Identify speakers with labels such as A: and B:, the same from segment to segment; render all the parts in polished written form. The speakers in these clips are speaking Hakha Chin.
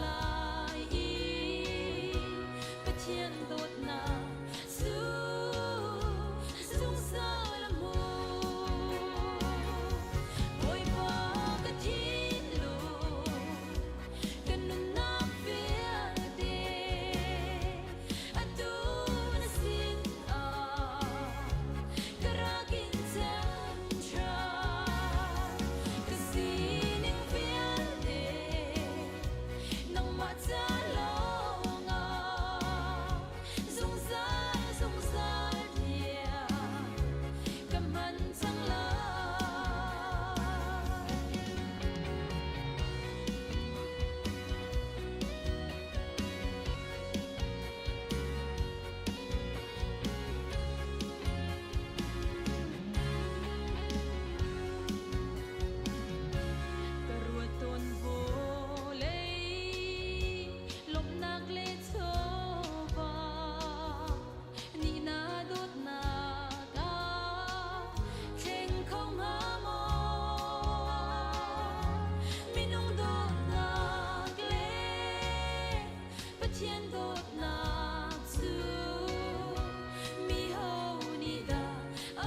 A: lai i Pathian dawtnak cu zungzal a hmu. Bawipa ka thinlung, ka nunnak vialte atu na sin ah ka rak in chan ṭhan. Ka sining vialte nangmah ca lawngah zungzal zungzal tiang ka hman cang lai. Ka ruat tawn vawlei lawmhnak le chawva nih na dawtnak ah thleng kho hnga maw? Minung dawtnak le Pathian dawtnak cu mi ho nih dah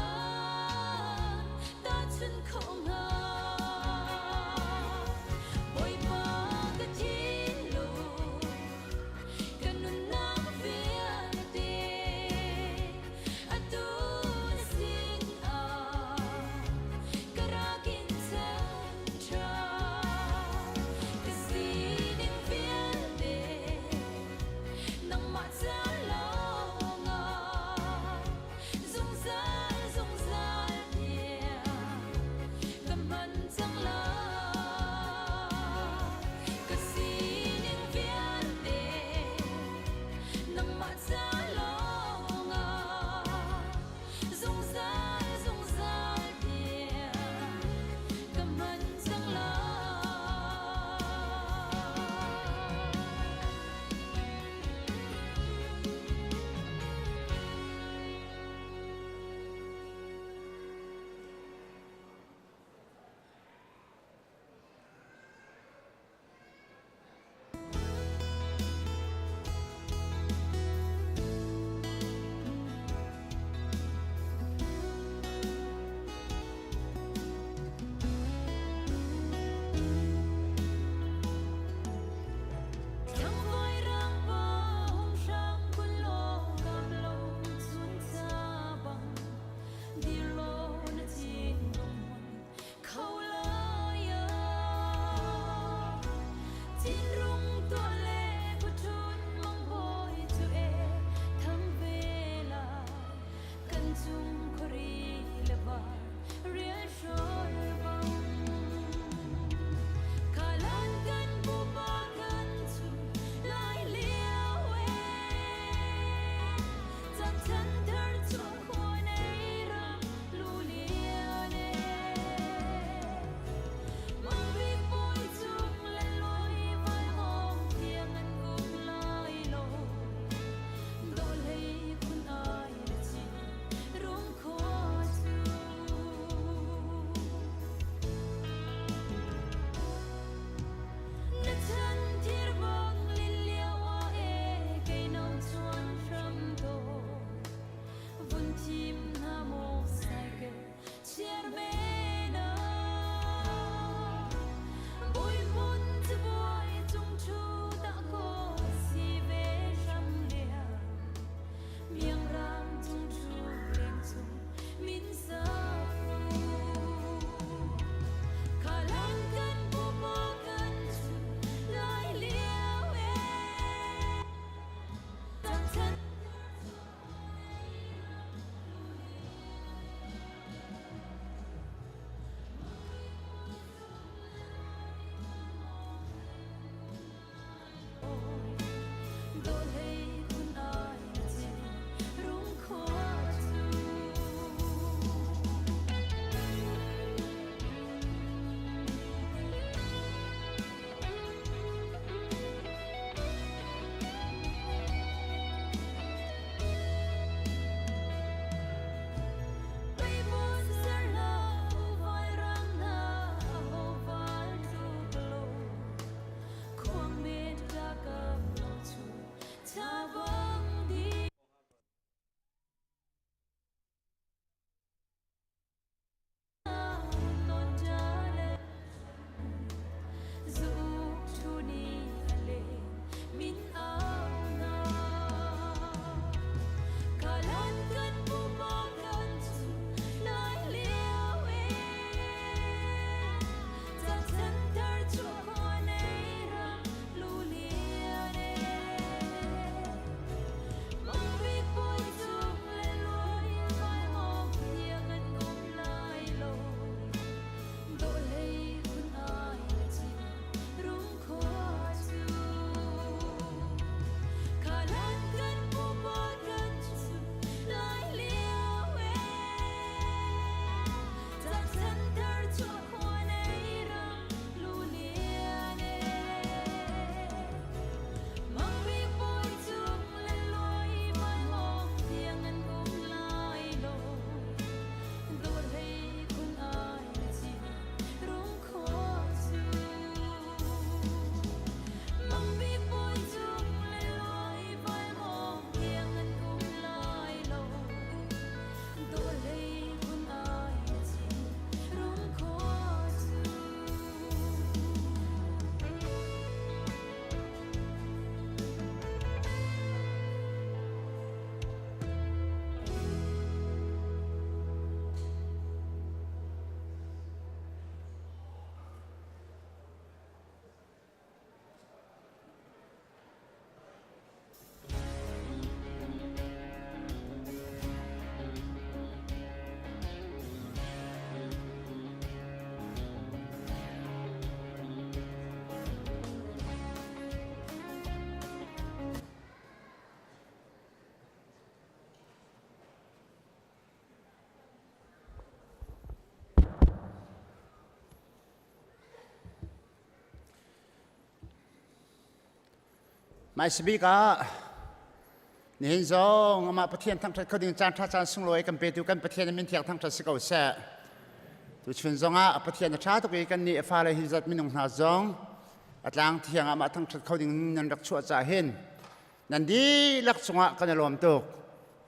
A: an tahchunh khawh hnga? Bawipa ka thinlung, ka nunnak vialte atu na sin ah ka rak in chan ṭhan. Ka sining vialte.
B: Hmaisabik ah nihin zong amah Pathian thangṭhat kho ding caan ṭha caan sunglawi kan petu kan Pathian a min thiang thangṭhat si ko seh. Tuchun zongah Pathian a ṭha tuk i kannih a fale hi zat minung hna zong a tlang thiang ah amah thangṭhat kho ding nan rak chuah caah hin nan dihlak cungah kan i lawm tuk.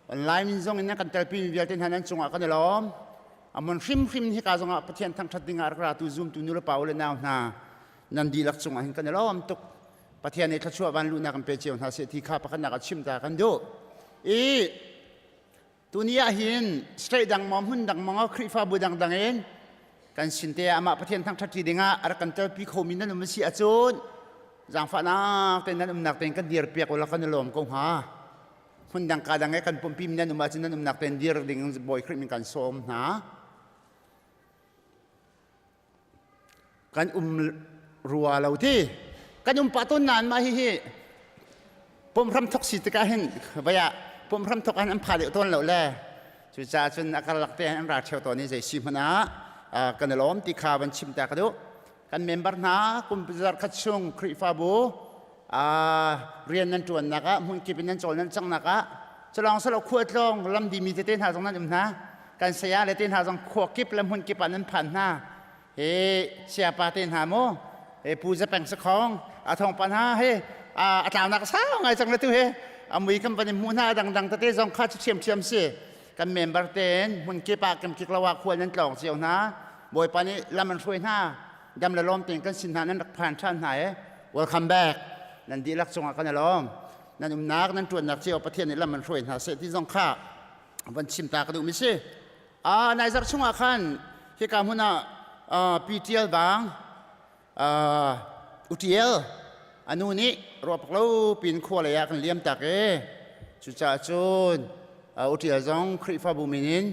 B: Online in zong in nan kan telpi mi vialte hna nan cungah kan i lawm. A hmun hrimhrim hika zongah Pathian thangṭhat ding ah rak ratu zumtu nu le pa u le nau hna nan dihlak cungah hin kan i lawm tuk. Pathian nih thluachuah van luhnak in pe cio hna seh ti kha pakhatnak ah chim ta kan duh. I tuni ah hin state dang maw hmun dang maw Khrihfabu dangdang in kan sin te ah amah Pathian thangṭhat ṭi dingah a rak kan telpi khomi nan um a si ahcun zaangfahnak tein nan umnak tein kan dir piak ulaw kan i lawm ko hnga. Hmun dang ka dang i kan pumpi mi nan um ahcun nan umnak tein dir ding Bawi Khrih min kan sawm hna. Kan um rua lo ti. Kan um pah tawn nain mah hihi pumhram thok si tikah hin vai ah pumhram thok an pha deuh tawn lo le cucaah cun a karlak te an ra ṭheo tawn i zei si hmanh ah kan i lawm ti kha van chim ta ka duh. Kan member hna kum zarkhat chung Khrihfabu rian nan ṭuannak ah hmunkip in nan cawl nan cangnak ah culawng silo khualtlawng lamdi mi tete hna zong nan um hna. Kan saya le te hna zong khua kip le hmun kip ah nan phan hna. He siapa te hna mu he pu zapeng sakhong a thong pa hna he a tlaunak sau ngai cang le tu he a mui kan van in hmuh hna dangdang tete zong kha cu ṭhiamṭhiam si. Kan member tein hmun kip ah kan kik lo ah khual nan tlawng cio hna. Bawipa nih lam an hruai hna. Dam le lawm tein kan sin hna nan rak phan ṭhan hna e. Welcome back. Nan dihlak cungah kan i lawm. Nan umnak nan ṭuannak cio Pathian nih lam an hruai hna seh ti zong kha van chim ta ka duhmi si. Ah nai zarh chungah khan hika hmun ah PTL bang UTL anu nih ruahpak lo pin khua lei ah kan liam tak i cucaah cun UTL zong Khrihfabu min in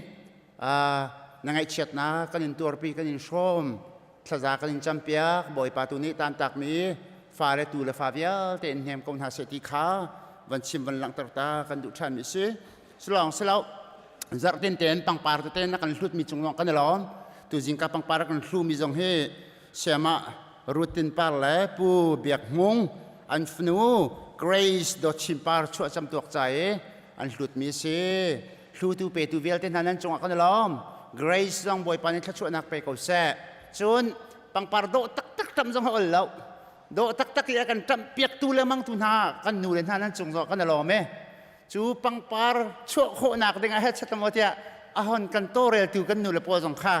B: na ngaihchiatnak kan in tuarpi kan in hrawm thlaza kan in campiak Bawipa tu nih tantakmi fa le tu le fa vialte in hnem ko hna seh ti kha van chim van langhter ta kan duh ṭhanmi si. Sulawng silo zarhtin tein pangpar tete na kan hlutmi cung zong kan i lawm. Tuzing ka pangpar kan hlumi zong hi siamah Rutin Par le Pu Biak Hmung an fanu Grace Dawt Chin Par chuah camtuak ca i an hlutmi si. Hlutu petu vialte hna nan cungah kan i lawm. Grace zong Bawipa nih thluachuahnak pe ko seh. Cun pangpar dawh taktak tam zong a ol lo. Dawh taktak i a kan ṭamh piaktu lengmang tu hna kan nu le hna nan cung zong kan i lawm e. Cu pangpar chuah khawhnak ding ah hechet maw tiah a hon kan tawlreltu kan nu le pawl zong kha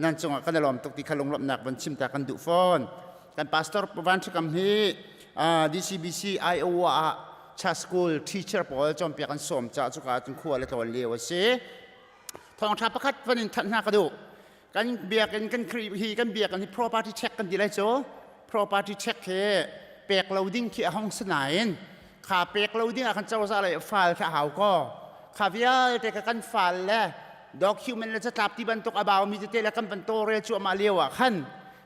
B: nan cungah kan i lawm tuk ti kha lunglawmhnak van chim ta kan duh fawn. Kan pastor Van Ṭhikam hi DCBC Iowa ah cha school teacher pawl cawnpiak an sawm caah cuka cun khua le tlawn lio a si. Thawngṭha pakhat van in thanh hna ka duh. Kan biakinn kan hi kan biakinn hi property check kan ti lai cu property check hi pek lo ding khi a hong si nain kha pek lo ding ah khan cozah lei fal kha a hau ko kha vialte kha kan fal le document le catlap ti bantuk a baumi tete le kan van tawlrel cuahmah lio ah khan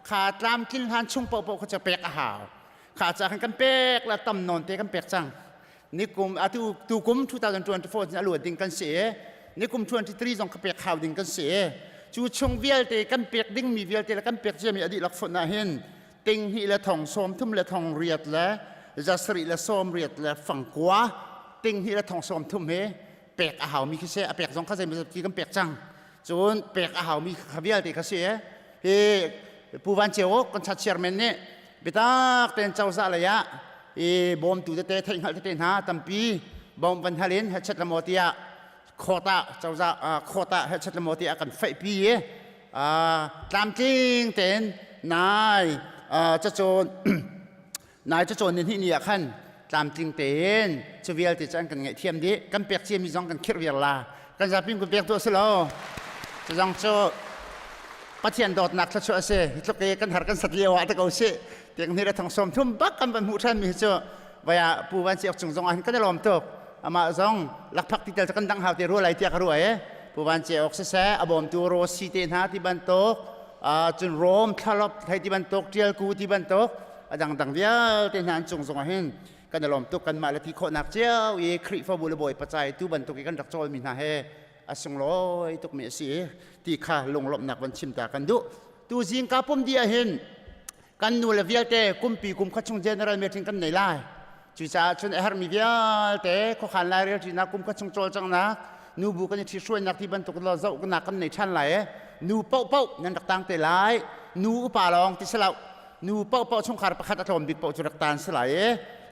B: kha tlamtlin hlan chung paohpaoh kha cu pek a hau kha ca khan kan pek la tam nawn te kan pek cang nikum atu tukum 2024 a luat ding kan si i nikum 23 zong ka pek hau ding kan si i cu chung vialte kan pek dingmi vialte le kan pek ciami a dihlak fonh ah hin ting hnih le thong sawm thum le thong riat le zasarih le sawm riat le fangkua ting hnih le thong sawm thum hi pek a haumi khi si a pek zong kha zeimawzat ki kan pek cang cun pek a haumi kha vialte kha si hi Pu Van Ceu kan chat chairman nih biatak tein cozah lei ah i bawmtu tete theihhngalh tete hna tampi bawm van hal in hechet lamaw tiah court ah cozah court ah hechet lamaw tiah kan feihpi i tlamtling tein nai cacawn Nai cacawn ni hnih ni ah khan tlamtling tein cu vialte cu an kan ngaihthiam dih. Kan pek ciami zong kan khirh viar la. Kan zapi kan pek tuah si lo. Cu zong cu Pathian dawtnak thluachuah a si. Hi tluk i kan har kan sat lio ah te ko sih. Tiang ni le thong sawm thum bak kan van hmuh ṭhan mi hi cu vaya Pu Van Siok cung zong ah hin kan i lawm tuk. Amah zong lakphak ti tel cu kan dang hau te rua lai tiah ka ruah i Pu Van Ciok siseh a bawmtu Rosy te hna ti bantuk cun Rom thlalop thei ti bantuk Ṭialku ti bantuk a dangdang vialte hna an cung zongah hin kan i lawm tuk kanmah le ti khawhnak cio i Khrihfabu le Bawipa ca i tu bantuk i kan rak cawlmi hna he a sunglawi tukmi a si i ti kha lunglawmhnak van chim ta kan duh tu zingka pum dih ah hin kan nu le vialte kumpi kum khat chung general meeting kan nei lai. Cucaah cun a herhmi vialte khuakhan lairel ṭinak kum khat chung cawlcanghnak nubu kan i ṭhithruainak ti bantuk lo zohnak kan nei ṭhan lai i nu paohpaoh nan rak tang te lai. Nu upa lawng ti si lo. Nu paohpaoh chungkhar pakhat a tlawm bik paoh cu rak tan si lai i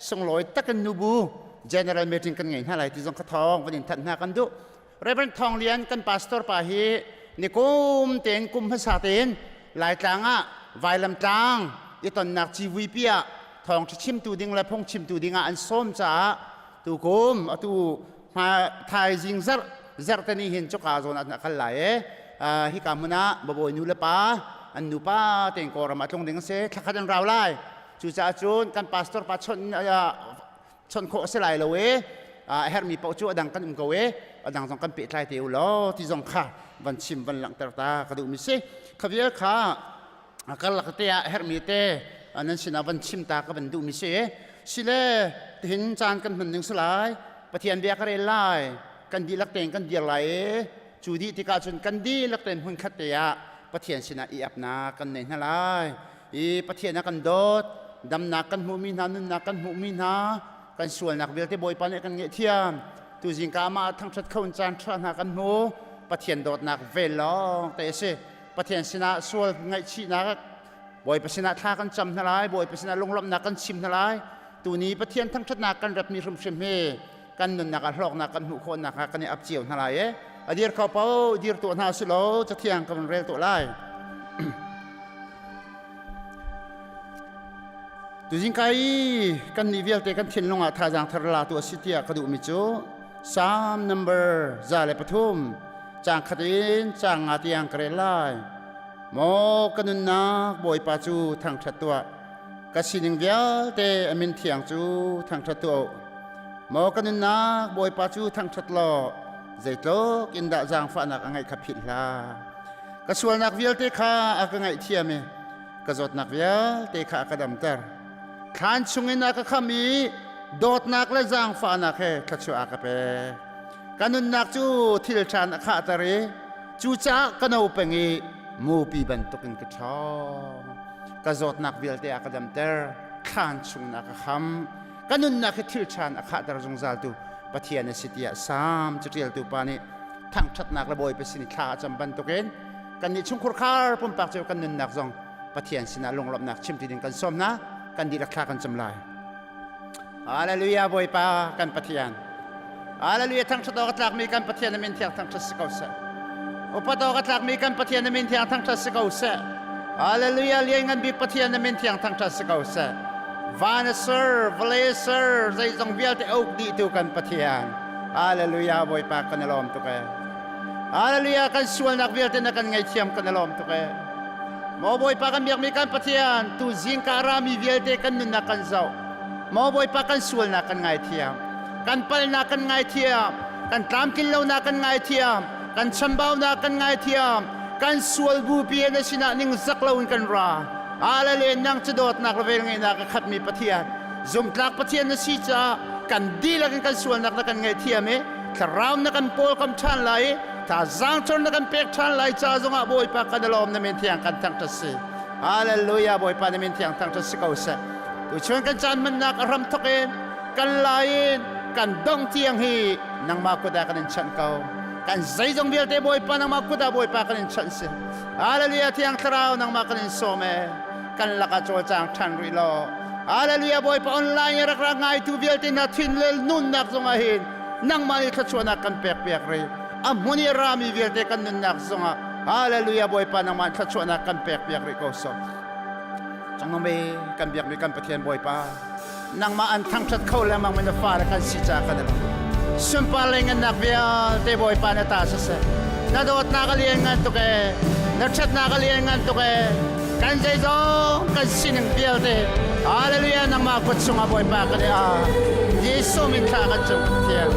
B: sunglawi takin nubu general meeting kan ngei hna lai ti zong kha thawng van in thanh hna kan duh. Reverend Thawng Lian kan pastor pa hi nikum tein kum hmasa tein Laitlang ah Vailamtlang i tonnak civui ah thawngṭha chimtu ding le phungchimtu ding ah an sawm caah tukum atu thaizing zarh zarhteni hin cuka zawn ah kal lai i hika hmun ah babawi nu le pa an nupa tein Kawlram ah tlung ding a si. Thlakhat an rau lai. Cucaah cun kan pastor pa chawnh khawh a si lai lo i a herhmi paoh cu a dang kan um ko i a dang zong kan pehtlai te u law ti zong kha van chim van langhter ta ka duhmi si. Kha vial kha karlak te ah herhmi te nan sinah van chim ta ka van duhmi si. Sile tihin caan kan hman ning si lai. Pathian bia ka rel lai. Kan dihlak tein kan dir lai i cu dih tikah cun kan dihlak tein hmun khat te ah Pathian sinah i apnak kan nei hna lai. I Pathian a kan dawt, damnak kan hmuhmi hna, nunnak kan hmuhmi hna, kan sualnak vialte Bawipa nih kan ngaihthiam. Tuzing ka amah thangṭhat kho in caan ṭha hna kan hmu. Pathian dawtnak vel lawng te a si. Pathian sinah sual ngaihchihnak Bawipa sinah thla kan cam hna lai, Bawipa sinah lunglawmhnak kan chim hna lai. Tuni Pathian thangṭhatnak kan repmi hrimhrim hi kan nunnak ah hlawknak kan hmuh khawhnak hnga kan i ap cio hna lai e. A dir kho paoh dir tuah hna si law cathiang kan rel tuah lai. Tuzing kai kan nih vialte kan thinlung ah thazaang thar la tu a si tiah ka duhmi cu Psalm number 103 caang khat in caang nga tiang ka rel lai. Maw ka nunnak Bawipa cu thangṭhat tuah. Ka sining vialte a min thiang cu thangṭhat tuah u. Maw ka nunnak Bawipa cu thangṭhat law zeitluk in dah zaangfahnak a ngeih kha philh hlah. Ka sualnak vialte kha a ka ngaihthiam i ka zawtnak vialte kha a ka damter. Thlan chungin a ka kham i dawtnak le zaangfahnak he thluachuah a ka pek. Ka nunnak cu thil ṭhan a khahter i cucaah ka no peng i mupi bantukin ka ṭhawng. Ka zawtnak vialte a ka damter, thlan chungin a ka kham. Ka nunnak hi thil ṭhan a khahter zungzaltu Pathian a si tiah Salm caṭialtu pa nih thangṭhatnak le Bawipa sin i thla a cam bantukin kannih chungkhur khar pumpak cu kan nunnak zong Pathian sinah lunglawmhnak chimti ding kan sawm hna. Kan dihlak thla kan cam lai. Hallelujah. Bawipa kan Pathian, Hallelujah. Thangṭhat awk a tlakmi kan Pathian na min thiang thangṭhat si ko seh. Upat awk a tlakmi kan Pathian na min thiang thangṭhat si ko seh. Hallelujah. Lianngan bik Pathian na min thiang thangṭhat si ko seh. Van a ser, vawlei a ser, zeizong vialte uk dihtu kan Pathian. Hallelujah. Bawipa kan i lawm tuk ee. Hallelujah. Kan sualnak vialte na kan ngaithiam, kan i lawm tuk ee. Maw Bawipa kan biakmi kan Pathian, tu zingka rami vialte kan nunnak kan zoh. Maw Bawipa kan sualnak kan ngaithiam. Kan palnak kan ngaithiam. Kan tlamtlin lonak kan ngaithiam. Kan chambaunak kan ngaithiam. Kan sual bupi na sinah ningzak loin kan ra. Hallelujah. Nang cu dawtnak le velngeihnak a khatmi Pathian, zumtlak Pathian na si caah kan dihlak in kan sualnak na kan ngaihthiam i thlarau na kan pawl kam ṭhan lai i thazaang chon na kan pek ṭhan lai ca zongah Bawipa kan i lawm. Na min thiang kan thangṭhat si. Hallelujah. Bawipa na min thiang thangṭhat si ko seh. Tuchun kan caan hmannak a hram thawk in kan lai in kan dong tiang hi nangmah kut ah kan in chanh ko. Kan zeizong vialte Bawipa nangmah kut ah Bawipa kan in chanh si. Hallelujah. Thiang Thlarau nangmah kan in sawm e, kan lakah cawlcang ṭhan rih law. Hallelujah. Bawipa, online i rak ra ngaitu vialte hna thin le nunnak zongah hin nangmah nih thluachuahnak kan pek piak rih. A hmun i rami vialte kan nunnak zongah, Hallelujah, Bawipa nangmah thluachuahnak kan pek piak rih ko so. Cangme kan biakmi kan Pathian Bawipa, nangmah an thangṭhat kho lengmang mi na fale kan si caah kan i lawm. Sunpar le ngannak vialte Bawipa na ta siseh. Na dawtnak a lian ngan tuk ee, na ṭhatnak a lian ngan tuk ee. Kan zeizong kan sining vialte, Hallelujah, nangmah kut chungah Bawipa kan i a. Jesuh min thla kan cung, Pathian.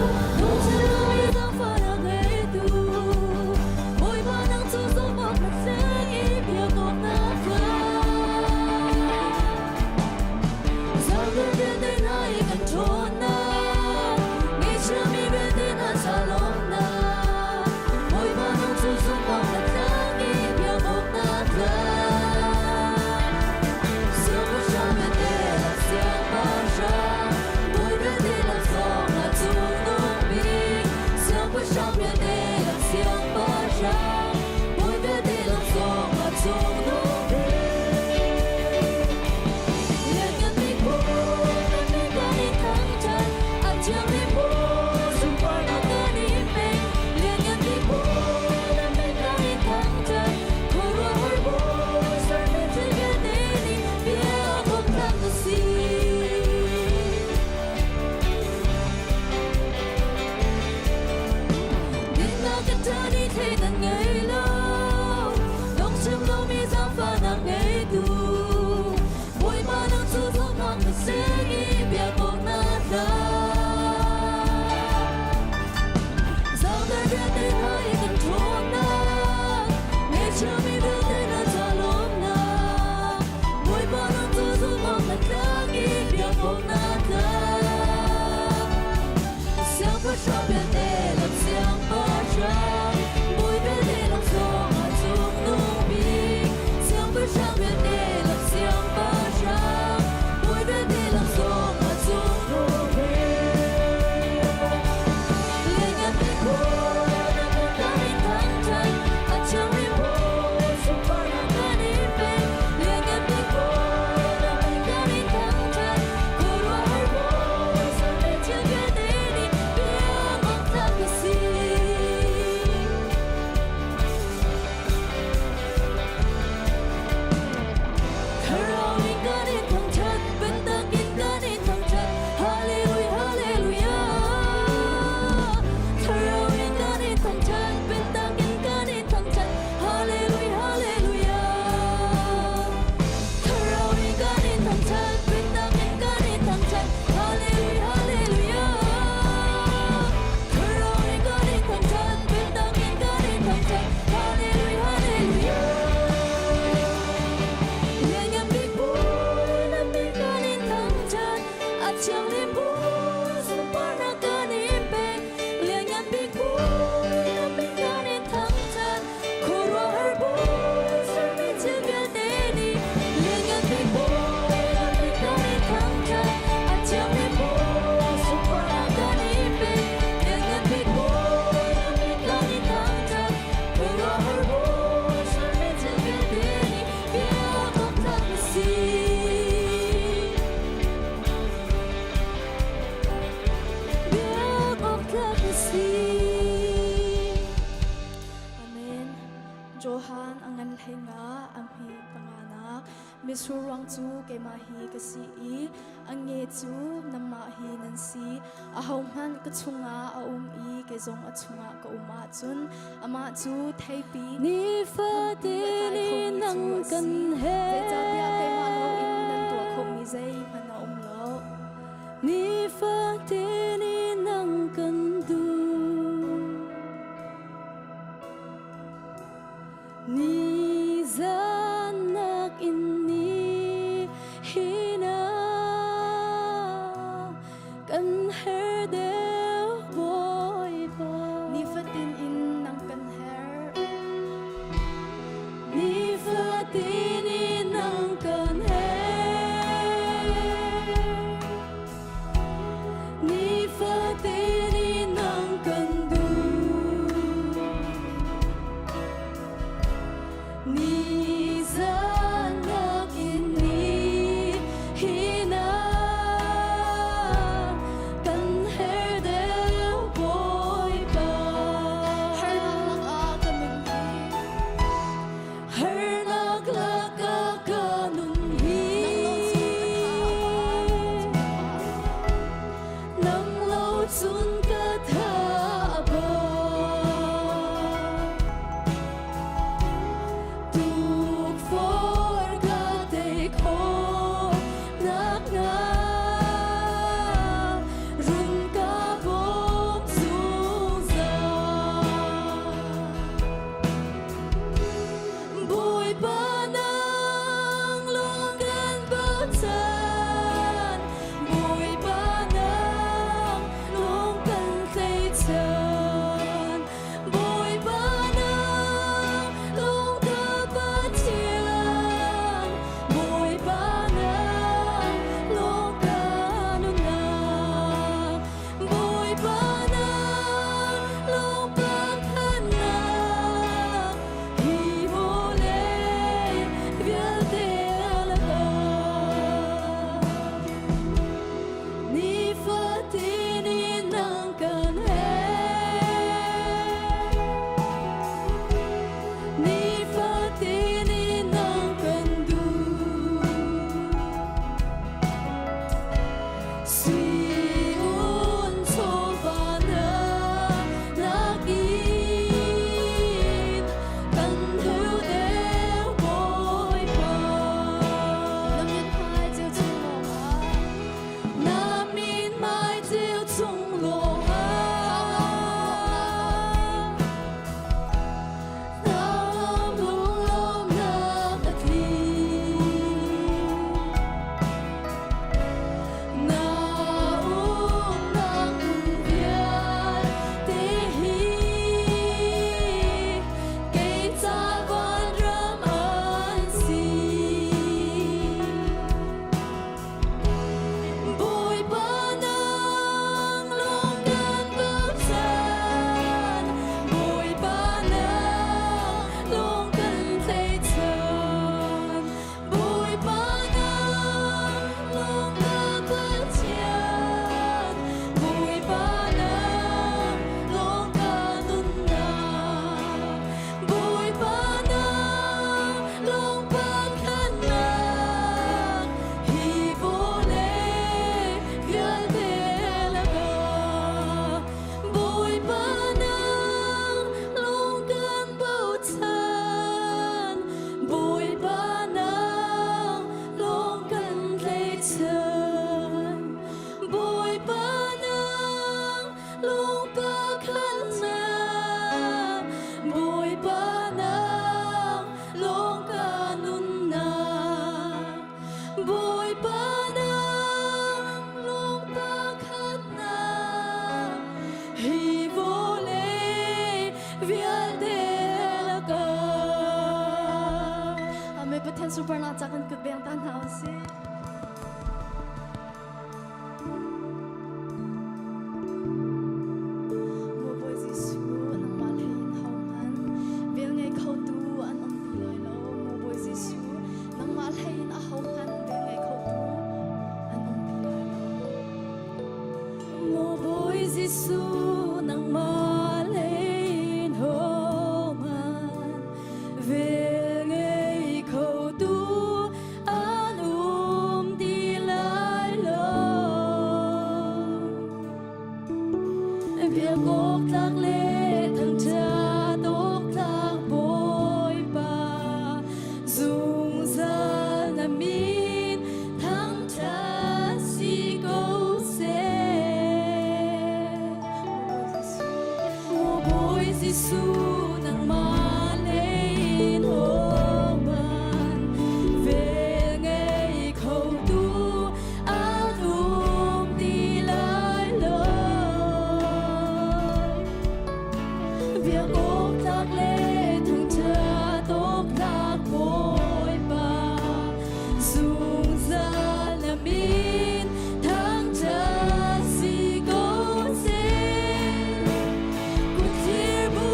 A: thianghlim Bawi sunparnak kan in pek. Lianngan bik Bawi na min kan in thangṭhat. Khuaruahhar Bawi sermi thil vialte nih Lianngan bik Bawi na min kan in thangṭhat. A thianghlim Bawi sunparnak kan in pek. Lianngan bik Bawi na min kan in thangṭhat. Khuaruahhar Bawi sermi thil vialte nih biak awk tlak na si. Biak awk tlak na si.
C: Amen. Johan a ngan hlei nga a hme panganak mitsur ruang cu keimah hi ka si i a nge cu nanmah hi nan si. Ahohmanh ka chungah a um i kei zong a chungah ka um ahcun amah cu theipi
A: Nifatin
C: thampi a tlai khomi cu
A: nang
C: a
A: kan
C: si. Zeicahtiah keimah loin nan tuah
A: he
C: khomi zeihmanh a um lo.
A: Nifatin nang kan duh. Nizan nakin ni hina kan her deuh Bawipa.
C: Nifatin in nang kan herh.
A: Nifatin in nang kan herh. Nifatin in nang kan duh. Nizan nakin ni hina kan herh. Jesuh nangmah lei in hohmanh vel ngei kho tu an um ti lai lo. Biak awk tlak le thangṭhat awk tlak Bawipa, zungzal na min thangṭhat si ko seh. Maw Bawi Jesuh, nangmah lei in hohmanh vel ngei kho tu an um ti lai lo. Biak awk tlak le thangṭhat awk tlak Bawipa, zungzal na min thangṭhat si ko seh. Kutthlir bu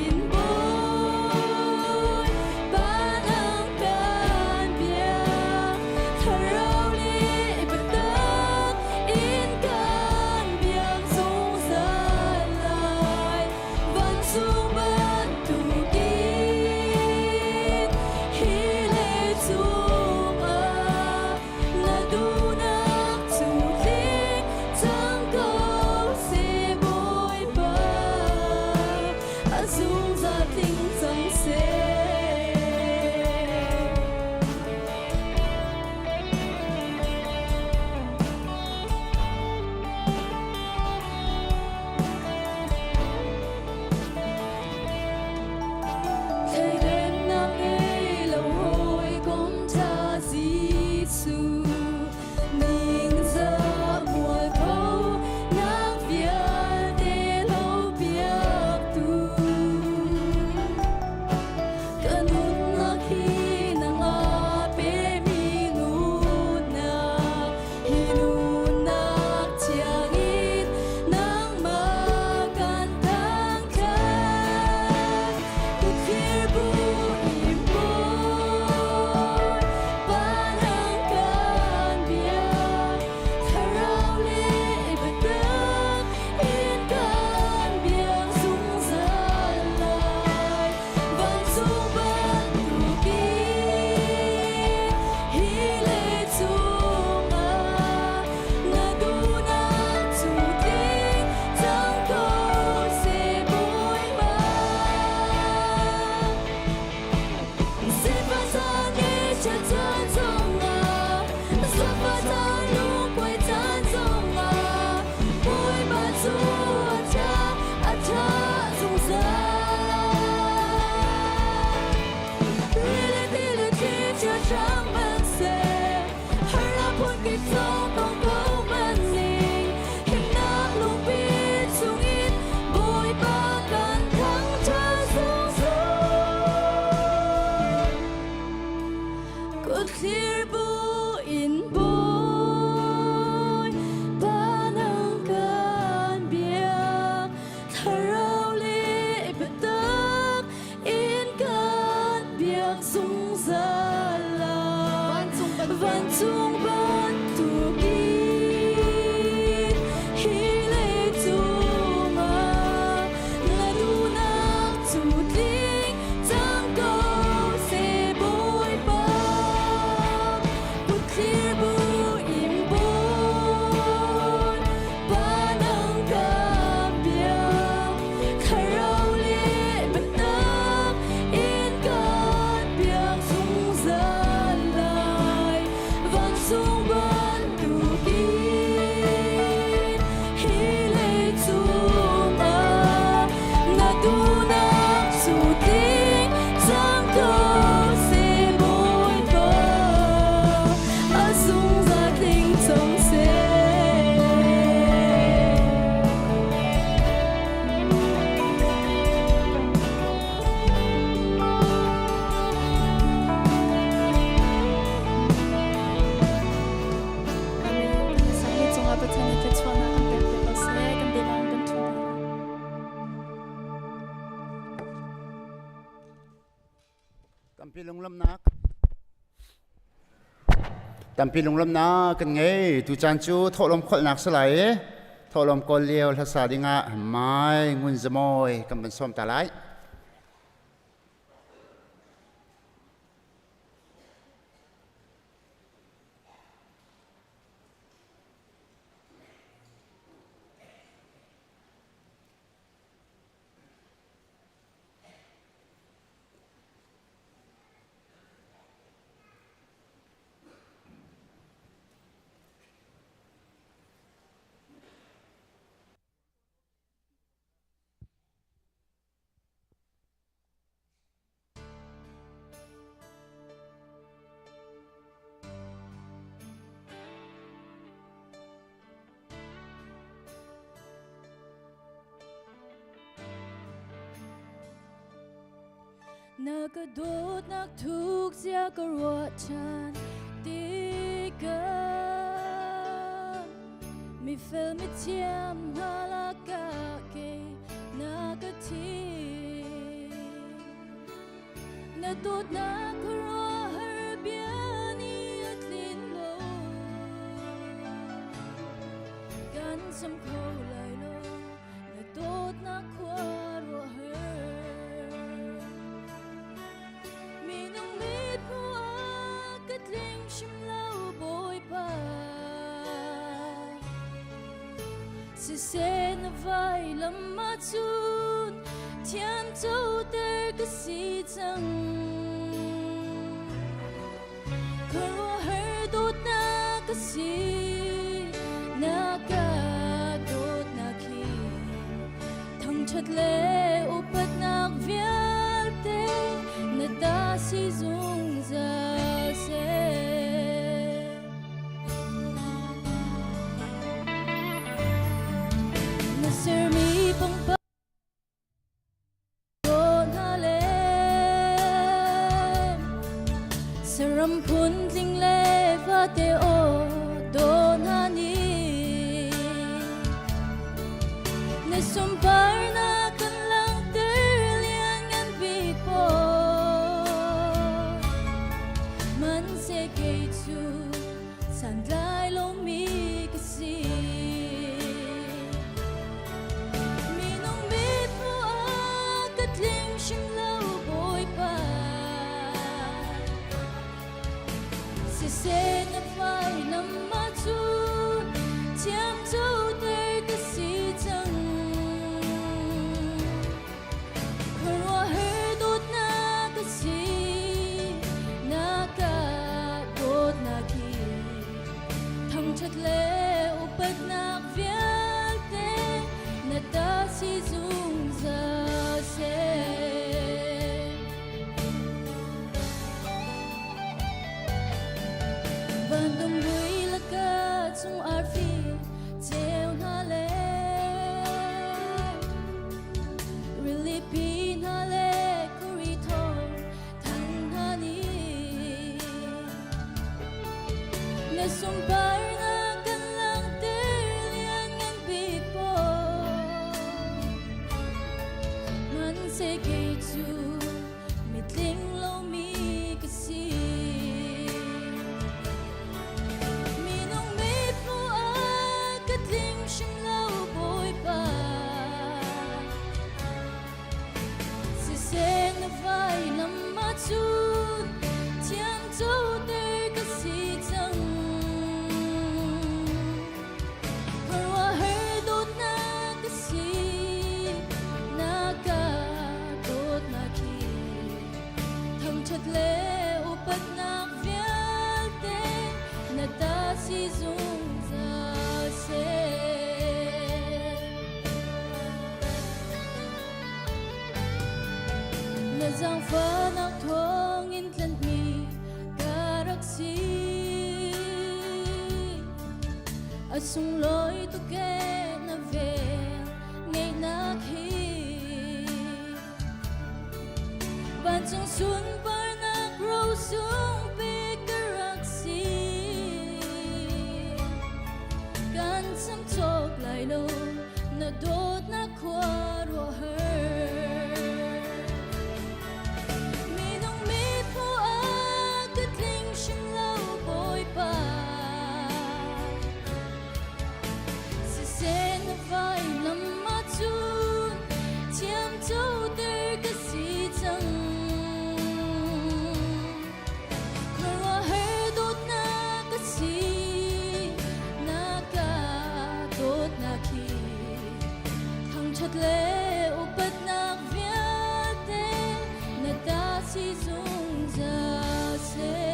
A: in Bawipa nang kan biak, thlarau le biatak in kan biak zungzal lai. Vancung bantukin hi leicung ah na duhnak cu tling cang ko seh Bawipa, a zungzal tling cang seh. Thleidennak ngei lo hawikom ṭha Jesuh, ningzah mualpho nak vialte lo piaktu. Ka nunnak hi nang a pemi nunnak, hi nunnak thiangin nangmah kan thangṭhat. Kutthlir bu in Bawipa nang kan biak, thlarau le biatak in kan biak zungzal lai. Vancung bantukin hi leicung ah na duhnak cu tling cang ko seh Bawipa. Sifah caan le chiat caan zongah, zafa caan lungkuai caan zongah, Bawipa cu a ṭha, a ṭha zungzal. Rili ti le thli chia hrang hmanhseh, harnak phunkip zong tong ko hmanhning, himnak lungpi chungin Bawipa kan thangṭhat zungzal. Kutthlir bu in Bawipa nang kan biak, thlarau le biatak in kan biak zungzal lai. Vancung bantukin hi leicung ah na duhnak cu tling cang ko seh Bawipa. Kutthlir bu in Bawipa nang kan biak, thlarau le biatak in kan biak zungzal lai. Vancung bantukin hi leicung ah na duhnak cu tling cang ko seh Bawipa, a zungzal tling cang seh. Amen. Sakmi cungah Pathian nih thluachuahnak kan pek ve ko seh. Kan biakam kan ṭhu hna.
B: Tampi lunglawmhnak Tampi lunglawmhnak kan ngei. Tucaan cu thawhlawm kholhnak si lai i. Thawhlawm kawl lio hlasa dingah Mai Ngun Zamawi kan van sawm ta lai.
A: Na ka dawtnak thuk zia ka ruah ṭhan tikah mifel mithiam hna lakah kei na ka thim. Na dawtnak khuaruahhar bia nih a tlin lo. Kan cham kho lai lo. Na dawtnak khuaruahhar. Minung mit hmuh ah ka tling hrim lo Bawipa. Siseh na vailam ahcun thiamcoter ka si cang. Khuaruahhar dawtnak ka si, na ka dawtnak hi thangṭhat le upatnak vialte na ta si zungzal seh. Na sermi pangpar Saram phun tling le vate aw daw hna nih na sunparnak kan langhter lianngan bik pawl hmanhseh kei cu santlai lomi ka si. Minung mit hmuh ah ka tling hrim lo Bawipa. Siseh na fai lam ahcun thiamcoter ka si cang. Khuaruahhar dawtnak ka si, na ka dawtnak hi. Thangṭhat le upatnak vialte na ta si zungzal seh. Vandum mui laka chung arfi ceu hna le rilipi hna le kuri thawng thang hna nih Na sunparnak kan langhter lianngan bik pawl. Hmanhseh kei cu mitling lomi ka si. Minung mithmuh ah ka tling hrim lo Bawipa. Siseh na vailam ahcun thiamcoter ka si cang. Khuaruahhar dawtnak ka si, na ka dawtnak hi. Thangṭhat le upatnak vialte na ta si zungzal seh. Na zaangfahnak thawngin tlanhmi ka rak si. A sunglawi tuk ee na vel ngeihnak hi. Vancung sunparnak rosung pe ka rak si. Kan cham cawk lai lo na dawtnak khuaruahhar. Minung mithmuh ah ka tling hrim lo Bawipa. Siseh Thangṭhat le upatnak vialte na ta si zungzal seh.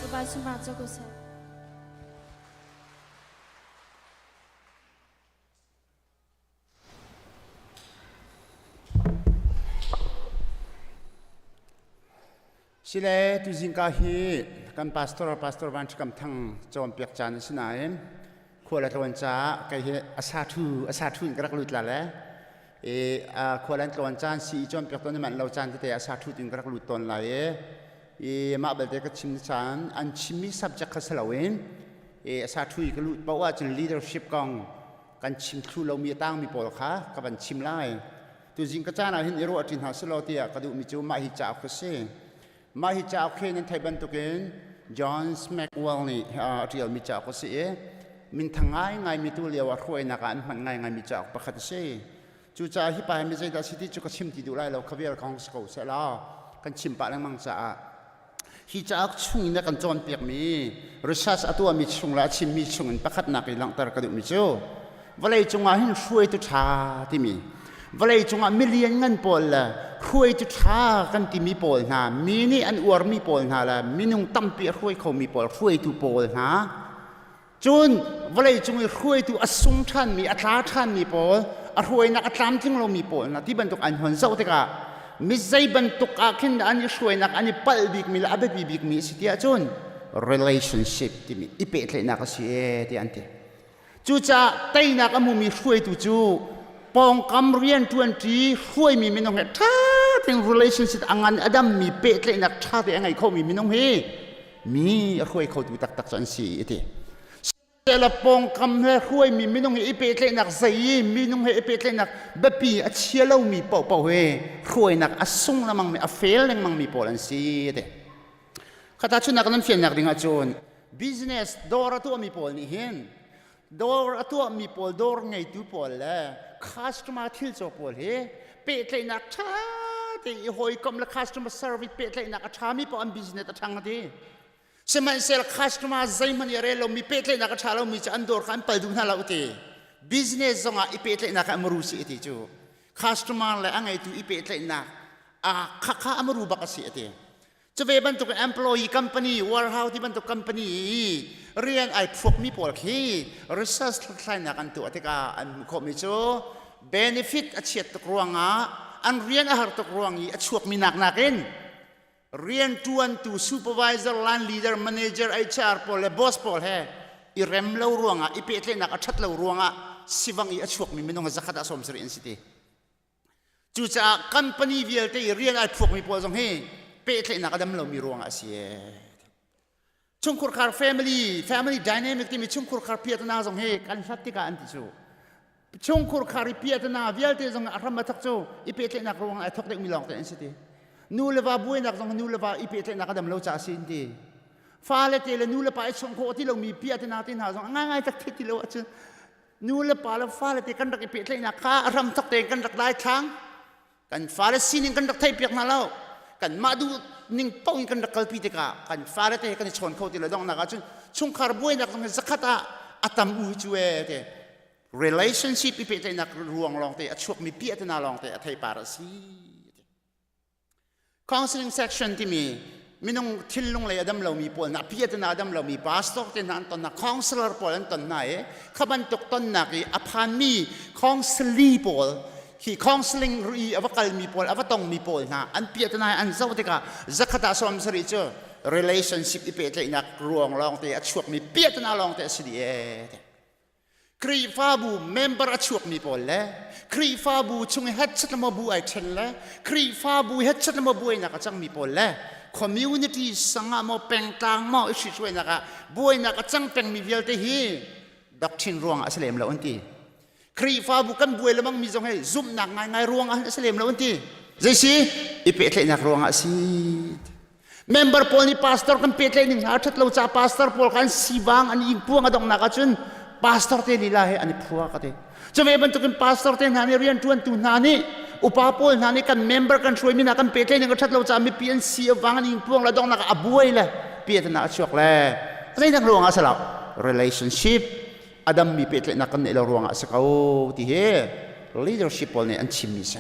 A: Bawipa sunpar cu ko seh.
B: Sile tuzingka hi kan pastor pastor Van Ṭhikam Thang cawnpiak caan a si nain khual a tlawn caah kei hi a sa ṭhu a sa ṭhu in ka rak lut la le i khual an tlawn caan si i cawnpiak tawn i manh lo caan tete a sa ṭhu in ka rak lut tawn lai i i mah belte ka chim caan an chimmi subject kha si loin i a sa ṭhu i ka lut paoh ahcun leadership kong kan chim thlu lomi a tangmi pawl kha ka van chim lai. Tuzing ka caan ah hin i ruah ṭi hna selaw tiah ka duhmi cu mah hi cauk a si. Mah hi cauk hi nan theih bantukin John Maxwell nih a ṭialmi cauk a si i minthang ngaingaimi tu lio ah hruainak ah an hman ngaingaimi cauk pakhat a si. Cucaah hi pa hi mi zeidah a si ti cu ka chim ti duh lai lo, kha vial kong si ko seh law kan chim pah lengmang caah hi cauk chung in a kan cawnpiakmi research a tuahmi chung le a chimmi chung in pakhatnak i langhter ka duhmi cu vawlei cungah hin hruaitu ṭha timi vawlei cungah milian ngan pawl le hruaitu ṭha kan timi pawl hna mi nih an uarmi pawl hna le minung tampi a hruai khomi pawl hruaitu pawl hna Cun vawleicung i hruaitu a sung ṭhanmi, a tla ṭhanmi pawl, a hruainak a tlamtling lomi pawl hna ti bantuk an hon zoh tikah mi zei bantuk ah khin an i hruainak an i palh bikmi le a biapi bikmi a si tiah cun relationship timi i pehtlaihnak a si ee tiah an ti. Cucaah teinak a hmumi hruaitu cu pawngkam rianṭuanṭi hruaimi minung he ṭha tein relationship a ngan a dammi pehtlaihnak ṭha te a ngei khomi minung hi mi a hruai khotu taktak cu an si i ti la pawngkam he hruaimi minung he i pehtlaihnak zei i minung he i pehtlaihnak biapi a chia lomi paohpaoh he hruainak a sung lengmang mi a fail lengmang mi pawl an si ti khata chunak nan fiannak ding ahcun business dawr a tuahmi pawl nih hin dawr a tuahmi pawl dawr ngeitu pawl le customer thil caw pawl hi pehtlaihnak ṭha te i hawikom le customer service pehtlaihnak a ṭhami paoh an business a ṭhang a ti sihmanhsehlaw customer zeihmanh i a rel lomi pehtlaihnak a ṭha lomi cu an dawr kha an pal duh hna lo ti business zongah i pehtlaihnak a maru si ti cu customer le a ngeitu i pehtlaihnak a khakha a maru bak a si a ti Cuve bantuk employee company, warehouse ti bantuk company i rian ai phuakmi pawl khi research hlathlainak an tuah tikah an hmuh khawhmi cu benefit a chiat tuk ruangah an rian a har tuk ruang i a chuakmi nak nakin rianṭuantu supervisor, line leader, manager, HR pawl le boss pawl he i rem lo ruangah i pehtlaihnak a ṭhat lo ruangah sivang i a chuakmi minung zakhat ah 70 an si ti. Cucaah company vialte i rian ai phuakmi pawl zong hi pehtlaihnak a dam lomi ruangah a si ee. Chungkhurkhar family, family dynamic timi chungkhurkhar piatana zong hi kan hlat tikah an ti cu. Chungkhurkhar i piatana vialte zong a hram a thok cu i pehtlaihnak ruangah ai thok deuhmi lawng te an si ti. Nu le va buainak zong nu le va i pehtlaihnak a dam lo caah a si an ti. Fale te le nu le pa i chawnh khawh ti lomi piatana te hna zong a ngaingai tak thei ti lo ahcun nu le pa le fale te kan rak i pehtlaihnak kha a hram thok tein kan rak daithlang kan fale sining kan rak theihpiak hna lo kanmah duh ning paoh in kan rak kalpi tikah kan fale te kan i chawn kho ti lo donghnak ahcun chungkhar buainak zong hi zakhat ah a tam u cu e te relationship i pehtlaihnak ruang lawng te a chuakmi piahtana lawng te a theipar a si Counseling section timi minung thinlung lei a dam lomi pawl hna piatana a dam lomi pastor te hna an tonnak counselor pawl an ton hna i kha bantuk tonnak i a phanmi counselee pawl khi counseling i a va kalmi pawl a va tongmi pawl hna an piatana an zoh tikah zakhat ah 70 cu relationship i pehtlaihnak ruang lawngte a chuakmi piatana lawngte a si dih ee Khrihfabu member a chuakmi pawl le Khrihfabu chung i hetchat maw bu ai ṭhen le Khrihfabu hetchat maw buainak a cangmi pawl le community sangah maw pengtlang maw i hruainak ah buainak a cang pengmi vialte hi doctrine ruangah a si lem lo an ti. Khrihfabu kan buai lemang mi zong hi zumhnak ngaingai ruangah a si lem lo an ti. Zei si? I pehtlaihnak ruangah a si. Member pawl nih pastor kan pehtlaih ning hna a ṭhat lo caah pastor pawl kha an sivang an ingpuang a donghnak ahcun pastor te lila he an i phua ka ti. Cu ve bantukin pastor te hna nih rianṭuantu hna nih upa pawl hna nih kan member kan hruaimi hna kan pehtlaih ning a ṭhat lo caah mipi an si a vang an ingpuang le donghnak ah a buai le piahtana a chuak le Zeidang ruangah a si lo. Relationship a dammi pehtlaihnak kan neih lo ruangah a si ko ti hi leadership pawl nih an chimmi si.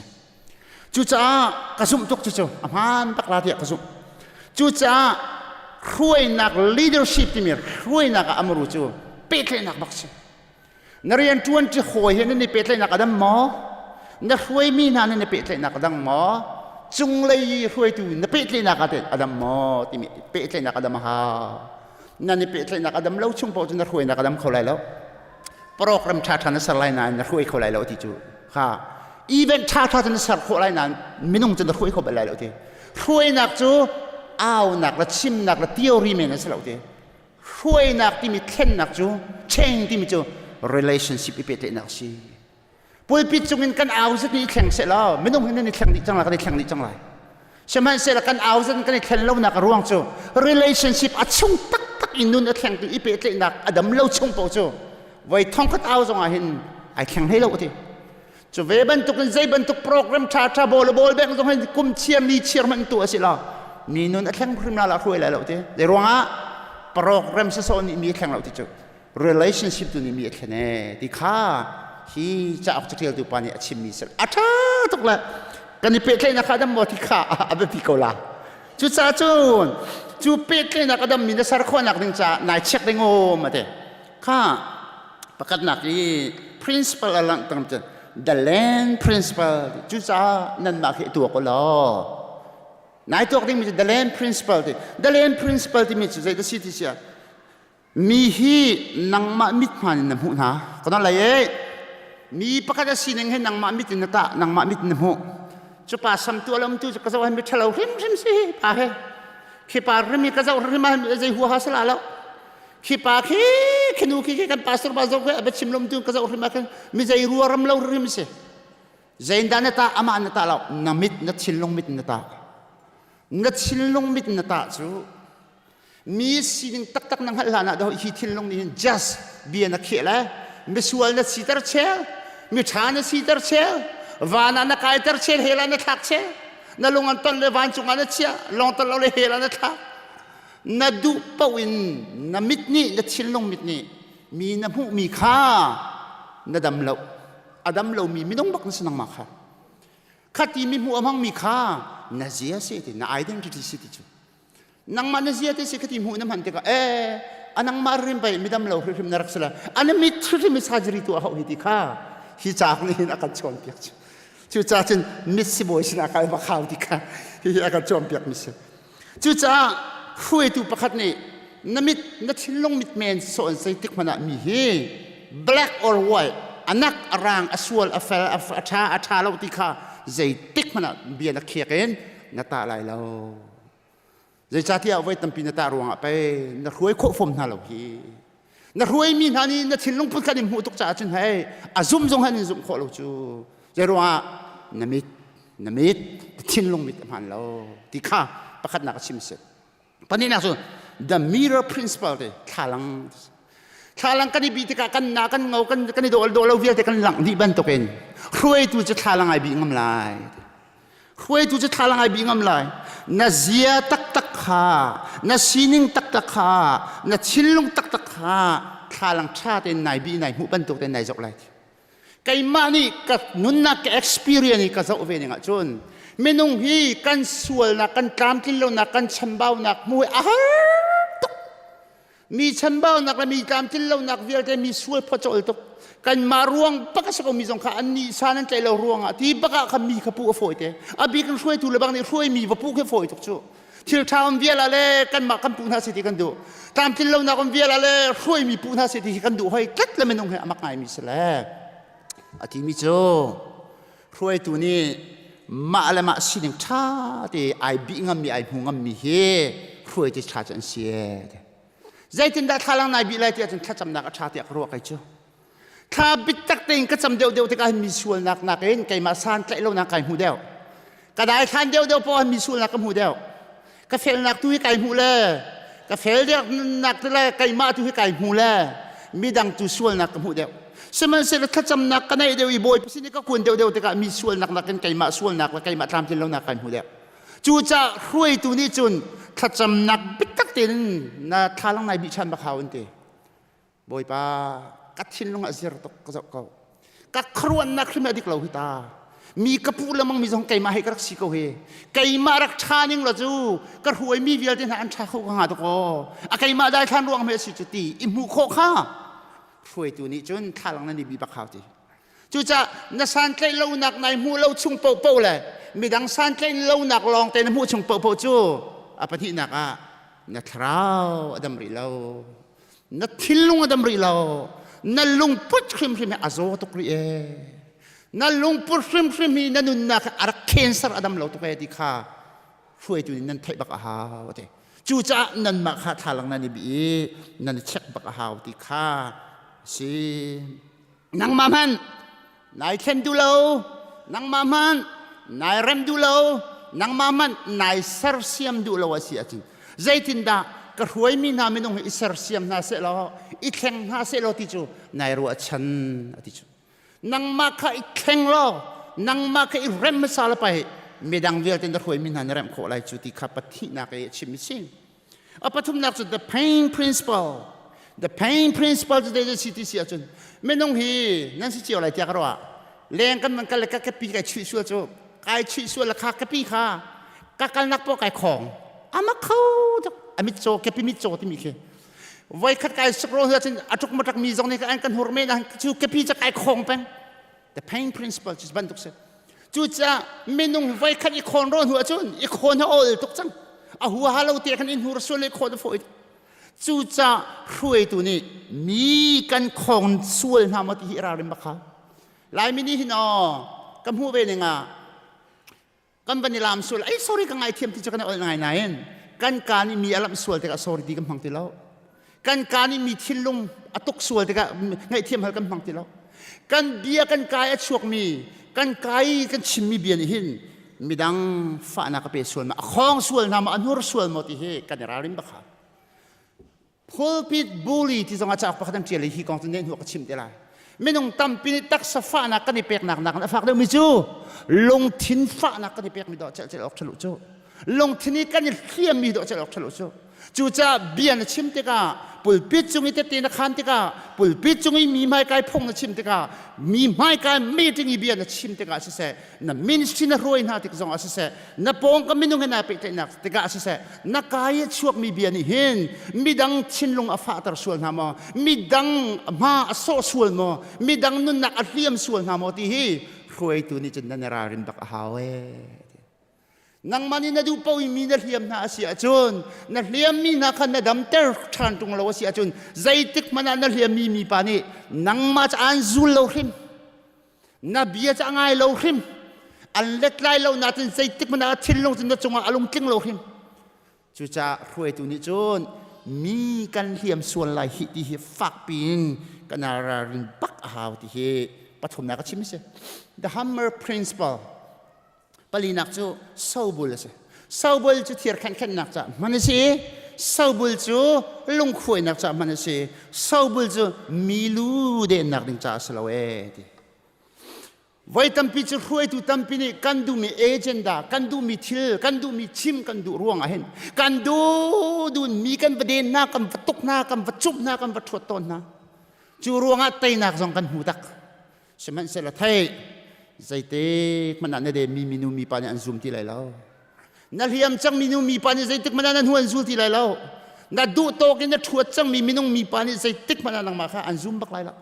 B: Cucaah ka zumh tuk cucu a hmaan bak la tiah ka zumh. Cucaah hruainak leadership timi hruainak ah amru cu pehtlaihnak bak si. Na rian ṭuan ṭi hawi he nan i pehtlaihnak a dam maw? Na hruaimi hna nan i pehtlaihnak a dang maw? Cunglei i hruaitu na pehtlaihnak ah teh a dam maw timi pehtlaihnak a dam a hau. Nan i pehtlaihnak a dam lo chung paoh cu na hruainak a dam kho lai lo. Program ṭhaṭha na ser lai nain na hruai kho lai lo ti cu kha event ṭhaṭha cu na ser khawh lai nain minung cu na hruai kho bal lai lo ti. Hruainak cu aunak le chimnak le theory men a si lo ti. Hruainak timi thlennak cu change timi cu relationship i pehtlaihnak a si. Pulpit cungin kan au zat nih i thleng seh law minung hi nan i thleng dih cang lai kan i thleng dih cang lai. Sihmanhsehlaw kan au zat kan i thlen lonak a ruang cu relationship a chung taktak in nun a thlengtu i pehtlaihnak a dam lo chung paoh cu voi thongkhat au zong ah hin ai thleng hlei lo ti. Cu ve bantuk in zei bantuk program ṭha ṭha bawl bawl beng zong hin kum chiar ni chiar hmanh tu a si lo. Mi nun a thleng hrim la la hruai lai lo ti. Zei ruangah program sasawh nih mi a thleng lo ti cu relationship tu nih mi a thlen e ti kha hi cauk caṭialtu pa nih a chimmi si. A ṭha tuk le kan i pehtlaihnak kha dam maw ti kha a biapi ko la. Cucaah cun cu pehtlaihnak a dammi na ser khawhnak ding caah nai check ding um a ti. Kha pakhatnak i principle a langhter cu the land principle cucaah nanmah khi tuak u law nai tuak dingmi cu the land principle ti the land principle timi cu zei da si ti sia mi hi nangmah mit hmaan in na hmuh hna kana lei e mi pakhat a sining hi nangmah mit in na tah nangmah mit in na hmuh cu pa sam tu alam tu cu ka zoh mi ṭhalo hrimhrim si pa he khi pa hrim hi ka zoh hrim ah zei huaha sala lo Khi pa khi khi nu khi khi kan pastor pa zoh khi a chim lom tu ka zoh hrim ah khin mi zei rua ram lo hrim si. Zein dah na ta amah na ta lo na mit na thinlung mit na ta. Na thinlung mit na ta cu mi sining taktak na hngalh hlan ah dah hi thinlung nih hin just bia na kheh le misual na siter chel mi ṭha na siter chel van ah na kaiter chel hell ah na thlak chel na lung an ton le vancung ah na chiah lawng ton lo le hell ah na thlak Na duh paoh in na mit nih na thinlung mit nih mi na hmuhmi kha na dam lo. A dam lomi minung bak na si nangmah kha. Khati mi hmuh a hmangmi kha na zia si ti na identity si ti cu. Nangmah na zia te si khati hmuh na hman tikah eh a nangmah rim pei midam lo hrimhrim na rak si la ana mit hrimhrim i surgery tu a hauh hi ti kha hi cauk nih hin a kan cawnpiak cu. Cucaah cun mit sibawi sinah kal va khau ti kha hihi a kan cawnpiak mi si. Cucaah hruaitu pakhat nih na mit na thinlung mit men sawh in zeitik hmanh ah mi hi black or white anak a rang a sual a fel a ṭha a ṭha lo ti kha zeitik hmanh ah bia na khiak in na tah lai lo. Zeicahtiah voi tampi na tah ruangah pei na hruai khawh fom hna lo hi. Na hruaimi hna nih na thinlung phun khan in hmuh tuk caah cun hei a zum zong han in zumh khawh lo cu. Zeiruangah na mit na mit thinlung mit a hmaan lo ti kha pakhatnak a chim si pahnihnak cu the mirror principle te thlalang thlalang kan i bih tikah kan na kan ngo kan kan i dawh dawh lo vialte kan langh dih bantukin hruaitu cu thlalang ai bih ngam lai hruaitu cu thlalang ai bih ngam lai na zia taktak kha na sining taktak kha na thinlung taktak kha thlalang ṭha tein nai bih nai hmuh bantuk tein nai zoh lai Keimah nih ka nunnak ka experience i ka zoh ve ning ahcun minung hi kan sualnak kan tlamtlin lonak kan chambaunak hmu hi a har tuk. Mi chambaunak le mi tlamtlin lonak vialte mi sual phuacawl tuk. Kanmah ruang bak a si ko mi zong kha an nih san an tlaih lo ruangah ti bak ah khan mi kha puh a fawi te. A bik in hruaitu le bang nih hruaimi va puh khi fawi tuk cu. Thil ṭha um vial ah le kanmah kan puh hna si ti kan duh. Tlamtlin lonak um vial ah le hruaimi puh hna si ti hi kan duh hoi tlat le minung he a mak ngaimi si le. A timi cu hruaitu nih mah le mah sining ṭha te ai bih ngammi ai hmu ngammi hi hruaitu ṭha cu an si. Zeitindah thlalang nai bih lai ti ahcun thlacamnak a ṭha tiah ka ruah kei cu. Thla bitak tein ka cam deuhdeuh tikah hin mi sualnak nakin keimah san tlaih lonak kai hmu deuh. Ka daithlan deuhdeuh poah mi sualnak ka hmu deuh. Ka felnak tu hi kai hmu le ka fel nak le keimah tu hi kai hmu le midang tu sualnak ka hmuh deuh. Sihmanhsehlaw thlacamnak ka neih deuh i Bawipa sin i ka kun deuhdeuh tikah mi sualnak nakin keimah sualnak le keimah tlamtlin lonak kai hmu deuh. Cucaah hruaitu nih cun thlacamnak bitak. Biatak tein na thlalang nai bih ṭhan bak hau an ti. Bawipa ka thinlung a zir tuk ka zoh ko. Ka khuaruahnak hrim a dik lo hi ta. Mi ka pu lemang mi zong keimah he ka rak si ko hi. Keimah rak ṭha ning lo cu ka hruai mi vialte hna an ṭha kho ka hnga tuk aw. A keimah daithlan ruang hme a si cu ti i hmuh khawh kha hruaitu nih cun thlalang nan i bi bak hau ti. Cucaah na santlaih lonak nai hmuh lo chung paohpaoh le midang santlaih lonak lawng te na hmuh chung paohpaoh cu a pahnihnak ah na thlarau a dam rih lo. Na thinlung a dam rih lo. Na lungput hrimhrim hi a zaw tuk rih ee. Na lungput hrimhrim hi na nunnak a rak cancer a dam lo tuk ee ti kha hruaitu nih nan theih bak a hau a ti. Cucaah nanmah kha thlalang nan i bih i nan i check bak a hau ti kha si. Nangmah hmanh nai thlen duh lo, nangmah hmanh nai rem duh lo, nangmah hmanh nai sersiam duh lo a si ahcun zeitindah ka hruaimi hna minung hi i sersiam hna seh law i thleng hna seh law ti cu nai ruahchan a ti cu. Nangmah kha i thleng law nangmah kha i rem hmasa la pai midang vialte na hruaimi hna na remh khawh lai cu ti kha pathihnak i a chim a si. A pathumnak cu the pain principle. The pain principle cu zei si ti si ahcun minung hi nan si cio lai tiah ka ruah. Leng kan man kal le ka kepi kai chuih sual cu kai chuih sual le kha kepi kha ka kalnak poh kai khong. Ama kho tuk. A mit caw kepi mit caw timi khi. Voi khat kai suk ro cun a tuk matak mi zong nih an kan hur men cu kepi ca kai khong peng. The pain principle cu bantuk si. Cucaah minung voikhat i khawn rawh hnu ahcun i khawn a ol tuk cang. A huaha lo te khan in hnur sual i khawn a fawi. Cucaah hruaitu nih mi kan khong sual hna maw ti hi ralrin bak hau. Laimi nih hin aw ka hmuh ve ning ah kan van i lam sual ai sorry ka ngaithiam ti cu kan ol ngai nain kan ka nih mi a lamh sual tikah sorry ti kan hmang ti lo. Kan ka nih mi thinlung a tuk sual tikah ngaihthiam hal kan hmang ti lo. Kan bia kan kai a chuakmi, kan kai kan chimmi bia nih hin midang fahnak a pe sual ma, a khawng sual hna ma, a hnur sual maw ti hi kan i ralrin bak hau. Pulpit bully ti zong ah cauk pakhat an ṭial i hi kong cu neh hnu ka chim te lai. Minung tampi nih taksa fahnak kan i peknak nakin a fak deuhmi cu lungthin fahnak kan i pekmi dawh celh awk ṭha cu. Lungthin i kan i hliammi dawh celh awk ṭha cu. Cucaah bia na chim tikah pulpit cung i tette na khan tikah pulpit cung i mi hmaikai phung na chim tikah mi hmaikai meeting i bia na chim tikah siseh na ministry na hruai hna tik zongah siseh na pawngkam minung he naa pehtlaihnak tikah siseh na kai a chuakmi bia nih hin midang thinlung a fahter sual hna maw midang hma a sawh sual maw midang nunnak a hliam sual hna maw ti hi hruaitu nih cun nan i ralrin bak a hau ee nangmah nih na duh paoh in mi na hliam hna a si ahcun na hliammi hna kha na damter ṭhan ṭung lo a si ahcun zeitik hmanh ah na hliammi mipa nih nangmah cu aan zul lo hrim na bia cu a ngai lo hrim an let lai lo natin zeitik hmanh ah a thinlung cu na cungah a lungtling lo hrim cucaah hruaitu nih cun mi kan hliam sual lai hi ti hi fak piin kan ralrin bak a hau ti hi pathumnak a chim a si the hammer principle Palinak cu sobul a si. Sobul cu thir khenkhennak caah hman a si. Sobul cu lungkhuainak caah hman a si. Sobul cu milu dennak ding caah a si lo ee ti. Voi tampi cu hruaitu tampi nih kan duhmi agenda, kan duhmi thil, kan duhmi chim kan duh ruang ah hin kan duh dun mi kan va den hna, kan va tuk hna, kan va cumh hna, kan va ṭhuat tawn hna. Cu ruangah teinak zong kan hmu tak. Sihmanhsehlaw thei zeitik hmanh ah na denmi minu mipa nih an zum ti lai lo. Na hliam cangmi nu mipa nih zeitik hmanh ah na hnu an zul ti lai lo. Na duh tawk in na ṭhuat cangmi minung mipa nih zeitik hmanh ah nangmah kha an zum bak lai lo.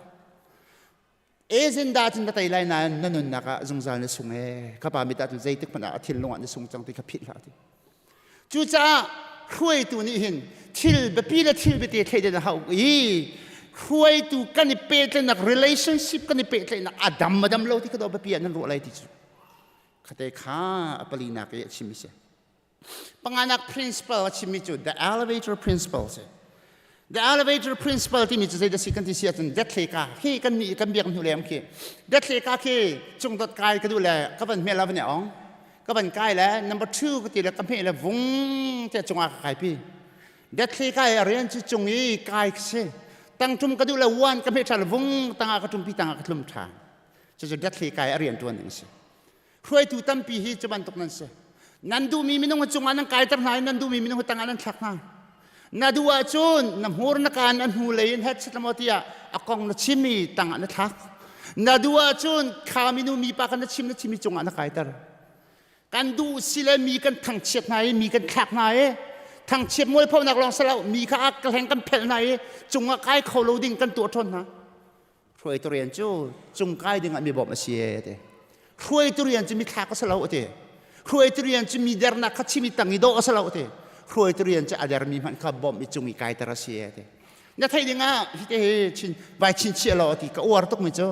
B: Agenda cun na tei lai nain na nunnak ah zungzal na sung ee. Ka pa mit ah cun zeitik hmanh ah a thinlung ah na sung cang ti kha philh hlah ti. Cucaah hruaitu nih hin thil biapi le thil biate thleidan a hau i hruaitu kan i pehtlaihnak relationship kan i pehtlaihnak a dam a dam lo ti ka do biapi ah nan ruah lai ti cu khate kha a palinak i a chim si. Panganak principle a chimmi cu the elevator principle si. The elevator principle timi cu zeidah si kan ti si ahcun dethle ka khi kan nih kan biak hnu lem khi dethle ka khi cungdot kai ka duh le ka van hmel a van i ong ka van kai le number 2 ka ti le ka hmeh le vung te cungah ka kai pi dethle kai a rian cu cung i kai ka si tangtum ka duh le one ka hmeh ṭhan le vung tangah ka ṭumpi tangah ka tlum ṭhan cucu dethle kai a rian ṭuan ding a si Hruaitu tampi hi cu bantuk nan si. Nan duhmi minung cungah nan kaiter hna i nan duhmi minung tangah nan thlak hna. Na duh ahcun na hmur na kaan a hnu lei in het maw tiah a kong na chimmi tangah na thlak. Na duh ahcun kha minu mipa kha na chim na chimmi cungah na kaiter. Kan duh si le mi kan thangchiat hna i mi kan thlak hna i thangchiat mualphonak lawng si lo mi kha a hleng kan phelh hna i cungah kai kho lo ding kan tuah ṭhawn hna. Hruaitu rian cu cungkai dingah mi bawmh a si e ti. Hruaitu rian cu mi thlak a si lo ti. Hruaitu rian cu mi dernak kha chim i tang i dawh a si lo ti. Hruaitu rian cu a dermi hmanh kha bawmh i cung i kaiter a si e ti. Na theih dingah hi te hi chin vai chinchiah law ti ka uar tuk mi cu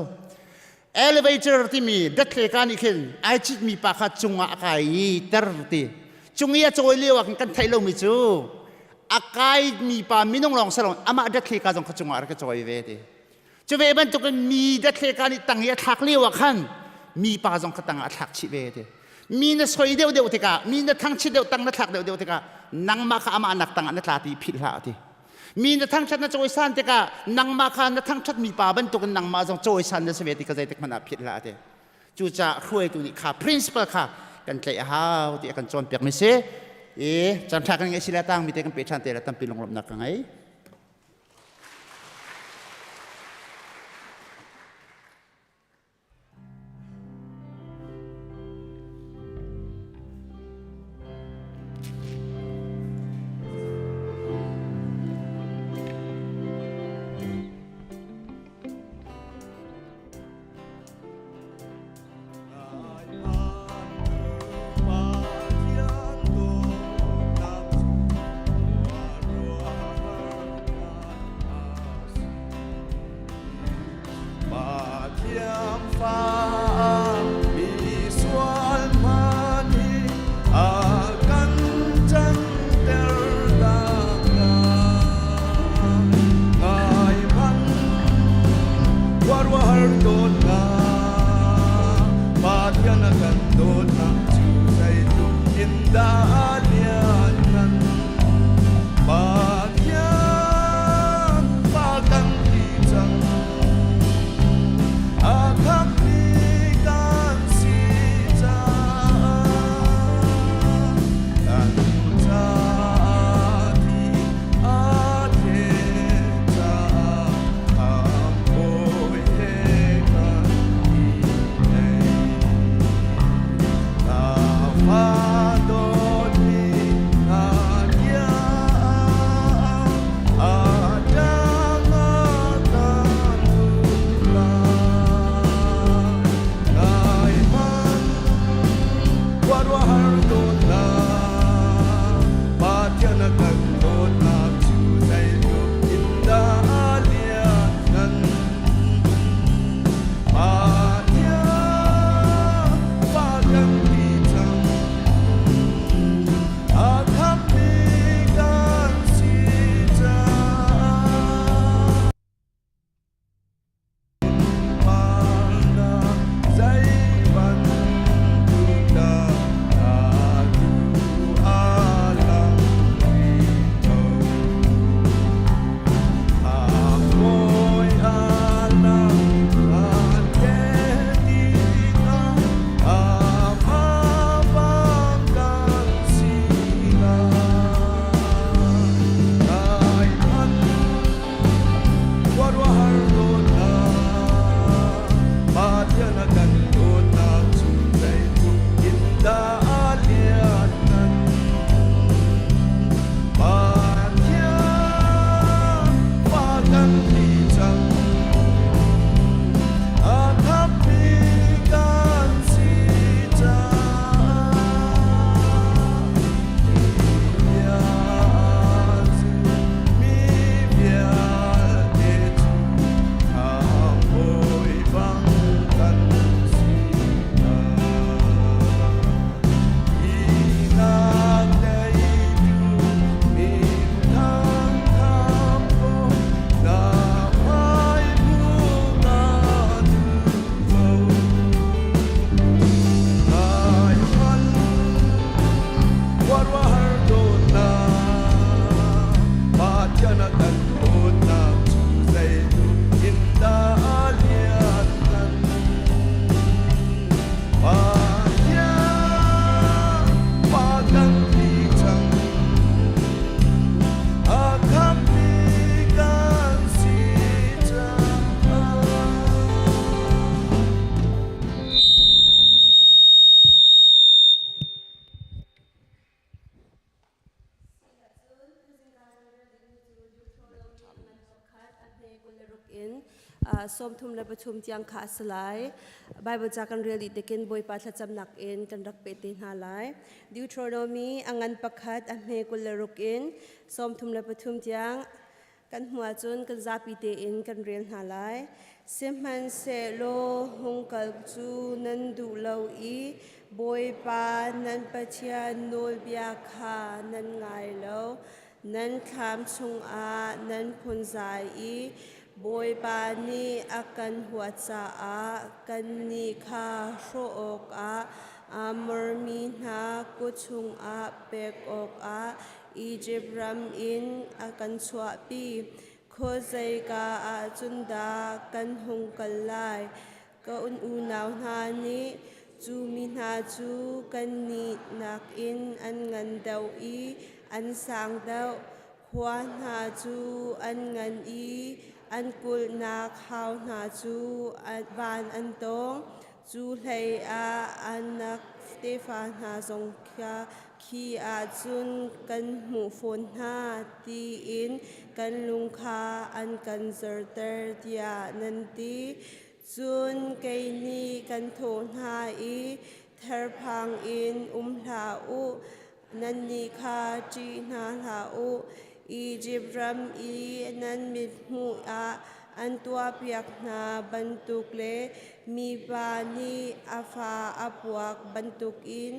B: elevator timi dathleka nih khin ai citmi pa kha cungah a kai i ter ti. Cung i a cawi lio ah khin kan theih lomi cu a kaimi pa minung lawng si lo amah dathleka zong kha cungah a rak i cawi ve ti. Cu ve bantukin mi dathleka nih tang i a thlak lio ah khan mi pa zong kha tang ah a thlak chih ve ti. Mi na soi deuhdeuh tikah, mi na thangchit deuh tang na thlak deuhdeuh tikah nangmah kha amah nak tang ah na tla ti philh hlah ti. Mi na thangṭhat na cawisan tikah nangmah kha na thangṭhat mi pa bantukin nangmah zong cawisan na si ve ti kha zeitik hmanh ah philh hlah ti. Cucaah hruaitu nih kha principle kha kan tlaih a hau ti a kan cawnpiak mi si. I caan ṭha kan ngeih si le tang mi te kan pe ṭhan te le tampi lunglawmhnak ka ngei.
D: In 33 tiang kha a si lai. Bible ca kan rel dih tikin Bawipa thlacamnak in kan rak pe te hna lai. Deuteronomy a ngan pakhat a hme 26 in 33 tiang kan hmu ahcun kan zapi tein kan rel hna lai. Sihmanhsehlaw hung kal cu nan duh lo i Bawipa nan Pathian nawlbia kha nan ngai lo. Nan thlam chungah nan phunzai i Bawipa nih a kan huat caah kannih kha hrawh awkah Amor mi hna kut chungah pek awkah Izipt ram in a kan chuahpi. Khuazeika ah cun dah kan hung kal lai? Ka unau hna nih cu mi hna cu kannih nakin an ngan deuh i an sang deuh. Khua hna cu an ngan i an kulhnak hau hna cu van an tawng. Cu hleiah Anak tefa hna zong khi ah cun kan hmuh fawn hna tiin kan lung kha an kan zorter tiah nan ti. Cun kei nih kan thawh hna i therphang in um hlah u, nannih kha ṭih hna hlah u. Izipt ram i nan mithmuh ah an tuahpiak hna bantuk le mipa nih a fa a puak bantukin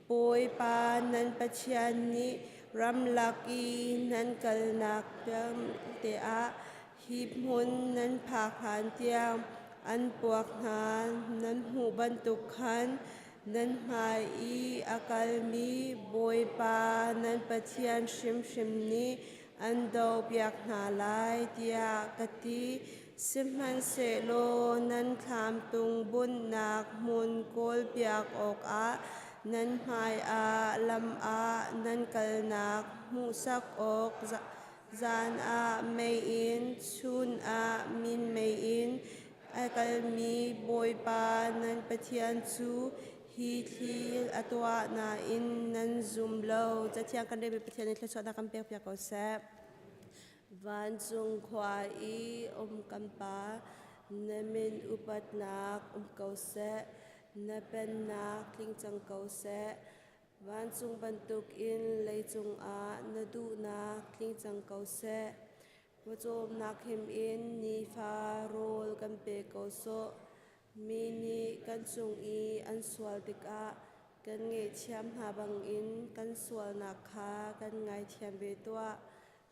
D: Bawipa nan Pathian nih ramlak i nan kalnak vialte ah hi hmun nan phak hlan tiang an puak hna nan hmuh bantuk khan nan hmai i a kalmi Bawipa nan Pathian hrimhrim nih an dohpiak hna lai tiah ka ti. Sihmanhsehlaw nan thlam tung bunhnak hmun kawlpiak awkah nan hmaiah lam ah nan kalnak hmuhsak awk Zan ah meiinn, chun ah minmei in a kalmi Bawipa nan Pathian cu hi thil a tuah nain nan zum lo. Cathiang kan relmi Pathian nih thluachuahnak kan pekpiak ko seh. Vancung khua i um kan Pa, na min upatnak um ko seh, na pennak tling cang ko seh. Vancung bantukin leicung ah na duhnak tling cang ko seh. Pawcawmnak him in nifa rawl kan pe ko sawh. Mi nih kan cung i an sual tikah kan ngaihthiam hna bangin kan sualnak kha kan ngaithiam ve tuah.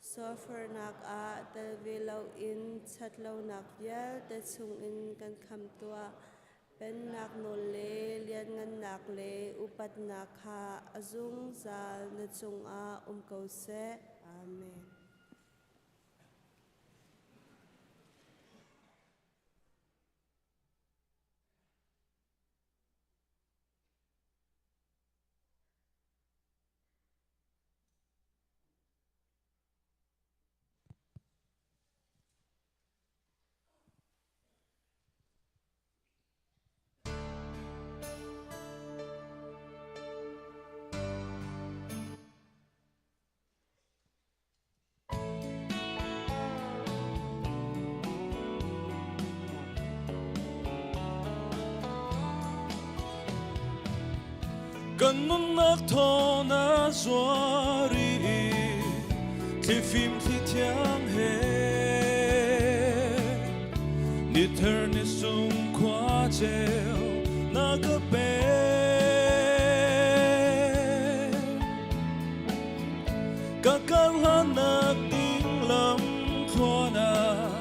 D: Sualforhnak ah tel ve loin ṭhatlonak vialte chungin kan khamh tuah. Pennak nawl le lianngannak le upatnak kha a zungzal na cungah um ko seh. Amen.
E: Kan nunnak thaw na zuar i thlifim thli thiang he ni ther ni sung khua ceu na ka pe ka kar hlannak ding lam thluan ah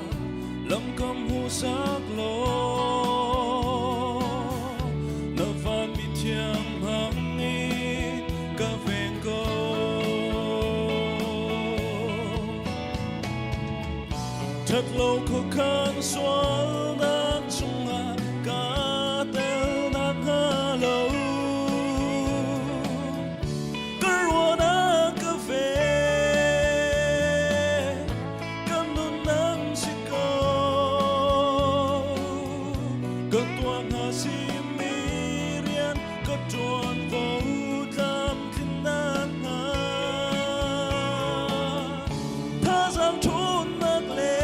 E: lam kam hu sak law na van mi thiang hang in ka veng ko. That lo khuakhan sualnak chungah ka tel nak hnga lo. Ka ruahnak ka ve, kan nunnak si ko. Ka tuah hnga simi rian ka ṭuanvo tlamtlinnak hnga. Thazaang ṭhawnnak le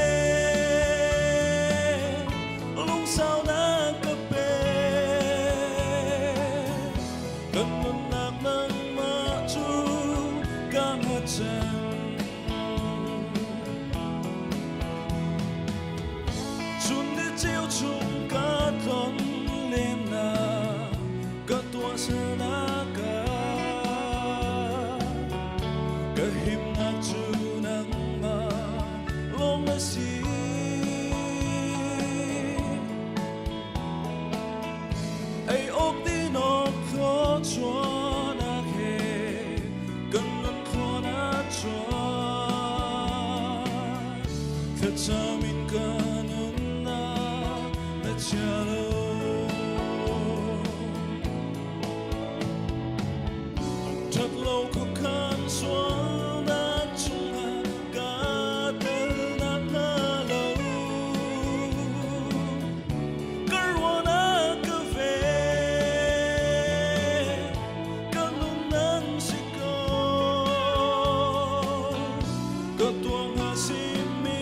E: tlon lennak ka tuahsernak ah ka himnak cu nangmah lawng na si. Ei awk din awk thluachuahnak he kan nun thluan a chuak. Thlacam in ka nunnak na chia lo. Ṭhatlo khuakhan sualnak chungah kaa tel nakhnga lo. Ka ruahnak ka ve, ka nunnak si ko. Ka tuah hnga simi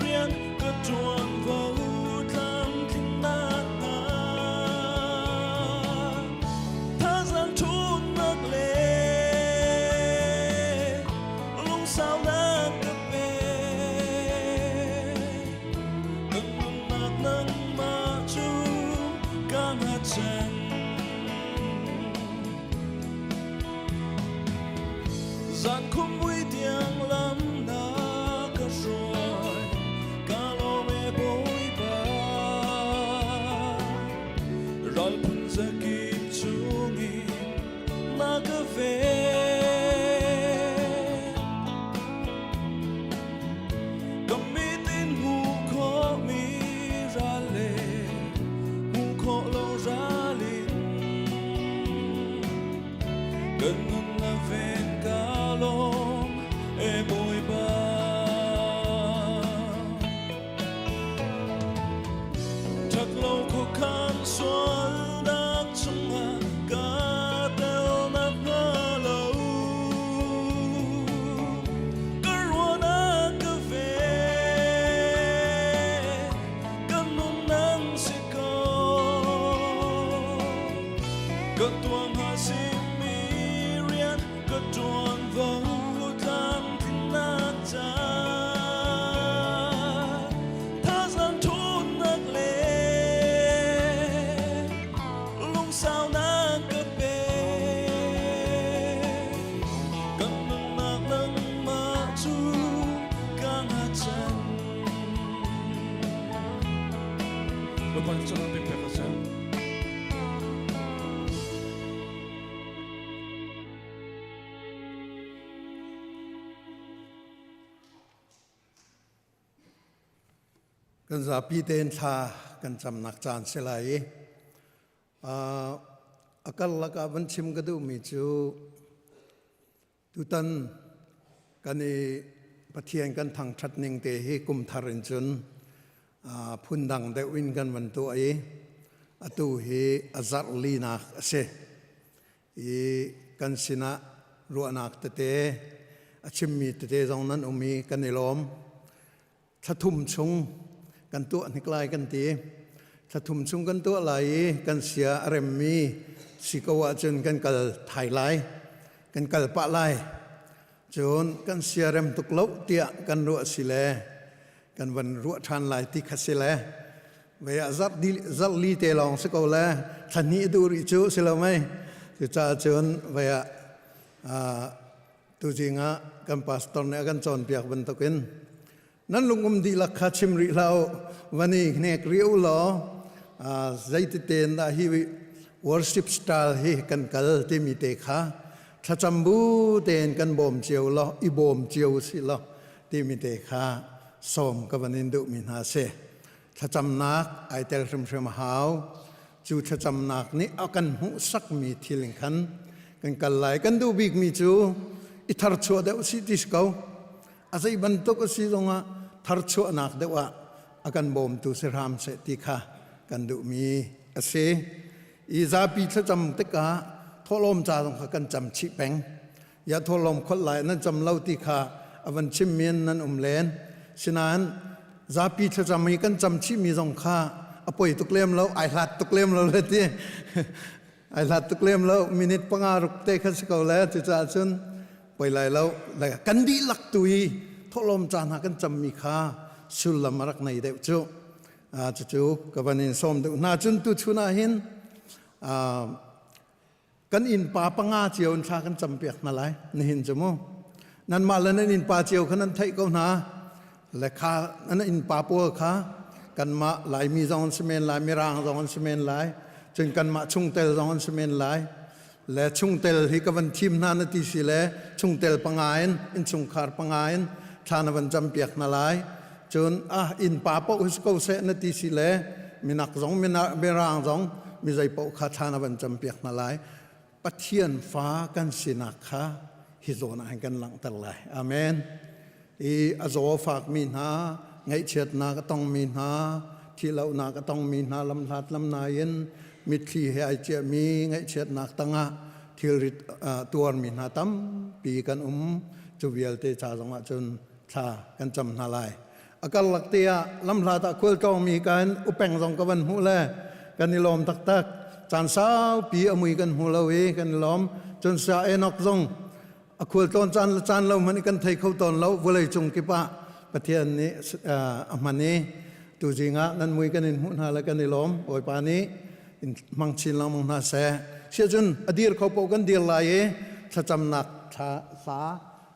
E: rian ka ṭuanvo tlamtlinnak hna. Thazaang ṭhawnnak le lungsaunak ka pe. Ka nunnak nangmah cu ka hngatchan. Zan khumui tiang lam na ka hruai, ka lawm e Bawipa. Ral phun zakip chungin na ka ven. Ka mit in hmuh khawhmi ral le hmuh khawh lo ral in kan nunnak ven ka lawm e Bawipa. Ṭhatlo khuakhan sualnak chungah ka tel nakhnga lo. Ka ruahnak ka ve, ka nunnak si ko. Ka tuah hnga simi rian ka ṭuanvo tlamtlinnak ca. Thazaang ṭhawnnak le lungsaunak ka pe. Kan nunnak nangmah cu ka ngachan. Bapak cakap pek sa.
F: Kan zapi tein thla kan camnak caan si lai i a karlak ah van chim ka duhmi cu tutan kan i Pathian kan thangṭhat ning te hi kum thar in cun phundang deuh in kan van tuah i atu hi a zarh linak a si. I kan sinah ruahnak tete a chimmi tete zong nan um i kan i lawm. Thla thum chung kan tuah hnik lai kan ti. Thla thum chung kan tuah lai i kan sia a remmi si ko ahcun kan kal thai lai, kan kal pah lai. Cun kan sia rem tuk lo tiah kan ruah si le kan van ruah ṭhan lai ti kha si le vei ah zarh di zarh li te lawng si ko le thla hnih duh rih cu si lo mei. Cucaah cun vei ah tuzing ah kan pastor nih a kan cawnpiak bantukin nan lungum dihlak kha chim rih hlah u, van i hnek rih u law zeiti tein dah hi worship style hi kan kal timi te kha thlacam bu tein kan bawm cio law i bawm cio si law timi te kha sawm ka van in duhmi hna si. Thlacamnak ai tel hrimhrim a hau. Cu thlacamnak nih a kan hmuhsakmi thil in khan kan kal lai. Kan duh bikmi cu i tharchuah deuh si ti si ko. A zei bantuk a si zongah tharchuahnak deuh ah a kan bawmtu si hram seh ti kha kan duhmi a si. I zapi thlacam tikah thawhlawm ca zong kha kan cam chih peng. Ya thawhlawm kholh lai nan cam lo ti kha a van chim men nan um len. Sinain zapi thlacam i kan cam chihmi zong kha a poi tuk lem lo, ai hlat tuk lem lo le ti. Ai hlat tuk lem lo, minute panga ruk te kha si ko le. Cucaah cun poi lai lo. Kan dihlak tu i thawhlawm ca hna kan cammi kha sullam a rak nei deuh cu. Cucu ka van in sawm duh hna. Cun tuchun ah hin kan innpa panga cio in thla kan campiak hna lai nihin cu mu. Nanmah le nan innpa cio kha nan theih ko hna. Le kha nan innpa pawl kha kanmah Laimi zong an si men lai, Mirang zong an si men lai, cun kanmah chungtel zong an si men lai. Le chungtel hi ka van thim hna na ti si le chungtel panga in innchungkhar panga in thla na van campiak hna lai. Cun ah innpa paoh hi si ko seh na ti si le minak zong mirang zong mi zei paoh kha thla na van campiak hna lai. Pathian fa kan sinak kha hi zawn ah hin kan langhter lai. Amen. I a zaw fakmi hna, ngaihchiatnak a tongmi hna, thihlohnak a tongmi hna lamhlat lamnai in mitthli he ai ciahmi ngaihchiatnak tangah thilrit tuarmi hna tampi kan um. Cu vialte ca zongah cun thla kan cam hna lai. A karlak te ah lamhlat ah khualtlawngmi kan upeng zong ka van hmuh le kan i lawm taktak. Caan saupi a mui kan hmu lo i kan i lawm. Cun Saya Enoch zong a khualtlawn caan le caan lo hmanh i kan thei kho tawn lo vawlei cung kip ah Pathian nih a hman i tuzing ah nan mui kan in hmuh hna le kan i lawm. Bawipa nih in hmang chin lengmang hna seh. Siah cun a dir kho paoh kan dir lai i thlacamnak thla hla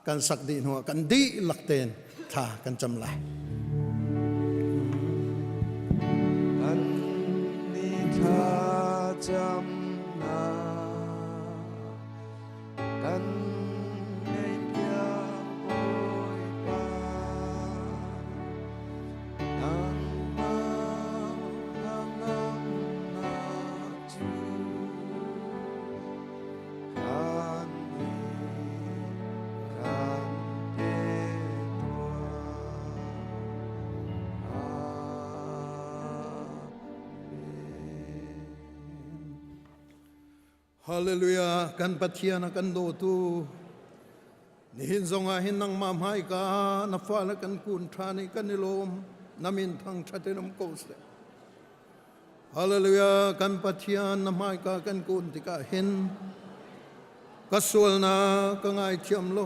F: kan sak dih hnuah kan dihlak tein thla kan cam lai.
E: Kan ni thla camnak kan ngaihpiak Bawipa nangmah hnangamnak cu kan kan pe tuah.
F: Hallelujah kan Pathian a kan dawtu nihin zongah hin nangmah hmaika na fale kan kun ṭhan i kan i lawm na min thangṭhat in um ko seh Hallelujah kan Pathian na hmaika kan kun tikah hin ka sualnak ka ngaithiam lo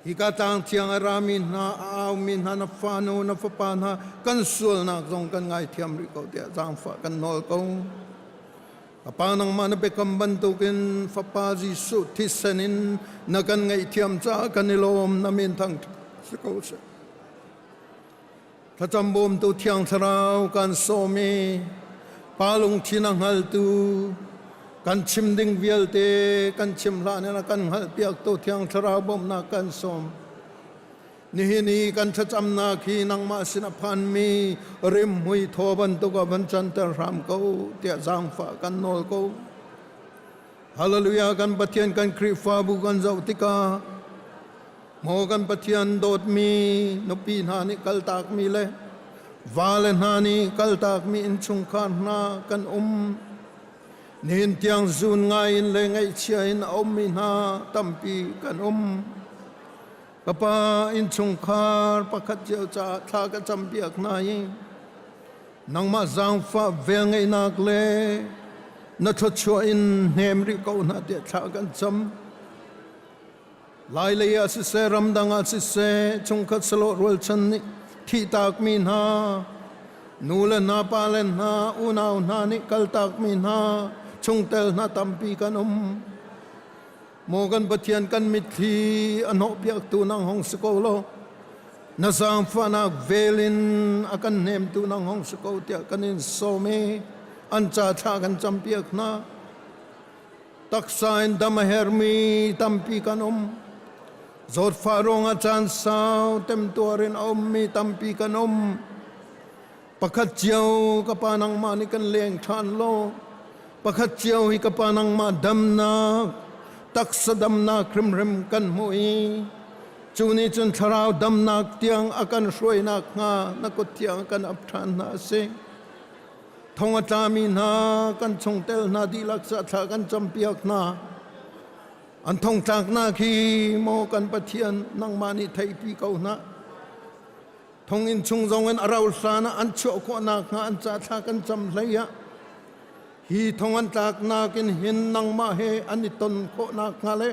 F: hika tlang thiang a rami hna a aumi hna na fanu na fapa hna kan sualnak zong kan ngaithiam rih ko tiah zaangfah kan nawl ko ka pa nangmah na biakam bantukin fapa Jesuh thisen in na kan ngaihthiam caah kan i lawm na min thang si ko seh Thlacam bawmtu Thiang Thlarau kan sawm i Pa lungthin a hngaltu kan chim ding vialte kan chim hlan in a kan hngalhpiaktu Thiang Thlarau bawmhnak kan sawm. Nihin i kan thlacamnak hi nangmah sin a phanmi rimhmui thaw bantuk ah van canter hram ko tiah zaangfah kan nawl ko. Hallelujah kan Pathian kan Khrihfabu kan zoh tikah Maw kan Pathian dawtmi nupi hna nih kaltakmi le vale hna nih kaltakmi innchungkhar hna kan um. Nihin tiang zuun ngai in le ngaihchia in a ummi hna tampi kan um. Ka pa innchungkhar pakhat cio caah thla ka campiak hna i nangmah zaangfah velngeihnak le na thluachuah in hnem rih ko hna tiah thla kan cam. Lailei ah siseh, ramdang ah siseh, chungkhat salawh rualchan nih thihtakmi hna, nu le hna, pa le hna, unau hna nih kaltakmi hna, chungtel hna tampi kan um. Maw kan Pathian kan mitthli a hnawhpiaktu nang hong si ko law, na zaangfahnak vel in a kan hnemtu nang hong si ko tiah kan in sawm i an ca thla kan campiak hna. Taksa in dam a hermi tampi kan um. Zawtfah ruangah caan sau temtuar in a ummi tampi kan um. Pakhat cio ka pa nangmah nih kan leng ṭhan law, pakhat cio hi ka pa nangmah damnak, taksa damnak hrimhrim kan hmuh i cu nih cun thlarau damnak tiang a kan hruainak hnga na kut thiang kan ap ṭhan hna a si. Thong a tlami hna kan chungtel hna dihlak thla kan campiak hna. An thongtlaknak hi maw kan Pathian nangmah nih theihpi ko hna. Thonginn chung zong in a rau hlan ah an chuah khawhnak hnga an ca thla kan cam hlei ah hi thong an tlaknak in hin nangmah he an i ton khawhnak hnga le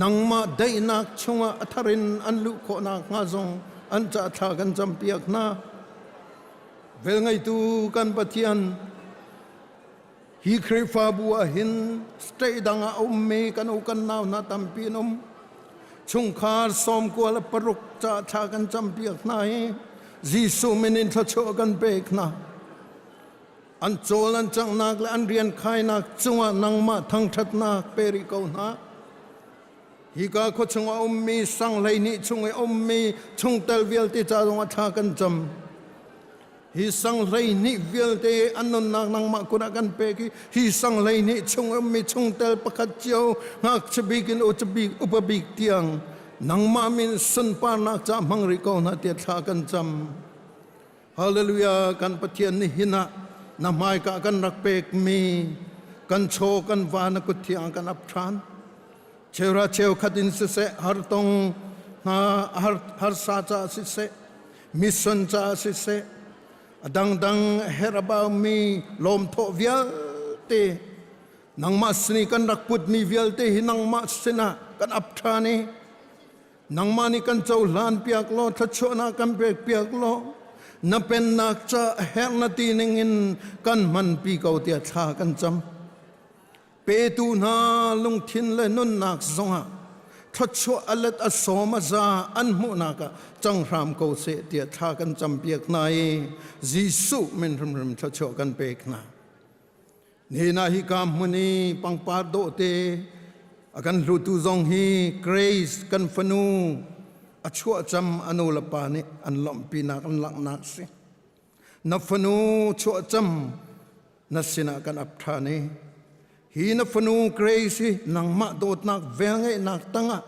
F: nangmah daihnak chungah a thar in an luh khawhnak hnga zong an ca thla kan campiak hna. Velngeitu kan Pathian, hi Khrihfabu ah hin state dang ah a ummi kan u kan nau hna tampi an um. Chungkhar sawmkua le paruk ca thla kan campiak hna i Jesuh min in thluachuah kan pek hna. An cawl an canghnak le an rian khainak cungah nangmah thangṭhatnak pe rih ko hna. Hika khua chung a ummi sang 12 chung i a ummi chungtel vialte ca zongah thla kan cam. Hi sang 12 vialte an nunnak nangmah kut ah kan pek i hi sang 12 chung a ummi chungtel pakhat cio ngakchia bik in upa bik upa bik tiang nangmah min sunparnak ca hmang rih ko hna tiah thla kan cam. Hallelujah kan Pathian nih hin ah na hmaika kan rak pekmi kan chaw kan va na kut thiang kan ap ṭhan. Cheura cheukhat in siseh hartong hna har harsa ca siseh mission ca siseh a dangdang herh about mi lawmthawh vialte nangmah sin i kan rak putmi vialte hi nangmah sinah kan ap ṭhan i Nangmah nih kan cohlan piak law thluachuahnak kan pek piak law na pennak ca herh na ti ning in kan hmanpi ko tiah thla kan cam. Petu hna lungthin le nunnak zongah thluachuah a let a sawm a za an hmuhnak ah cang hram ko seh tiah thla kan cam piak hna i Jesuh min hrimhrim thluachuah kan pek hna. Nihin ah hika hmun i pangpar dawhte a kan hlutu zong hi Grace kan fanu a chuahcam a nu le pa nih an lawmhpinak an langhnak si. Na fanu chuahcam na sinah kan ap ṭhan i hi na fanu Grace hi nangmah dawtnak velngeihnak tangah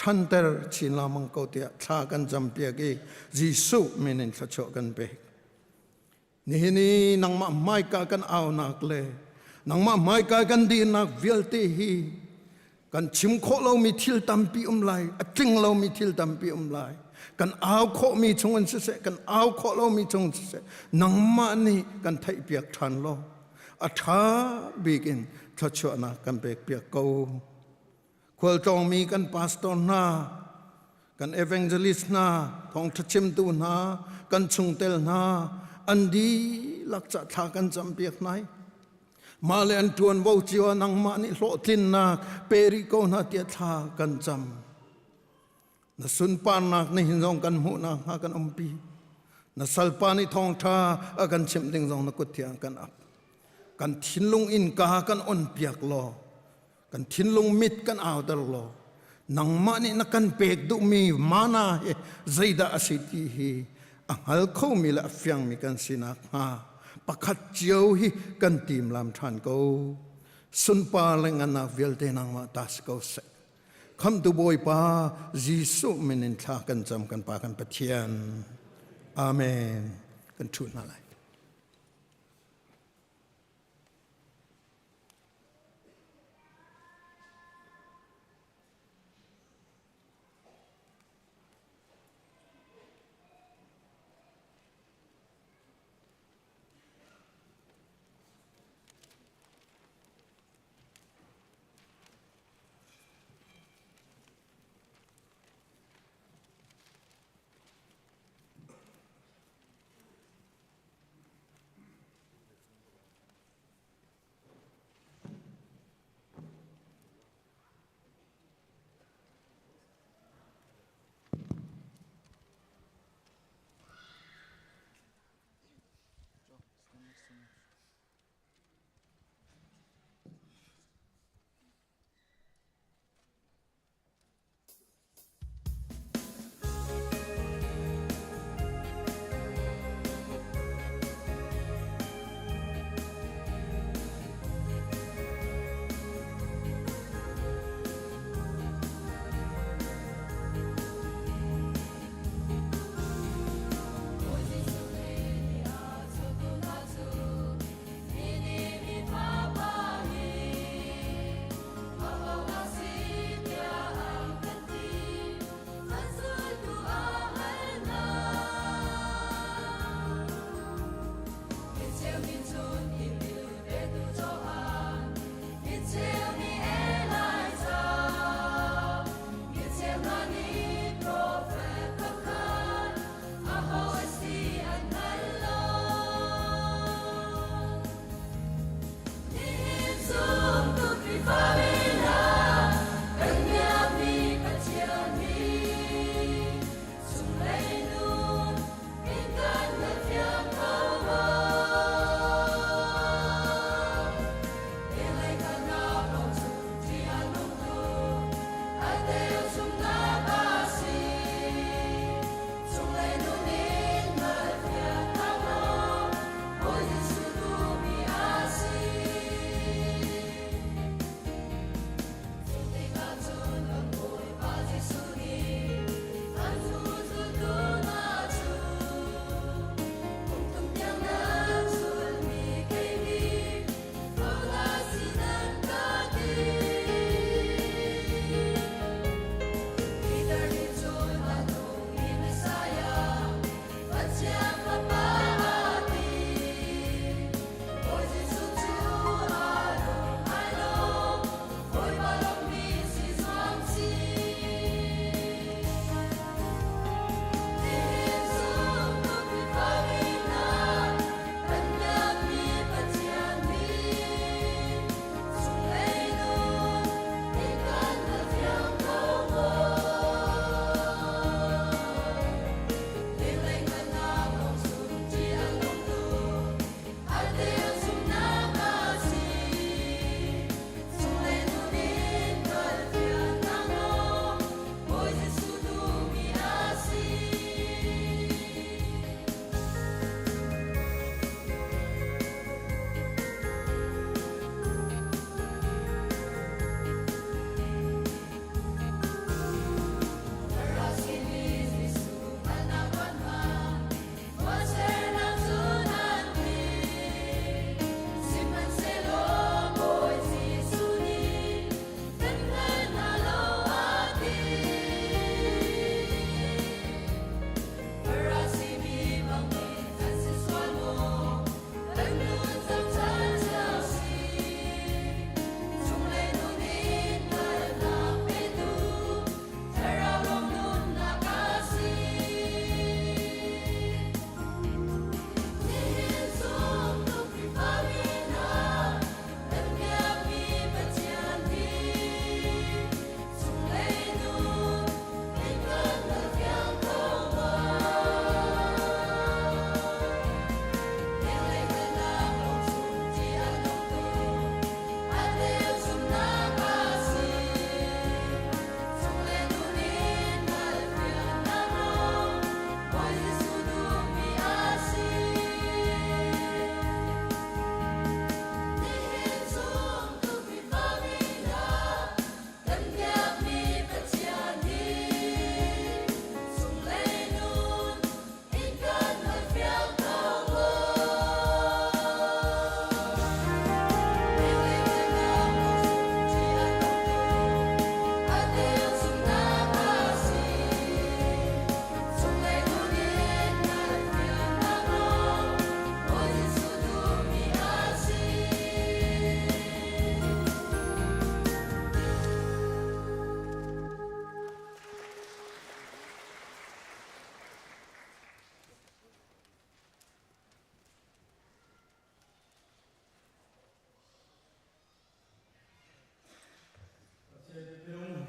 F: ṭhanter chin lengmang ko tiah thla kan campiak i Jesuh min in thluachuah kan pek. Nihin i nangmah hmaika kan aunak le nangmah hmaika kan dirnak vialte hi kan chim khawh lomi thil tampi um lai, a tling lomi thil tampi um lai. Kan au khawhmi chung in siseh, kan au khawh lomi chung in siseh, nangmah nih kan theihpiak ṭhan law a ṭha bik in thluachuahnak kan pekpiak ko. Khualtlawngmi kan pastor hna, kan evangelist hna, thawngṭha chimtu hna, kan chungtel hna, an dihlak ca thla kan campiak hna. Mah le an ṭuanvo cio ah nangmah nih hlawhtlinnak pe rih ko hna tiah thla kan cam. Na sunparnak nihin zong kan hmuh nakhnga kan umpi. Na salpa nih thawngṭha a kan chimh ding zong na kut thiang kan ap. Kan thinlung innka kan on piak law kan thinlung mit kan auter law nangmah nih na kan pek duhmi mana hi zeidah a si ti hi a hngal khomi le a fiangmi kan si nakhnga pakhat cio hi kan timlam ṭhan ko. Sunpar le ngannak vialte nangmah ta si ko seh. Khamtu Bawipa Jesuh min in thla kan cam kan Pa kan Pathian. Amen. Kan ṭhu hna lai.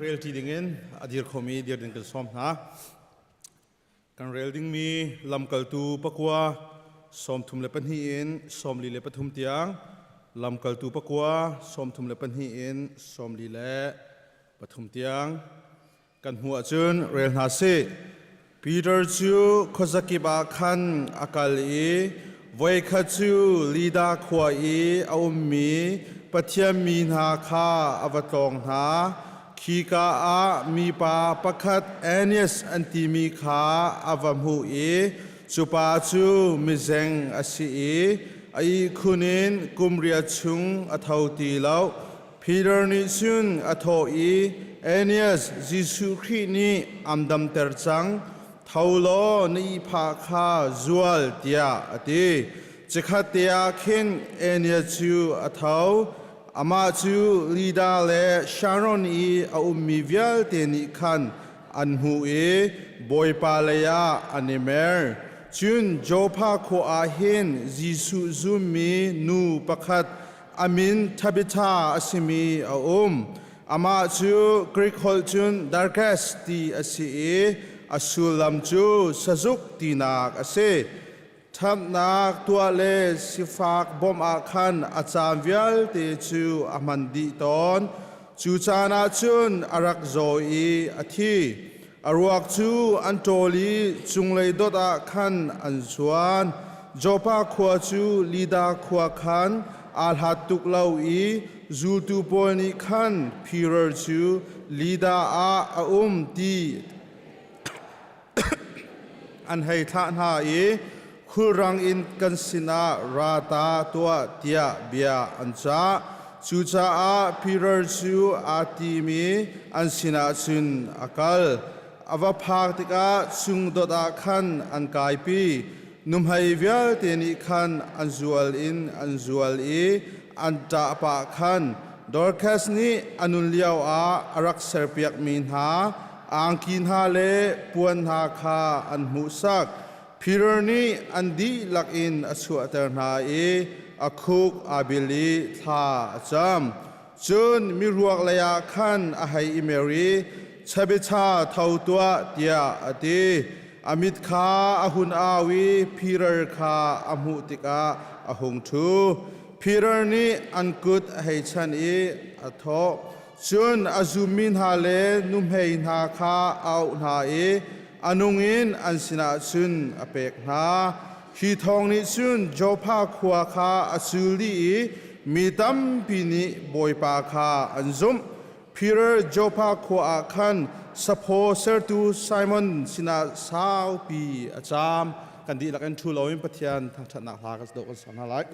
G: Relṭi dingin a dir khomi dir ding kan sawm hna. Kan rel dingmi lamkaltu pakua 32 in 43 tiang lamkaltu pakua 32 in 43 tiang kan hmuh ahcun rel hna sih. Peter cu khuazakip ah khan a kal i voikhat cu Lida khua i a ummi Pathian mi hna kha a va tlawng hna. Khika ah mipa pakhat Aeneas an timi kha a va hmuh i cu pa cu mizeng a si i a ihkhun in kum riat chung a tho ti lo. Peter nih cun a thawh i, Aeneas, Jesuh Khrih nih am damter cang. Tho law na ihphah kha zual, tiah a ti. Chikkhat te ah khin Aeneas cu a tho. Amah cu Lida le Sharon i a ummi vialte nih khan an hmuh i Bawipa lei ah an i mer. Cun Joppa khua ah hin Jesuh zummi nu pakhat a min Tabitha a simi a um. Amah cu Greek holh cun Dorcas ti a si i a sullam cu sazuk tinak a si. Ṭhatnak tuah le sifak bawmh ah khan a caan vialte cu a hman dih tawn. Cu caan ah cun a rak zaw i a thi. A ruak cu an ṭawl i cunglei dot ah khan an zuan. Joppa khua cu Lida khua khan aa hlat tuk lo i zultu pawl nih khan Peter cu Lida ah a um ti an hei thlah hna i khulrang in kan sinah ra ta tuah tiah bia an cah. Cucaah Peter cu aa tim i an sinah cun a kal. A va phak tikah sungdot ah khan an kaipi. Nuhmei vialte nih khan an zual in an zual i an ṭah pah khan Dorcas nih a nun lioah a rak serpiakmi hna angki hna le puan hna kha an hmuhsak. Peter nih an dihlak in a chuahter hna i a khuk aa bil i thla a cam. Cun miruak leiah khan a hei i mer i, Chabicha tho tuah, tiah a ti. A mit kha a hun au i Peter kha a hmuh tikah a hung ṭhu. Peter nih an kut a hei chanh i a thawh. Cun a zummi hna le nuhmei hna kha a auh hna i a nung in an sinah cun a pek hna. Hi thawng nih cun Joppa khua kha a cul dih i mi tampi nih Bawipa kha an zumh. Peter Joppa khua ah khan saphaw sertu Simon sinah saupi a caam. Kan dihlak in ṭhu loin Pathian thangṭhatnak hla kan dawh kan sa hna lai.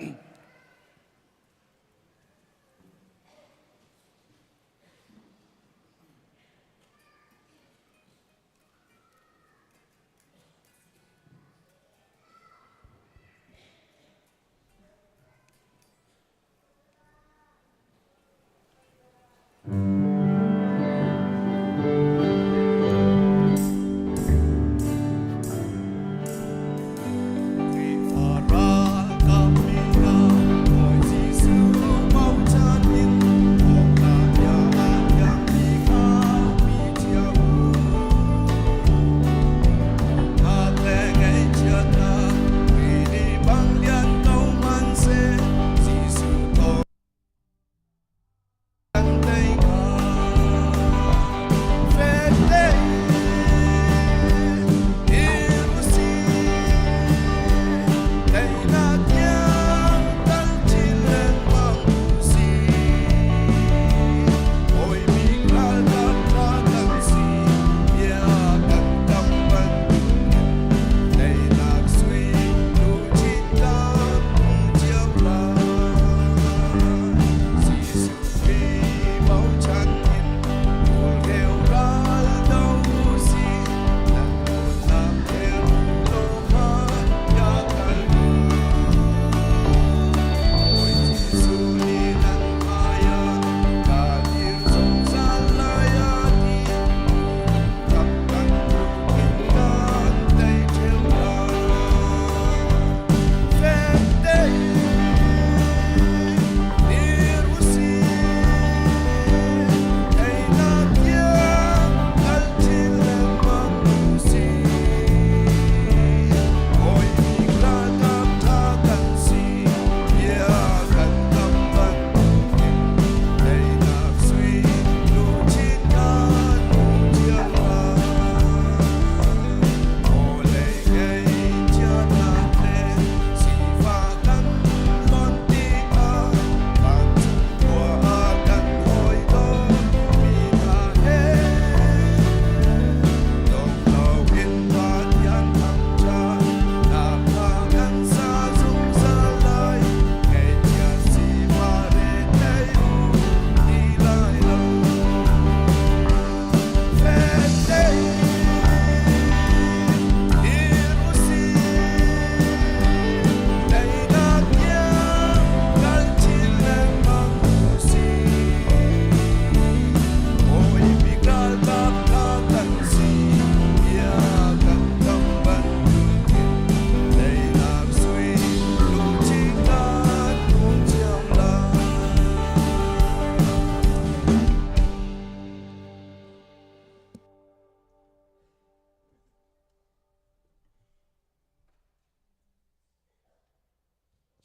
E: Khrihfa ralkap mi hna.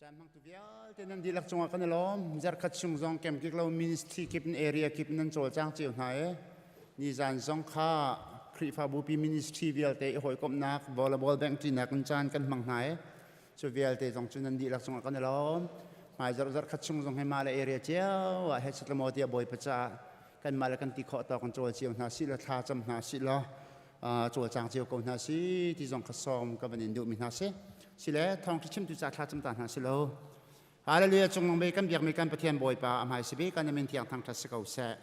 B: Caan hmangtu vialte nan dihlak cungah kan i lawm. Zarkhat chung zong kemkik lo ministry kip in area kip nan cawlcang cio hna i nizan zong kha Khrihfabu pi ministry vialte i hawikomhnak volleyball bank ṭinak in caan kan hmang hna i cu vialte zong cu nan dihlak cungah kan i lawm. Hmai zarh zarkhat chung zong hi mah le area cio ah he chatlaw tiah Bawipa caah kanmah le kan ti khawh tawk in cawl cio hna sih law thla cam hna sih law cawlcang cio ko hna si ti zong kha sawm ka van in duhmi hna si. Sile thawngṭha chimtu ca thla cam ta hna si lo. Hallelujah cungnung bik kan biakmi kan Pathian Bawipa a hmai si bik kan min thiang thangṭhat si ko seh.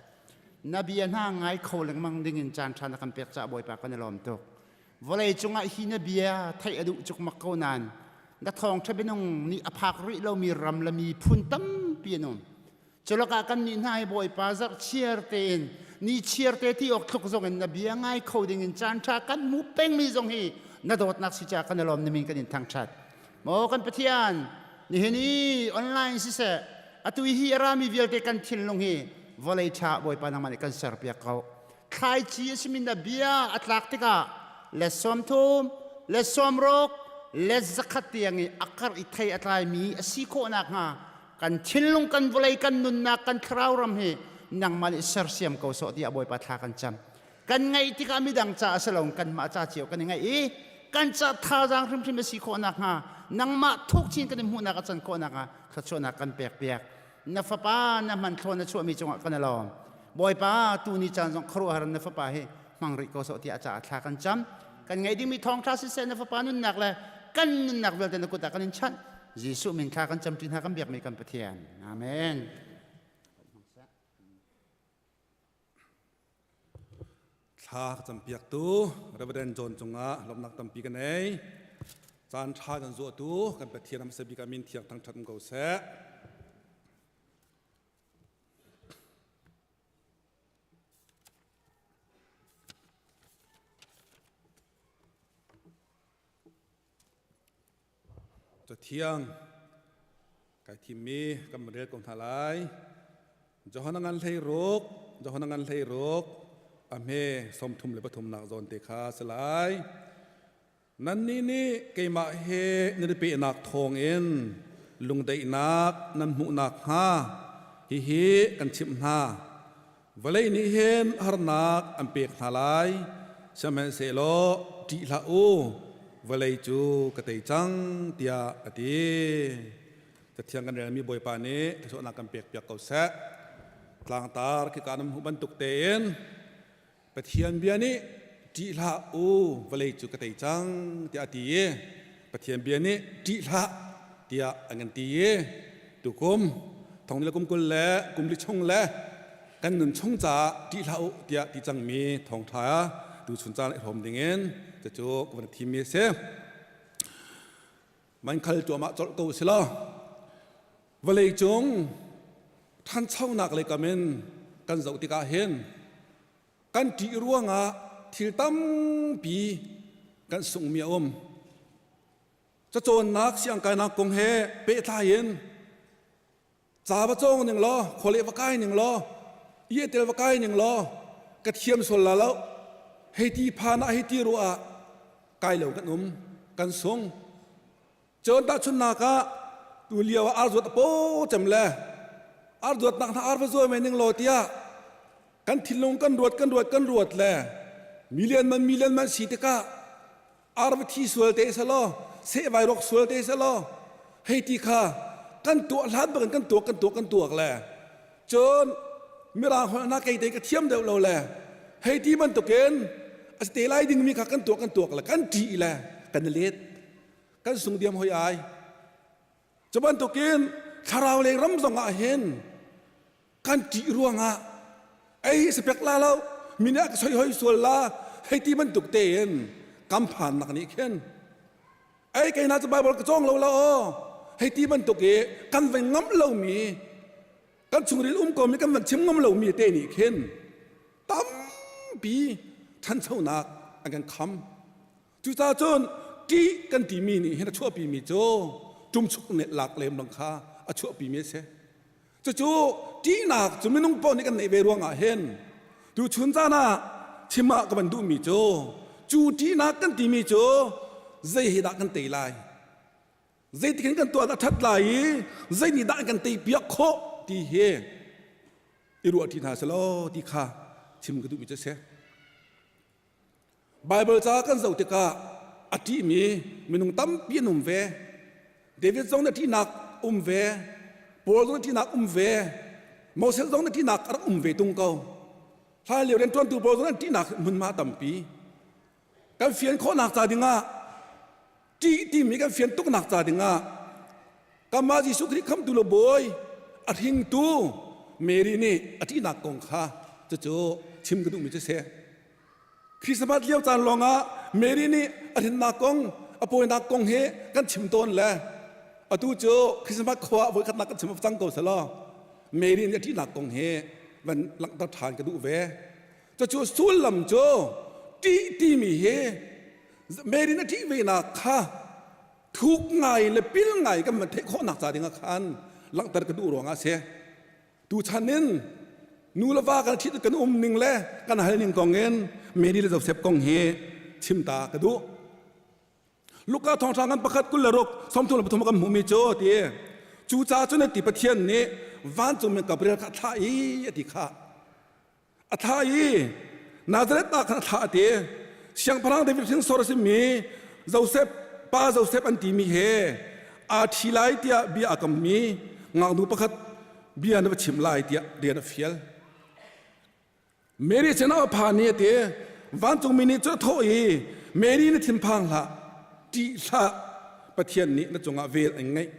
B: Na bia hna ngai kho lengmang ding in caan ṭha na kan pek caah Bawipa kan i lawm tuk. Vawlei cungah hi na bia theih a duh cukmak ko nain na thawngṭha minung nih a phak rih lomi ram le miphun tampi an um. Culakah kan nih hna hi Bawipa zarh chiar tein ni chiar te ti awk thluk zong in na bia ngai kho ding in caan ṭha kan hmu pengmi zong hi na dawtnak si caah kan i lawm nimin kan in thangṭhat. Maw kan Pathian, nihin i online siseh atu hi a rami vialte kan thinlung hi vawlei ṭha Bawipa nangmah nih kan serpiak ko. Thlaici a simi na bia a tlak tikah let 30, let 60, let 100 tiang i a karh i thei a tlaimi a si khawh nakhnga kan thinlung kan vawlei kan nunnak kan thlarau ram hi nangmah nih sersiam ko sawh tiah Bawipa thla kan cam. Kan ngaih tikah midang ca a si lo kanmah ca cio kan i ngaih i kan ca thazaang hrimhrim a si khawh nakhnga nangmah thuk chin kan i hmuhnak a can khawh nakhnga thluachuahnak kan pek piak. Na fapa na hmanthlawn na chuahmi cungah kan i lawm. Bawipa tu ni caan zong khuaruahhar na fapa hi hmang rih ko sawh tiah a caah thla kan cam. Kan ngaih dingmi thawngṭha siseh na fapa nunnak le kan nunnak vialte na kut ah kan in chanh. Jesuh min thla kan camṭi hna kan biakmi kan Pathian. Amen.
G: Thla ka campiaktu Reverend John cungah lawmhnak tampi ka nei. Caan ṭha kan zuahtu kan Pathian a hmasa bik ah min thiang thangṭhat um ko seh. Cathiang kai thimmi kan rel ko hna lai. Johan ngan hlei ruk, Johan ngan hlei ruk, a hme 33 nak zawn te kha si lai. Nannih nih keimah he nan i pehnak thawngin lungdaihnak nan hmuh nakhnga hihi kan chimh hna. Vawlei nih hin harnak an pek hna lai, sihmanhsehlaw ṭih hlah u, vawlei cu ka tei cang, tiah a ti. Cathiang kan relmi Bawipa nih thluachuahnak kan pekpiak ko seh. Tlangtar khika nan hmuh bantuk tein Pathian bia nih ṭih hlah u, vawlei cu ka tei cang tiah a ti i Pathian bia nih ṭih hlah tiah an kan ti i tukum thong le kum 20 le kum li chung le kan nun chung caah ṭih hlah u tiah ti cangmi thawngṭha tu chun caan i hrawm dingin cucu ka van thimmi a si. Man khal cuahmah colh ko si law vawlei cung ṭhanchonak lei kam in kan zoh tikah hin kan ṭih ruangah thil tampi kan sunghmi a um. Cacawnnak siangkainak kong he pehtlai in ca va cawng ning law, khualeh va kai ning law, i tel va kai ning law, ka thiam sual la lo, hei ti phan ah hei ti ruah ah kai lo kan um, kan sung. Cun tahchunhnak ah tu lio ah ar zuat a paw cem le ar zuatnak hna ar va zuai mai ning law tiah kan thinlung kan ruat kan ruat kan ruat le million man million man si tikah ar va thi sual te selaw seh vai rok sual te selaw hei ti kha kan tuah hlan bakin kan tuak kan tuak kan tuak le cun mirang holh na kei te ka thiam deuh lo le hei ti bantukin a te lai dingmi kha kan tuak kan tuak le kan ṭih le kan let kan sung diam hoi ai cu bantukin thlarau lei ram zong ah hin kan ṭih ruangah ei sapek la lo mi nih a ka soi hoi sual la hei ti bantuk tein kam phannak nih khin ei kei na cu Bible ka cawng lo la aw hei ti bantuk i kan van ngamh lomi kan chungril um komi kan van chim ngam lomi te nih khin tampi ṭhanchonak an kan kham Cucaah cun ṭih kan timi nih hin a chuahpimi cu ṭumchuk nih lak lem bang kha a chuahpimi a si. Cucu ṭihnak cu minung paoh nih kan neih ve ruangah hin tuchun caan ah chim ah ka van duhmi cu cu ṭihnak kan timi cu zei he dah kan tei lai?
H: Zeitik in kan tuah dah ṭhat lai i zei nih dah kan tei piak khawh ti hi i ruah ṭi hna selaw ti kha chim ka duhmi cu a si. Baibal ca kan zoh tikah a ṭihmi minung tampi an um ve. David zong na ṭihnak um ve. Paul zong na ṭihnak um ve. Moses zong na ṭihnak a rak um ve tung ko. Hlan lio rianṭuantu pawl zong an ṭihnak hmunhma tampi. Kan fian khawhnak ca dingah ṭih timi kan fian tuknak ca dingah kanmah Jesuh Khrih khamtu le bawi a hringtu Mary nih a ṭihnak kong kha cucu chim ka duhmi cu si. Christmas lio caan lawngah Mary nih a hrinnak kong a pawinak kong hi kan chim tawn le atu cu Christmas khua ah voikhatnak kan chim cang ko selaw Mary nih a ṭihnak kong hi van langhter ṭhan ka duh ve. Cucu sullam cu ṭih timi hi Mary na ṭih venak kha thuk ngai le pil ngai kan van theih khawhnak ca dingah khan langhter ka duh ruangah a si. Tuchan in nu le va kan ṭhit kan um ning le kan hal ning kong in Mary le Joseph kong hi chim ta ka duh. Luka thawngṭha ngan pakhat 26 33 kan hmuhmi cu ti cu ca cun ti Pathian nih vancungmi Gabriel kha a thlah i a ti kha a thlah i Nazareth ah khan a thlah ti siangpahrang David hrinsor a simi Joseph pa Joseph an timi he aa ṭhi lai tiah bia a kammi ngaknu pakhat bia na va chim lai tiah rian a fial. Mary sinah a phan i a ti vancungmi nih cu a thawh i Mary na thinphang hlah ṭih hlah Pathian nih na cungah vel an ngeih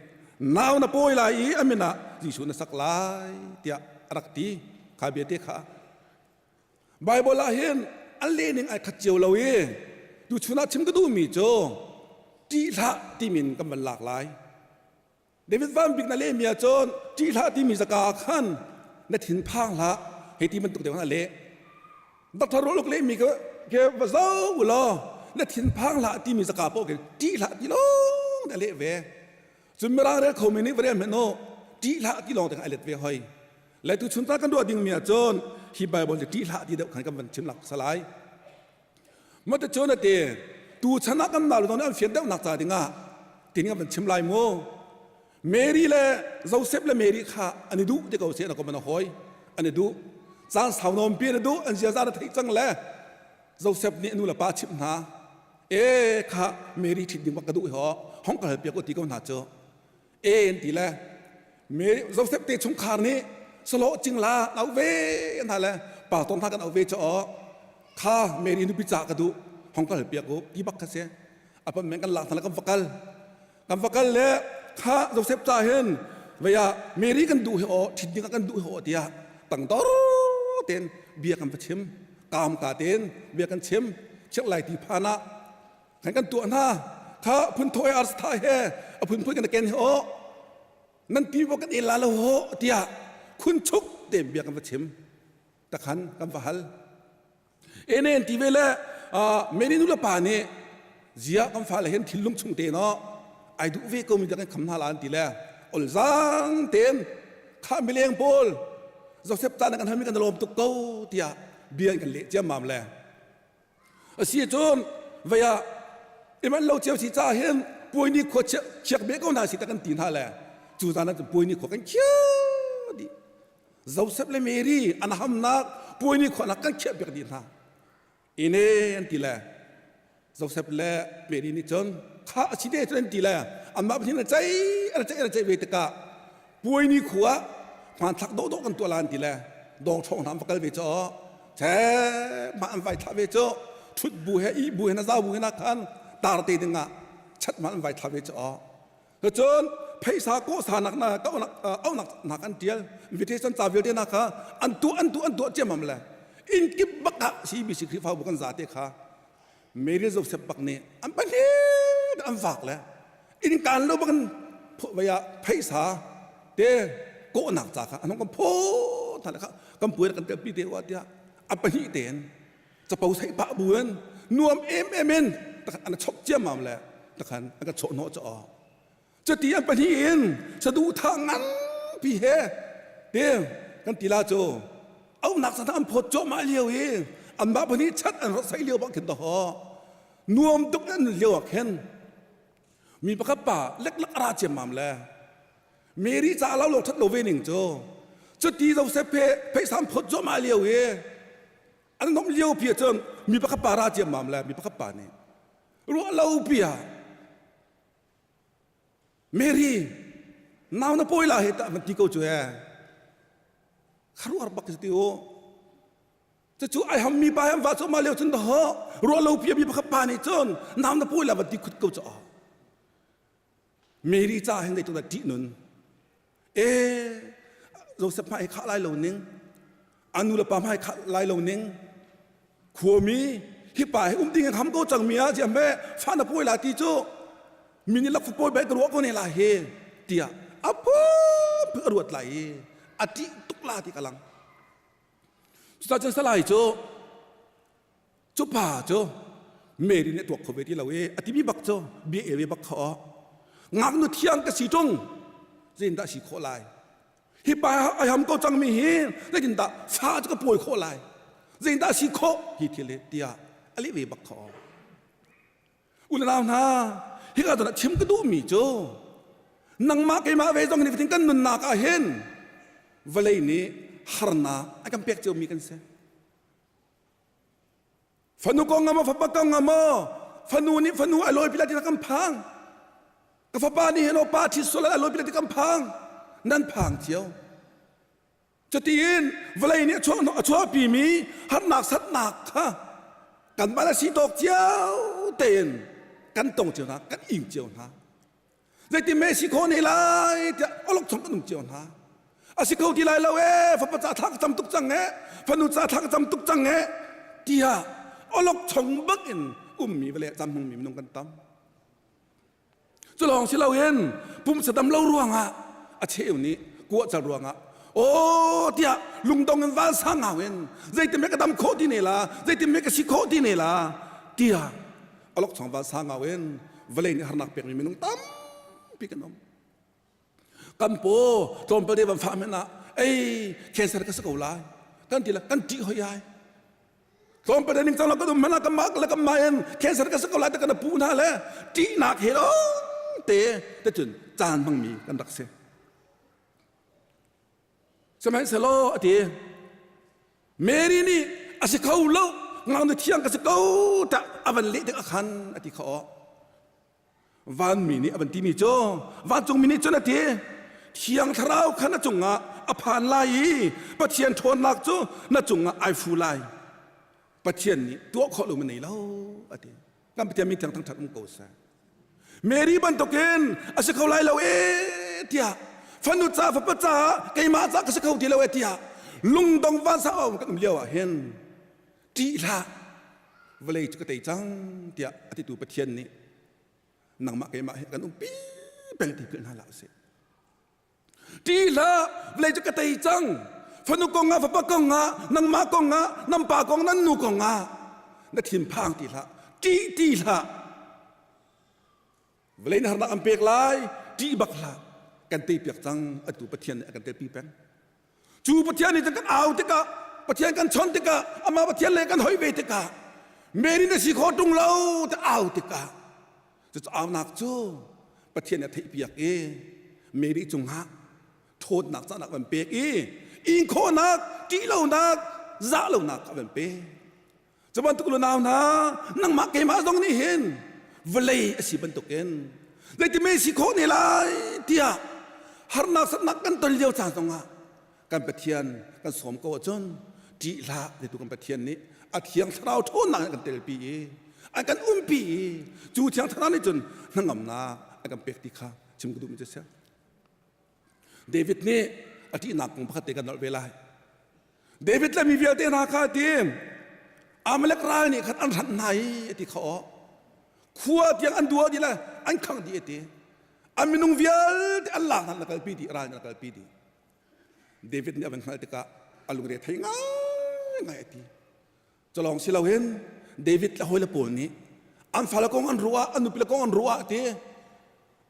H: nau na pawi lai i a min ah Jesuh na sak lai tiah a rak ti kha bia te kha Bible ah hin an lehning ai khat cio lo i tuchun ah chim ka duhmi cu ṭih hlah timin kan van lak lai David Van Bik na lehmi ah cun ṭih hlah timi zaka ah khan na thin phang hlah hei ti bantuk deuh a leh Dr. Roluk lehmi ke ke va zo u law na thin phang hlah timi zaka paoh khin ṭih hlah ti lawng na leh ve cun mirang rel khomi nih va rel hmanh u ṭih hlah ti lawng te khan a let ve hoi le tu chun ta kan ruah dingmi ah cun hi Bible hi ṭih hlah ti deuh khan kan van chim lak salai Mate cun a ti tu chan ah kan nau le an fian deuhnak ca dingah tin kan van chim lai mu Mary le Joseph le Mary kha an i duh ti ko se na ko man a hawi an i duh caan sau nawn pi an i duh an ziaza na theih cang le Joseph nih nu le pa chimh hna e kha Mary ṭhit ding bak ka duh ho hong ka hal piak u ti ko hna cu e an ti le Mary Joseph te chungkhar nih salo cingla au ve hna le pa ton hna kan au ve cho kha Mary nupi ca ka duh hong ka hal piak u ti bak kha si apan men kan lak hna le kan vakal kan vakal le kha Joseph ca hin vaya Mary kan duh hi o thit ding kan duh hi o tiah tangdor ten bia kan va chim kam ka ten bia kan chim chiak lai ti phan ah kan kan tuah hna kha phun thawi ars tha he a phun phun kan ken he o nan ti bo kan el la lo ho tiah khun chuk te bia kan va chim takhan kan va hal enen ti ve le meni nu le pa nih zia kan fa le hin thinlung chung te no ai duh ve ko mi kan kham hna la an ti le ol zang ten kha mileng pawl Joseph ta na kan hami kan lawm tuk ko tiah bia kan leh ciammam le A si cun vei ah i manh lo cio si ca hin puai ni khua chiak be ko hna si ta kan ti hna le cu zan ah cun puai ni khua kan khiah dih. Joseph le Mary an hamnak puai ni khua nak kan khiah piak dih hna. Ine an ti le Joseph le Mary nih cun kha a si te cun an ti le anmah pahnih an cei an cei an cei ve tikah puai ni khua hmanthlak dawhdawh kan tuah la an ti le dawng ṭhawng hna an va kal ve cu che mah an vai thlah ve cu ṭhut bu he ih bu he na zau bu he na khan tar te ding ah chat ma an vai thlah ve cu cun pheisa kawh sa nak na kaunak aunak nak an tial invitation ca vialte na kha an tuah an tuah an tuah ciamam le inn kip bak ah CBC Khrihfabu kan za te kha Mary Joseph bak nih an pahnih an vak le inn kaan lo bak in vei ah pheisa te kawhnak ca kha an hong kan phawt hna le kha kan puai kan telpi te wa tiah a pahnih tein capo theih pah bu in nuam em em in takhan an chok ciammam le takhan an ka chawh hnawh chaw cuti an pahnih in saduhthah nganpi he te kan ti la cu aunak sa an phawt cuahmah lio i anmah pahnih chat an rak sai lio bak khin to ho nuam tuk an lio ah khin. Mi pakhat pa leklak a ra ciammam le Mary ca lo lo that lo ve ning cu cuti Joseph he pheisam phot zuahmah lio i an nomh lio pi cun mi pakhat pa ra ciammam le mi pakhat pa nih ruah lo pi ah Mary nau na pawi la he ta van ti ko cu he kharuar bak ti u Cucu ai hammi pa he an va cuahmah lio cun dahawh ruah lo pi mi pakhat pa nih cun nau na pawi la van ti khut ko cu Mary ca hin zeitluk dah ṭih nun e Joseph hmai khah lai lo ning a nu le pa hmai khah lai lo ning khuami hi pa hi um ding in ham ko cang mi ah ziam he fa na pawi la ti cu mi nih lakfa pawi bai ka ruah ko ne la hi tiah a pum a ruat lai i a ṭih tuk la ti ka lang Cucaah salai cu cu pa cu Mary nih a tuak kho ve ti lo i a timi bak cu bia el ve bak kha aw ngaknu thiang ka si ṭung zeitindah si khawh lai hi pa ai ham ko cangmi hi zeitindah fa cu ka pawi khawh lai zeitindah si khawh hi thil hi tiah a leh ve bak kha aw U le nau hna, hika zawn ah chim ka duhmi cu nangmah keimah ve zong nifatin kan nunnak ah hin vawlei nih harnak a kan pek ciomi kan si. Fanu kong ah maw fapa kong ah maw fanu nih fanu a lawi pila ti kan phang. Ka fapa nih hin pa ṭhi sual a lawi pila ti kan phang. Nan phang cio. Cutiin vawlei nih a chuahpimi harnak satnak kha kanmah le si tawk cio tein kan tong cio hna, kan ing cio hna. Zeitin me si khawh ne lai tiah olok chung kan um cio hna. A si kho ti lai lo ee, fapa ca thla ka cam tuk cang ee, fanu ca thla ka cam tuk cang ee, tiah olok chung bak in ummi vawlei ah cam hmangmi minung kan tam. Cu lawng si loin pumsa dam lo ruangah a cheu nih kuahcal ruangah aw tiah lungdong in vansang ngau in zeitin me ka dam khawh ti ne la zeitin me ka si khawh ti ne la tiah alok chong vansang ngau in vawlei nih harnak pekmi minung tampi kan um kan paw tlawmpal te van fah men ah ei cancer ka si ko lai kan ti la kan ṭih hoi ai tlawmpal te ning cang lo kan um hmanh ah kan mah le kan mah in cancer ka si ko lai te kan pu hna le ṭihnak he lawng te te cun caan hmangmi kan rak si sihmanhsehlaw a ti Mary nih a si kho lo ngaknu thiang ka si ko tah a van leh tik ah khan a ti kha aw Vanmi nih a van timi cu vancungmi nih cun a ti Thiang Thlarau kha na cungah a phan lai i Pathian ṭhawnnak cu na cungah ai fu lai. Pathian nih tuah khawh lo mi nei lo a ti. Kan Pathian min thiang thangṭhat um ko seh. Mary bantukin a si kho lai lo e tiah fanu ca fapa ca keimah ca ka si kho ti lo e tiah lungdong vansang kan um lio ah hin ṭih hlah vawlei cu ka tei cang tiah a titu Pathian nih nangmah keimah hi kan umpi peng ti philh hna hlah usih. Ṭih hlah vawlei cu ka tei cang fanu kong ah fapa kong ah nangmah kong ah nan pa kong nan nu kong ah na thinphang ti hlah ṭih ti hlah vawlei na harnak an pek lai ṭih bak hlah kan tei piak cang atu Pathian nih a kan telpi peng Cu Pathian nih kan au tikah Pathian kan chon tikah amah Pathian le kan hoi ve tikah Mary na si kho tung lo te au tikah cucu aunak cu Pathian nih a theihpiak i Mary cungah ṭhawnnak cahnak van pek i ing khawhnak ṭih lonak zah lonak a van pek Cu bantuk nau hna nangmah keimah zong nih hin vawlei a si bantukin zeitime si khawh ne lai tiah harnak satnak kan ton lio caan zongah kan Pathian kan sawm ko ahcun ṭih hlah titu kan Pathian nih a thiang thlarau ṭhawnnak in kan telpi i an kan umpi i cu thiang thlarau nih cun hnangamnak a kan pek ti kha chim ka duhmi cu a si. David nih a ṭihnak kong pakhat te kan nolh ve lai. David le mi vialte hna kha a ti Amalek ral nih khan an hranh hna i a ti kha aw khua tiang an dua dih le an khangh dih a ti an minung vialte an lak hna an kalpi dih ral nih an kalpi dih David nih a van hngalh tikah a lungre thei ngaingai a ti Culawng si loin David le hawile pawl nih an fale kong an ruah an nupile kong an ruah ti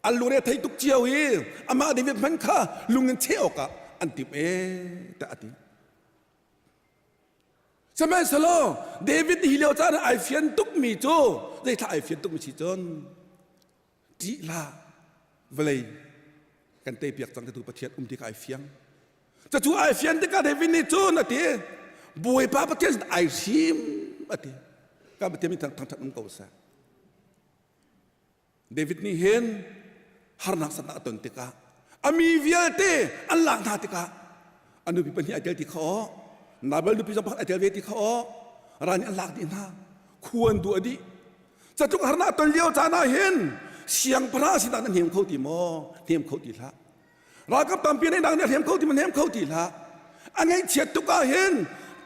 H: an lungre thei tuk cio i amah David hmanh kha lung in cheh awkah an timh e tiah a ti. Sihmanhsehlaw David hi lio caan ah ai fian tukmi cu zeithla ai fian tukmi si cun? Ṭih hlah vawlei kan teipiak cang titu Pathian um ti kha ai fiang. Cucu ai fian tikah David nih cun a ti Bawipa Pathian sin ai hrim a ti. Kan Pathian min thangṭhat um ko seh. David nih hin harnak satnak a ton tikah a mi vialte an lak hna tikah a nupi pahnih ai tel ti kha aw Nabal nupi zong pakhat ai tel ve ti kha aw ral nih an lak dih hna khu an duh a dih catluk harnak ton lio caan ah hin siangpahrang sinak na hnem kho ti maw hnem kho ti hlah ralkap tampi nih nang nih hnem kho ti ma hnem kho ti hlah a ngaihchiat tuk ah hin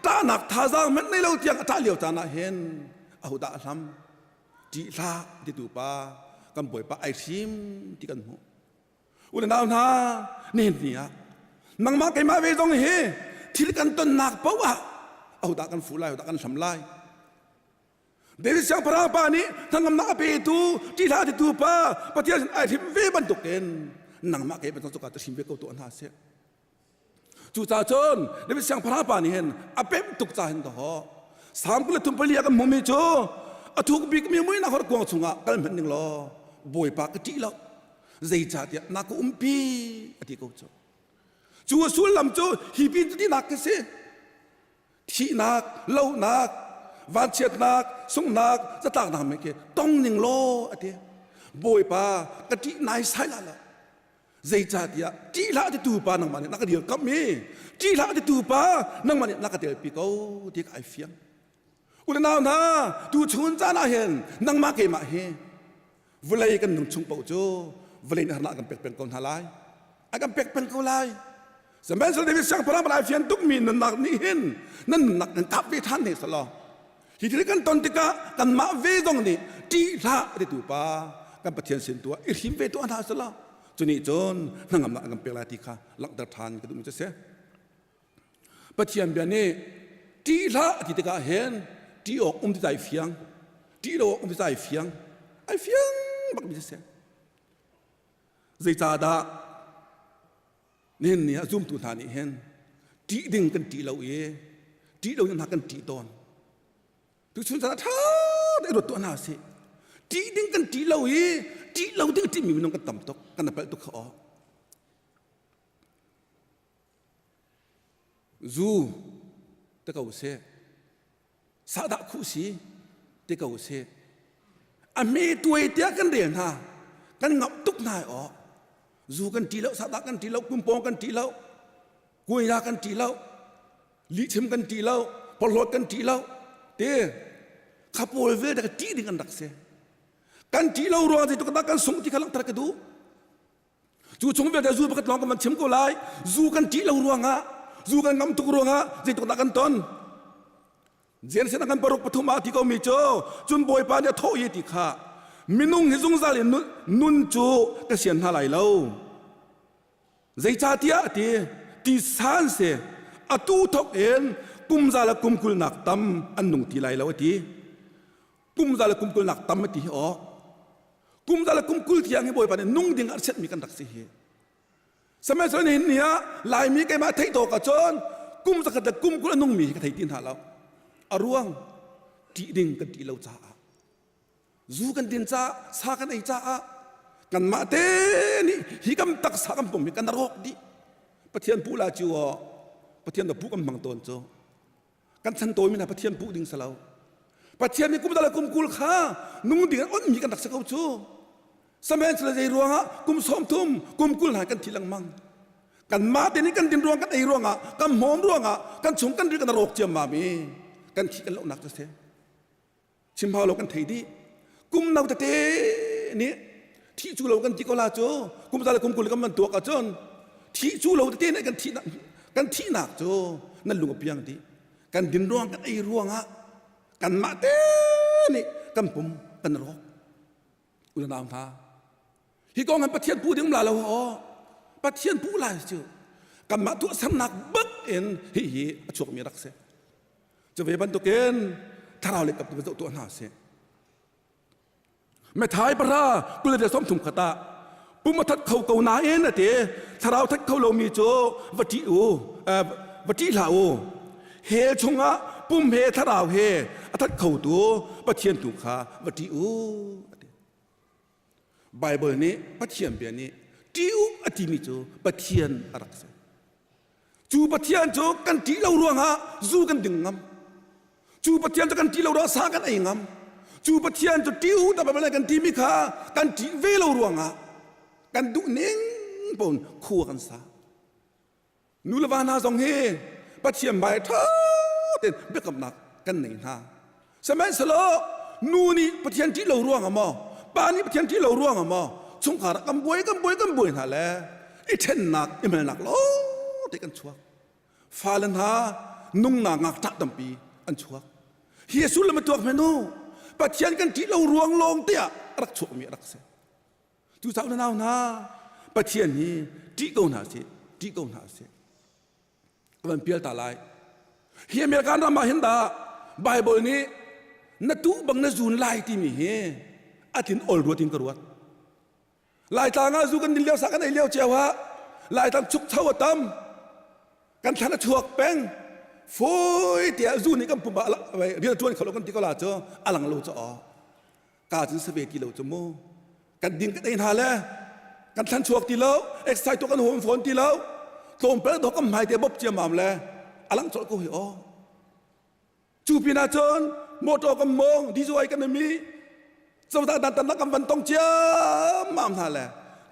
H: ṭahnak thazaang hmanh nei lo tiang a ṭah lio caan ah hin ahodah a hlam ṭih hlah titu pa kan bawipa ai hrim ti kan hmuh u le nau hna nihin ni ah nangmah keimah ve zong hi thil kan tonnak paoh ah ahodah kan fuh lai ahodah kan hlam lai David siangpahrang pa nih hnangamnak a petu ṭih hlah titu pa Pathian sin ai hrim ve bantukin nangmah keimah zong cuka ta hrim ve ko tuah hna seh Cucaah cun David siangpahrang pa nih hin a pemh tuk ca hin dawh Salm 34 ah kan hmuhmi cu a thuk bikmi muihnak horkuang chungah kal hmanh ning law Bawipa ka ṭih lo zeicahtiah na ka umpi a ti ko cu cu a sullam cu hi pin cu tinak ka si thihnak lohnak vanchiatnak sunghnak zatlaknak men khi tong ning law a ti Bawipa ka ṭih naisai la lo Zeicahtiah ṭih hlah titu pa nangmah nih na ka dirkamh i ṭih hlah titu pa nangmah nih na ka telpi ko ti ka ai fiang. U le nau hna, tu chun caan ah hin nangmah keimah hi vawlei kan nung chung paoh cu vawlei nih harnak a kan pek peng ko hna lai. A kan pek peng ko lai. Sihmanhsehlaw David siangpahrang bal ai fian tukmi nunnak nih hin nan nunnak nan kap ve ṭhan ne selaw hi thil kan ton tikah kanmah ve zong nih ṭih hlah titu pa kan Pathian sin tu ah i hrim ve tuah hna selaw cu nih cun hnangamnak an kan pek lai ti kha langhter ṭhan ka duhmi cu a si. Pathian bia nih ṭih hlah ti tikah hin ṭih awk um ti ai fiang ṭih lo awk um ti ai fiang ai fiang bakmi cu a si. Zeicahdah Nihin ni ah zumtu hna nih hin ṭih ding kan ṭih lo i ṭih lo hna kan ṭih tawn. Tuchun caan ah ṭha tein ruat tuah hna sih. Ṭih ding kan ṭih lo i ṭih lo ding ṭihmi minung kan tam tuk, kan palh tuk kha aw. Zu te ko seh. Sahdah khuh si ti ko sih. A hme tuai tiah kan rel hna. Kan ngamh tuk hna aw. Zu kan ṭi lo, sahdah kan ṭi lo, kumpawng kan ṭi lo, kuaina kan ṭi lo, lihchim kan ṭi lo, porhlawt kan ṭi lo. Te kha pawl vialte ka ṭih ding an rak si. Kan ṭih lo ruang zeitluk dah kan sungh ti kha langhter ka duh. Cu chung vialte zu pakhat lawng kan van chim ko lai. Zu kan ṭih lo ruangah, zu kan ngam tuk ruangah zeitluk dah kan ton. Jensen kan paruk pathum ah ti ko mi cu cun Bawipa nih a thawh i ti kha minung hi zungzal in nun cu ka sian hna lai lo. Zeicahtiah a ti ti san se atu thok in kum za le kum kulnak tam an nung ti lai lo a ti. Kum za le kum kulnak tam a ti hi aw. Kum za le kum 20 tiang hi Bawipa nih nung ding ah chiatmi kan rak si hi. Sihmanhsehlaw nihin ni ah Laimi keimah theih tawk ahcun kum zakhat le kum 20 a nungmi hi ka thei ti hna lo. A ruang ṭih ding kan ṭih lo caah zu kan din caah sa kan ei caah kanmah te nih hi kan taksa kan pum hi kan rawk dih. Pathian puh la cu aw Pathian pu kan hmang tawn cu. Kan chan tawimi hna Pathian puh ding si lo. Pathian nih kum dal kum 20 kha nung ding in onmi kan rak si ko cu. Sihmanhsehlaw zei ruangah kum 30 kum 20 hna kan thi lengmang. Kanmah te nih kan din ruang kan ei ruangah kan hmawm ruangah kan chung kan ri kan rawk ciammam i kan thi kan lohnak cu si. Chim hau lo kan thei dih. Kum no tete nih thih cu lo kan ti ko la cu kum za le kum 20 kan van tuak ahcun thih cu lo tete nih kan thihnak kan thihnak cu nan lung a piang dih. Kan din ruang kan ei ruangah kanmah te nih kan pum kan rawk. U le nau hna hi kong han Pathian puh ding la lo aw Pathian puh lai cu kanmah tuahsernak bak in hi hi a chuakmi rak si. Cu ve bantukin thlarau lei kap tu zoh tuah hna sih. Methai para kul le 33 khat ah pum a that kho ko nain a ti thlarau that kho lomi cu va ṭih u va ṭih hlah u hell chungah pum he thlarau he a that khotu Pathian tu kha va ṭih u a ti. Bible nih Pathian bia nih ṭih u a timi cu Pathian a rak si. Cu Pathian cu kan ṭih lo ruangah zu kan ding ngam. Cu Pathian cu kan ṭih lo ruangah sa kan ei ngam. Cu Pathian cu ṭih u ta kan timi kha kan ṭih ve lo ruangah kan duh ning pon khua kan sa. Nu le va hna zong hi Pathian hmai ṭha tein biakamnak kan nei hna. Sihmanhsehlaw nu nih Pathian ṭih lo ruangah maw, pa nih Pathian ṭih lo ruangah maw, chungkhar ah kan buai kan buai kan buai hna le i ṭhennak i melnak lawng te kan chuak. Fale hna nungnak ngakṭah tampi an chuak. Hi a sullam a tuak hme nu, Pathian kan ṭih lo ruang lawng te ah a rak chuakmi a rak si. Cucaah na nau hna, Pathian hi ṭih ko hna sih, ṭih ko hna sih. Ka van pial ta lai. Hi American ram ah hin dah Bible nih na tuh bang na zun lai timi hi a thin ol ruat in ka ruat. Laitlang ah zu kan din lio sa kan ei lio cio ah Laitlang chukcho a tam. Kan thlan a chuak peng. Foi tiah zu nih kan pum ah rian ṭuan kho lo kan ti ko la cu a lang lo cu ka cun save ti lo cu mu kan ding kan ei hna le kan thlan chuak ti lo exercise tu kan huam fawn ti lo tlawmpal dok kan hmai te bop ciamam le alang colh ko hi aw cu pinah cun motor kan mong diesel kan mi cozah dan tan kan van tong ciammam hna le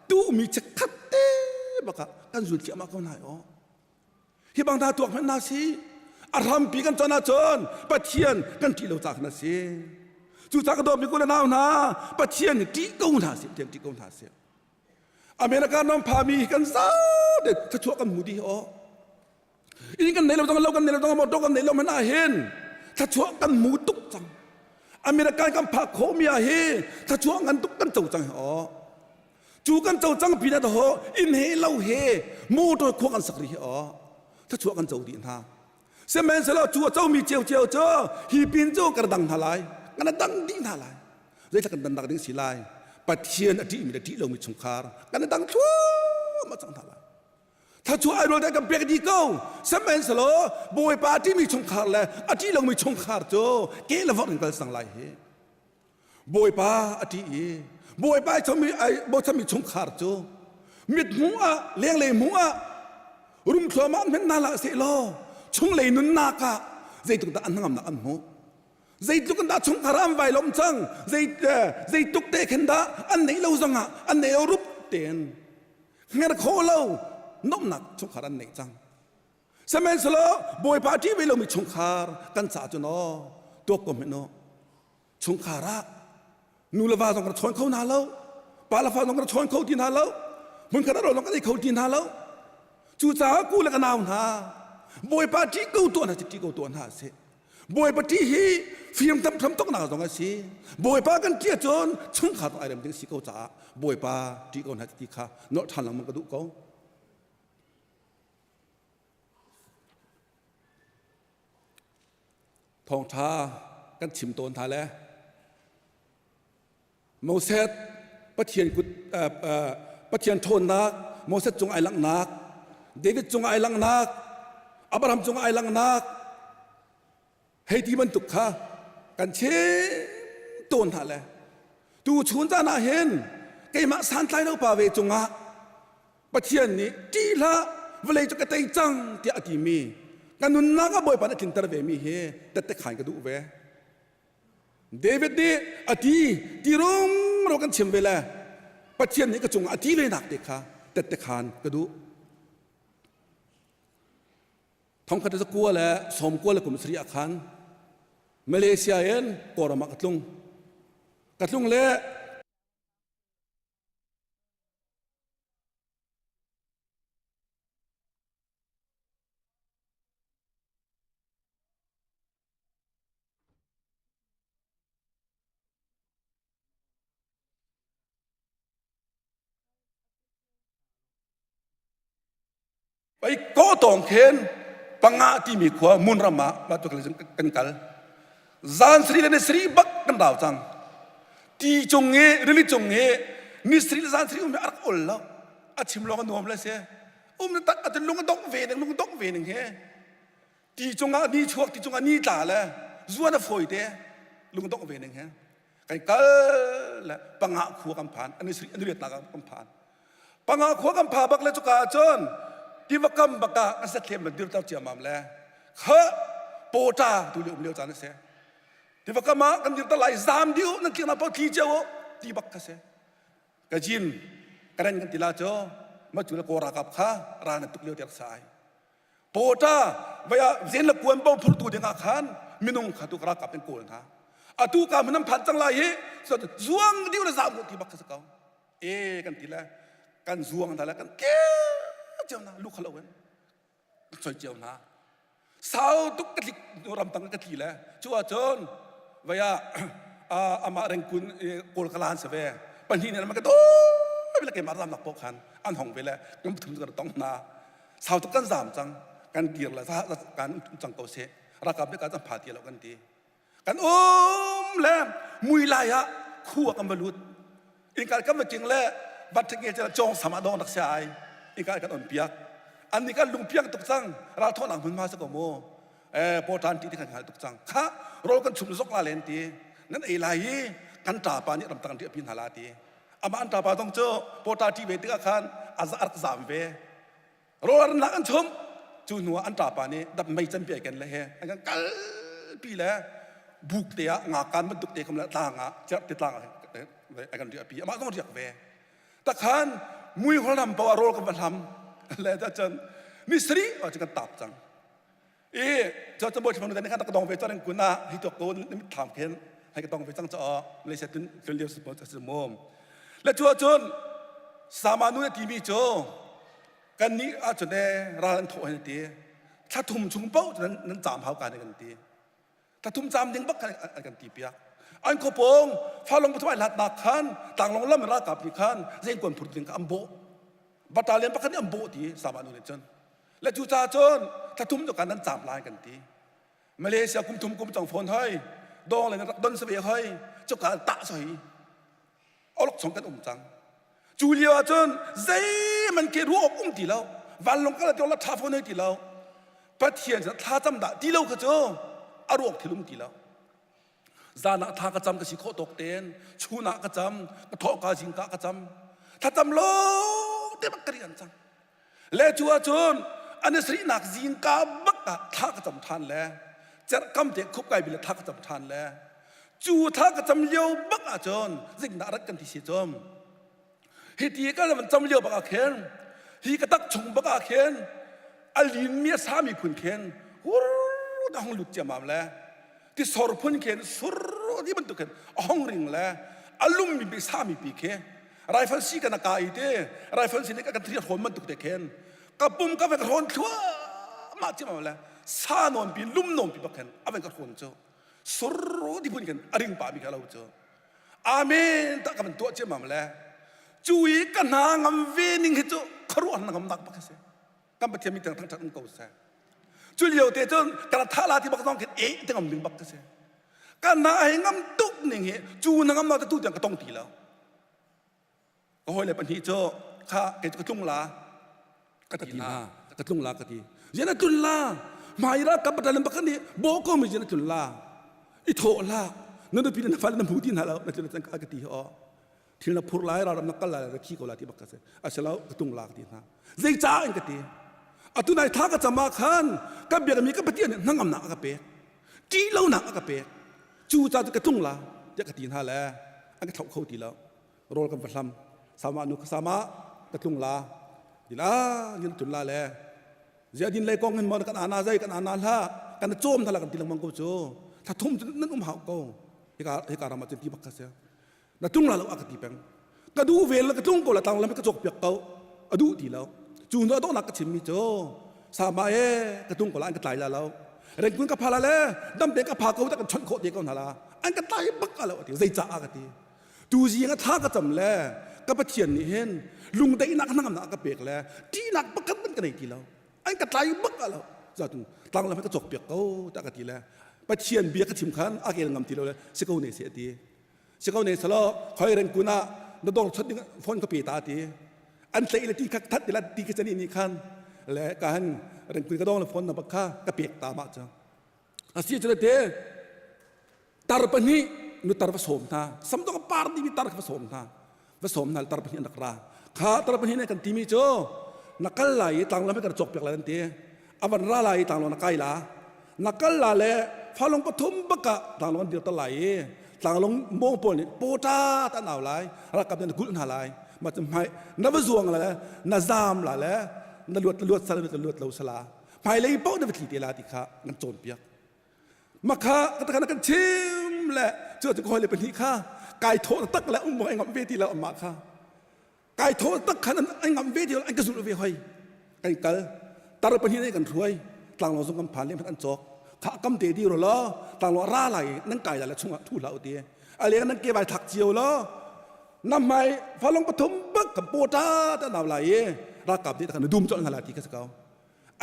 H: tu mi chekhat te baka kan zul ciammam ko hna aw Hi bang hna tuak hmanh hna si. A hrampi kan con ahcun Pathian kan ṭih lo caah khan a si. Cucaah ka dawtmi kul le nau hna, Pathian nih ṭih ko hna sih, Pathian ṭih ko hna sih. America ram phami kan zate thluachuah kan hmu dih aw. Inn kan nei lo zong lo kan nei lo zong motor kan nei lo hmanh ah hin thluachuah kan hmu tuk cang. America kan phak khawhmi ah hi thluachuah ngan tuk kan co cang hi aw. Cu kan co cang pin ah ho inn he lo he motor khua kan sak rih hi aw thluachuah kan co dih hna. Sihmanhsehlaw cu a comi ciocio cu hi pin cu kan dang hna lai, kan dang dih hna lai. Zeitlak kan dandak ding si lai? Pathian a ṭihmi le ṭih lomi chungkhar kan dang thluahmah cang hna lai. Thluachuah ai rual kan pek dih ko. Sihmanhsehlaw Bawipa a ṭihmi chungkhar le a ṭih lomi chungkhar cu ke le vok in kal sang lai hi. Bawipa a ṭih i Bawipa ai chommi ai bochanmi chungkhar cu mithmuh ah lenglei hmuh ah rum thluahmah an hman hna hlah sehlaw chunglei nunnak ah zeitluk dah an hnangamnak an hmuh zeitluk in dah chungkhar ah an vai lawm cang zei zeitluk te khin dah an neih lo zongah an neih lo rup tein hngar khawh lo nuamhnak chungkhar an neih cang sihmanhsehlaw Bawipa a ṭih ve lomi chungkhar kan caah cun aw tuak ko hmenh u Chungkhar ah nu le va zong kan chawn kho hna lo, pa le fa zong kan chawn kho ti hna lo, hmunkhat ah zong kan ei kho ti hna lo. Cucaah ku le ka nau hna, Bawipa ṭih ko tuah hna si, ṭih ko tuah hna sih. Bawipa ṭih hi fim tam tham tok nak zong a si. Bawipa kan ṭih ahcun chungkhar zong ai rem ding si ko caah Bawipa ṭih ko hna ti kha nolh ṭhan lengmang ka duh ko. Thawngṭha kan chim tawn hna le Moses Pathian kut Pathian ṭhawnnak Moses cung ai langhnak David cung ai langhnak Abraham cung ai langhnak hei ti bantuk kha kan chim tawn hna le tu chun caan ah hin keimah santlai lo pa ve cungah Pathian nih ṭih hlah vawlei cu ka tei cang tiah a timi ka nunnak ah Bawipa nih a tlinter ve mi hi tette khan ka duh ve. David nih a ti ti rumro kan chim ve le Pathian nih ka cungah a ti ve nak te kha tette khan ka duh. Thongkhat le kua le sawm kua le kum sarih ah khan Malaysia in Kawlram ah ka tlung. Ka tlung le Pei kawtawng khin panga timi khua munram ah mah tu kan kal. Zan sari le ni sari bak kan rau cang. Ti cung i rili cung i ni sari le zan sari um hi a rak ol lo. A chim lawng a nuam le si. Um na tak a lung a dongh ve ning lung dongh ve ning hi. Ti cungah ni chuak ti cungah ni tla le zuan a fawi te lung dongh ve ning hi. Kan kal le panga khua kan phan an isri an riat nak kan phan. Panga khua kan pha bak le cuka ahcun tiva kam bak ah an sathlem ban dirter ciammam le kha pawta tu le um lio caan a si. Tiva kam ah kan dirter lai zam diu nan tlik na pau thli cio ti bak kha si. Ka jin karen kan tila cu ma cu le kaw ralkap kha ral na tuk lio te rak sa ai. Pawta vaya zen le kuan bo phurtu ding ah khan minung kha tu ralkap in kawl hna. Atu ka hmun an phan cang lai hi zuang diu le zam ti bak kha si ko. E kan ti le kan zuang hna le kan ke cio hna lu khalo in soi cio hna. Sau tuk ka tlik ramtang ka tli le cu ahcun vaya amah rengkun kawl kalan se ve pahnih nih an ka doi le keimah ramnak pawh khan an hong ve le kan thum kan tong hna sau tuk kan zam cang kan dir le kan um cang ko seh ralkap nih kan pha ti lo kan ti kan um le mui lai ah khua kan va lut innka kan va king le vat nge chan chong sama dong rak sia ai innka kan on piak an ni kan lung piak tuk cang ral thon ang hun ma sa ko mu eh potan ti ti kan hal tuk cang kha rol kan chum zok la len ti nan ei lai hi kan ta pa nih ramtang ti apin hala ti ama an ta pa dong chu pota ti ve tikah khan a zam ve Rawlnak an chum cu hnu ah an ṭapa nih dap mei can pi ai ken le he an kan kalpi le buk te ah ngakan bantuk te kam le tlang ah cerhti tlang ah ai kan riah pi amah zong riak ve takhan mui hol ram paoh ah rawl kan va hlam le ta cun ni sarih ah cu kan tap cang i cu cu bawi thlamang ni khan ka dong ve cang kun ah hi tok ko na mit thlam khin hai ka dong ve cang cho Malaysia tun tun lio si mum le cu cun sama nu na timi cu kan nih ahcun ee ral an thawh hin ti thla thum chung paoh nan nan caam hau ka kan ti thla thum caam ding bak khan an kan ti piak an khuapawng falong pathum ai hlatnak khan tlanglong lam ralkap nih khan zeingkuan phur ding kha an bawh battalion pakhat nih an bawh ti sama nu nih cun le cu ca cun thla thum cu kan nan caam lai kan ti Malaysia kum thum kum cang phone hoi dong le rak don sabe hoi cuka tah soi olok chung kan um cang cu lio ah cun zeiman ke ruah awk um ti lo vanlawng kal ti la tha fawn ti lo pathian cu thla cam dah ti lo kha cu a ruak thil um ti lo zan ah thla ka cam ka si khawh tawk ten chun ah ka cam ka thawh ka zingka ka cam thlacam lo te bak ka rian cang Le cu ahcun an i sarihnak zingka bak ah thla ka cam ṭhan le cerhkam te khup kai bil thla ka cam ṭhan le cu thla ka cam lio bak ahcun zingdah rat kan ti si cum hi ti ka van cam lio bak ah khin hi ka tak chung bak ah khin a lin mi a sami phun khin hur a hong lut ciamam le tisor phun khin sur ti bantuk khin a hong ring le a lummi pi sami pi khi Rifle si kan ka i te rifle si nih kan thri hrawn bantuk te khen ka pum ka ve ka hrawn thluahmah cim le sa nawn pi lum nawn pi bak khen a ven ka hrawn cu sur ti phun khin a ring pa mi kha lo cu amen ta ka van tuah ciammam le cu i ka hna ngam ve ning hi cu kharuah na ngam nak bak si kan pathian mi tang thang um ko seh cu lio te cun ka tha la ti bak zong khin e te ngam ding bak ka si ka hna hi ngam tuk ning hi cu na ngam ma ka tu tiang ka tong ti lo Ka hawile pahnih cu kha kei cu ka tlung la ka ti hna ka tlung la ka ti zian a tlun la hmai ra ka patalan pakhat nih bawh ko mi zian a tlun la i thawh hlah na nupi le na fale na hmu ti hna lo na tlun cang ka ti hi aw thil na phur lai ram na kal lai ra thi ko la ti bak ka si asilo ka tung la ka ti hna zei ca in ka ti atu nai tha ka cam ah khan ka biakmi ka Pathian nih hnangamnak a ka pek ṭih lonak a ka pek cu ca cu ka tlung la tiah ka ti hna le an ka thlauh kho ti lo rawl kan va hlam sama nu ka sama ka tlung la dila yin tlun la le zia din lei kong hin mo kan ana zai kan ana hla kan chom thala kan ti lengmang ko cu tha thum nan um hau ko hika hika ram ah cun ti bak ka sia na tlung la lo a ka ti peng ka duh vel ka tlung ko la tang lam ka cawk piak ko a duh ti lo cu nu a donghnak ka chimmi cu sama e ka tlung ko la an ka tlai la lo rengkun ka pha la le dam te ka pha ko ta kan chawnh khawh te ko hna la an ka tlai bak a lo ti zei caah ka ti tu zing a thla ka cam le ka pathian nih hin lungdaihnak hnangamnak a ka pek le ṭihnak pakhat man ka nei ti lo an ka tlai bak a lo zatun tlang lam ka cawk piak ko ta ka ti le pathian bia ka chim khan a kel ngam ti lo le si ko ne se ti si ko ne salo khoi reng kun ah na dor chot ding phone ka pe ta ti an tlei le ti kha that ti la ti ka chani ni khan le ka han reng kun ka dong le phone na bak kha ka pek ta ma cha asi chu te tar pahnih. nutar va sawm hna samdong a par dimi tar kha va sawm hna va sawm hna tar pahnih an rak ra kha tar pahnih nih kan timi cu na kal lai i tlanglam kan cawk piak lai an ti a van ra lai i tlanglawng na kai la na kal la le falong pathum baka tlanglawng an dir tal lai i tlanglawng mong pawl nih pawta ta nau lai rakap nih na kulh hna lai ma cu hmai na va zuang la le na zam la le na luat na luat sala na luat lo sala hmailei paoh na va tli te la ti kha nan cawnpiak makha ka takana kan chim le cu cu hoi le pahnih kha kai thawh tak le um ai ngam ve ti lo amma kha kai thawh tak khan ai ngam ve ti lo an ka zulh ve hoi kan kal tar pahnih ne kan hruai tlanglawng zong kan phan le an cawk kha kam te di ro lo tlanglawng ra lai nan kai la le chungah thu hlah ti a leng nan ke vai thak cio lo nam mai falong pathum bak kan pota ta naw lai i ralkap nih kan dum chol hna la ti ka sakau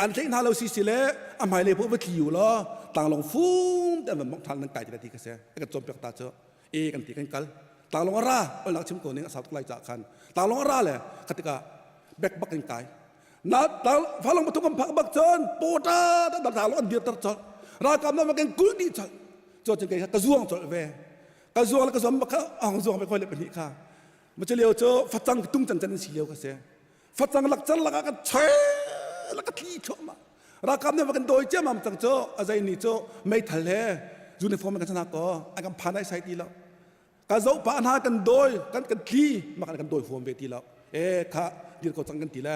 H: an tleih hna lo si si le a hmai le va tli u law tlanglawng fum te an van mong than nan kai ti ti ka se kan cawm piak ta cu e kan ti kan kal tlanglawng a ra ol nak chim ko ning a sau tuk lai ca khan tlanglawng a ra le khatika bek bak in kai na falong pathum kan phak bak cun pota ta tlanglawng an dir tar chol ralkap na kan kul di chol cho chen kai ka zuang chol ve ka zuang le ka zuam bak kha ahong zuang ve khoi le pahnih kha ma lio cu facang tung chan chan in si lio ka se facang lak car lakah kan choi lak ka thli thluahmah ralkap nih kan dawi ciammam cang cu a zei ni cu meithal he uniform kan sana ko an kan phan ai sai ti lo ka zoh pa hna kan dawi kan kan thli mak kan dawi huam ve ti lo e kha dir ko cang kan ti le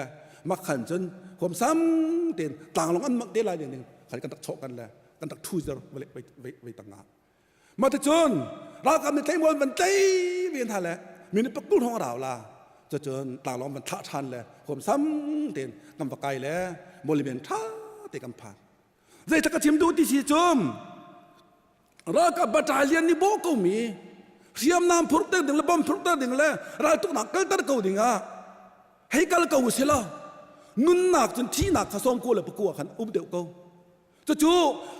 H: mak khan cun huam sam ten tlanglong an mak te lai ding ding khan kan tak chok kan le kan tak thu zer vei vei vei tanga Mah ticun ralkap nih tleimual van tlei ve hna le mi nih pakul hong rau la cucun tlanglawng van thlah ṭhan le huamsam tein kan va kai le mawlimen ṭha te kan phan zeitlak ka chim duh ti si cum ralkap battalion nih bawh ko mi hriamnam phurh ter ding le bom phurh ter ding le raltuknak kalter ko ding ah hei kal ko si law nunnak cun thihnak kha sawm ko le pakua khan um deuh ko Cucu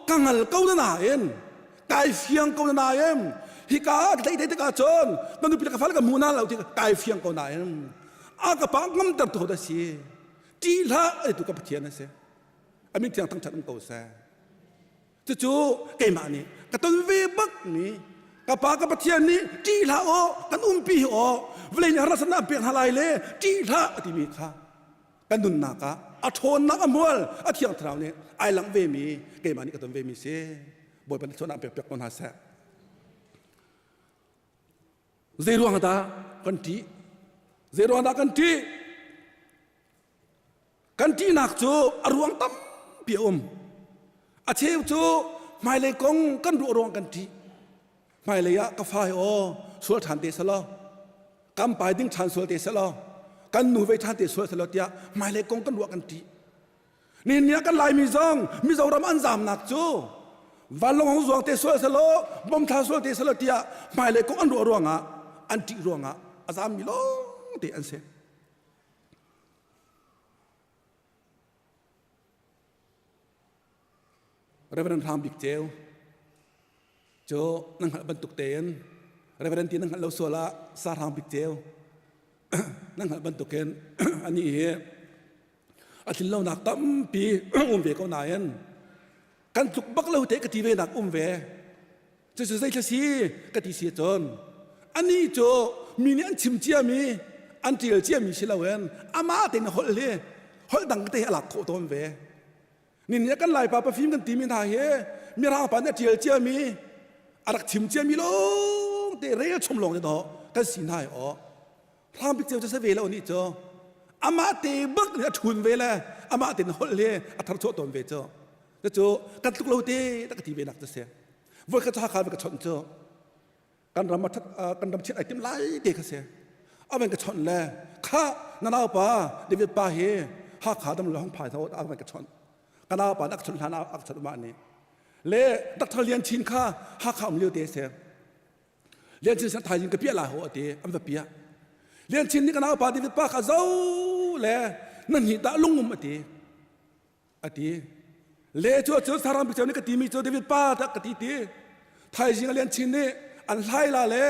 H: ka ngal ko na nain kai fiang ko na nain hika ah ka theih tikah cun ka nupi le ka fale ka hmu na lo ti kai fiang ko nain a ka pa ngamter tu da si ṭih hlah ai tu ka Pathian a si a min thiang thangṭhat um ko seh cucu keimah nih ka ton ve bak mi ka pa ka Pathian nih ṭih hlah aw kan umpi hi aw vawlei nih harsatnak an pek hna lai le ṭih hlah a timi kha kan nunnak ah a ṭhawnnak a hmual a thiang thlarau nih ai langh ve mi keimah nih ka ton ve mi si Bawipa nih ṭhawnnak pek piak ko hna seh zei ruang dah kan ṭih zei ruang dah kan ṭih kan ṭihnak cu a ruang tampi a um a cheu cu hmailei kong kan ruah ruang kan ṭih hmailei ah ka fa hi aw sual ṭhan te selaw kan pai ding ṭhan sual te selaw kan nu vei ṭhan te sual selaw tiah hmailei kong kan ruah kan ṭih ni ni ah kan laimi zong mizoram an zamnak cu vanlawng hong zuang te sual selaw bom thla sual te selaw tiah hmailei kong an ruah ruangah an ṭih ruangah a zammi lawng te an si Reverend Hrang Bik Ceu cu nan hngalh bantuk tein Reverend ti nan hngalh lo sual ah Sa Hrang Bik Ceu nan hngalh bantukin anih hi a tlinlonak tampi um ve ko nain kan tluk bak lo te ka ti ve nak um ve cucu zeithla si ka ti si cun anih cu mi nih an chim ciami an ṭial ciami si loin amah tein holh hi holh dang te hi a lak khawh tawn ve Nin kan Laipa pafim kan timi hna hi mirang pa nih a ṭial ciami a rak chim ciami lawng te rel chom lawng te dawh kan si hna i aw hram bik ceu cu se ve lo nih cu amah te bak nih a ṭhun ve le amah te holh hi a tharchuah tawn ve cu cu kan tluk lo te tak ka ti ve nak cu si voi khat Hakha ka chawnh cu kan ram kan ram chiat ai tim lai te kha si aven ka chawnh le kha na nau pa David pa hi Hakha dam lo hong phai tho aven ka chawnh ka nau pa nak chawnh hlan ak chawnh ma ni le Dr. Lian Chin kha Hakha um lio te se Lian Chin san thaizing ka pia la ho ati am va pia Lian Chin ni ka nau pa David pa kha zo le nan hi ta lungum ati a ti le cu cu sarang bik nih ka timi cu David pa tak ka ti ti thaizing a lian chin nih an hlai la le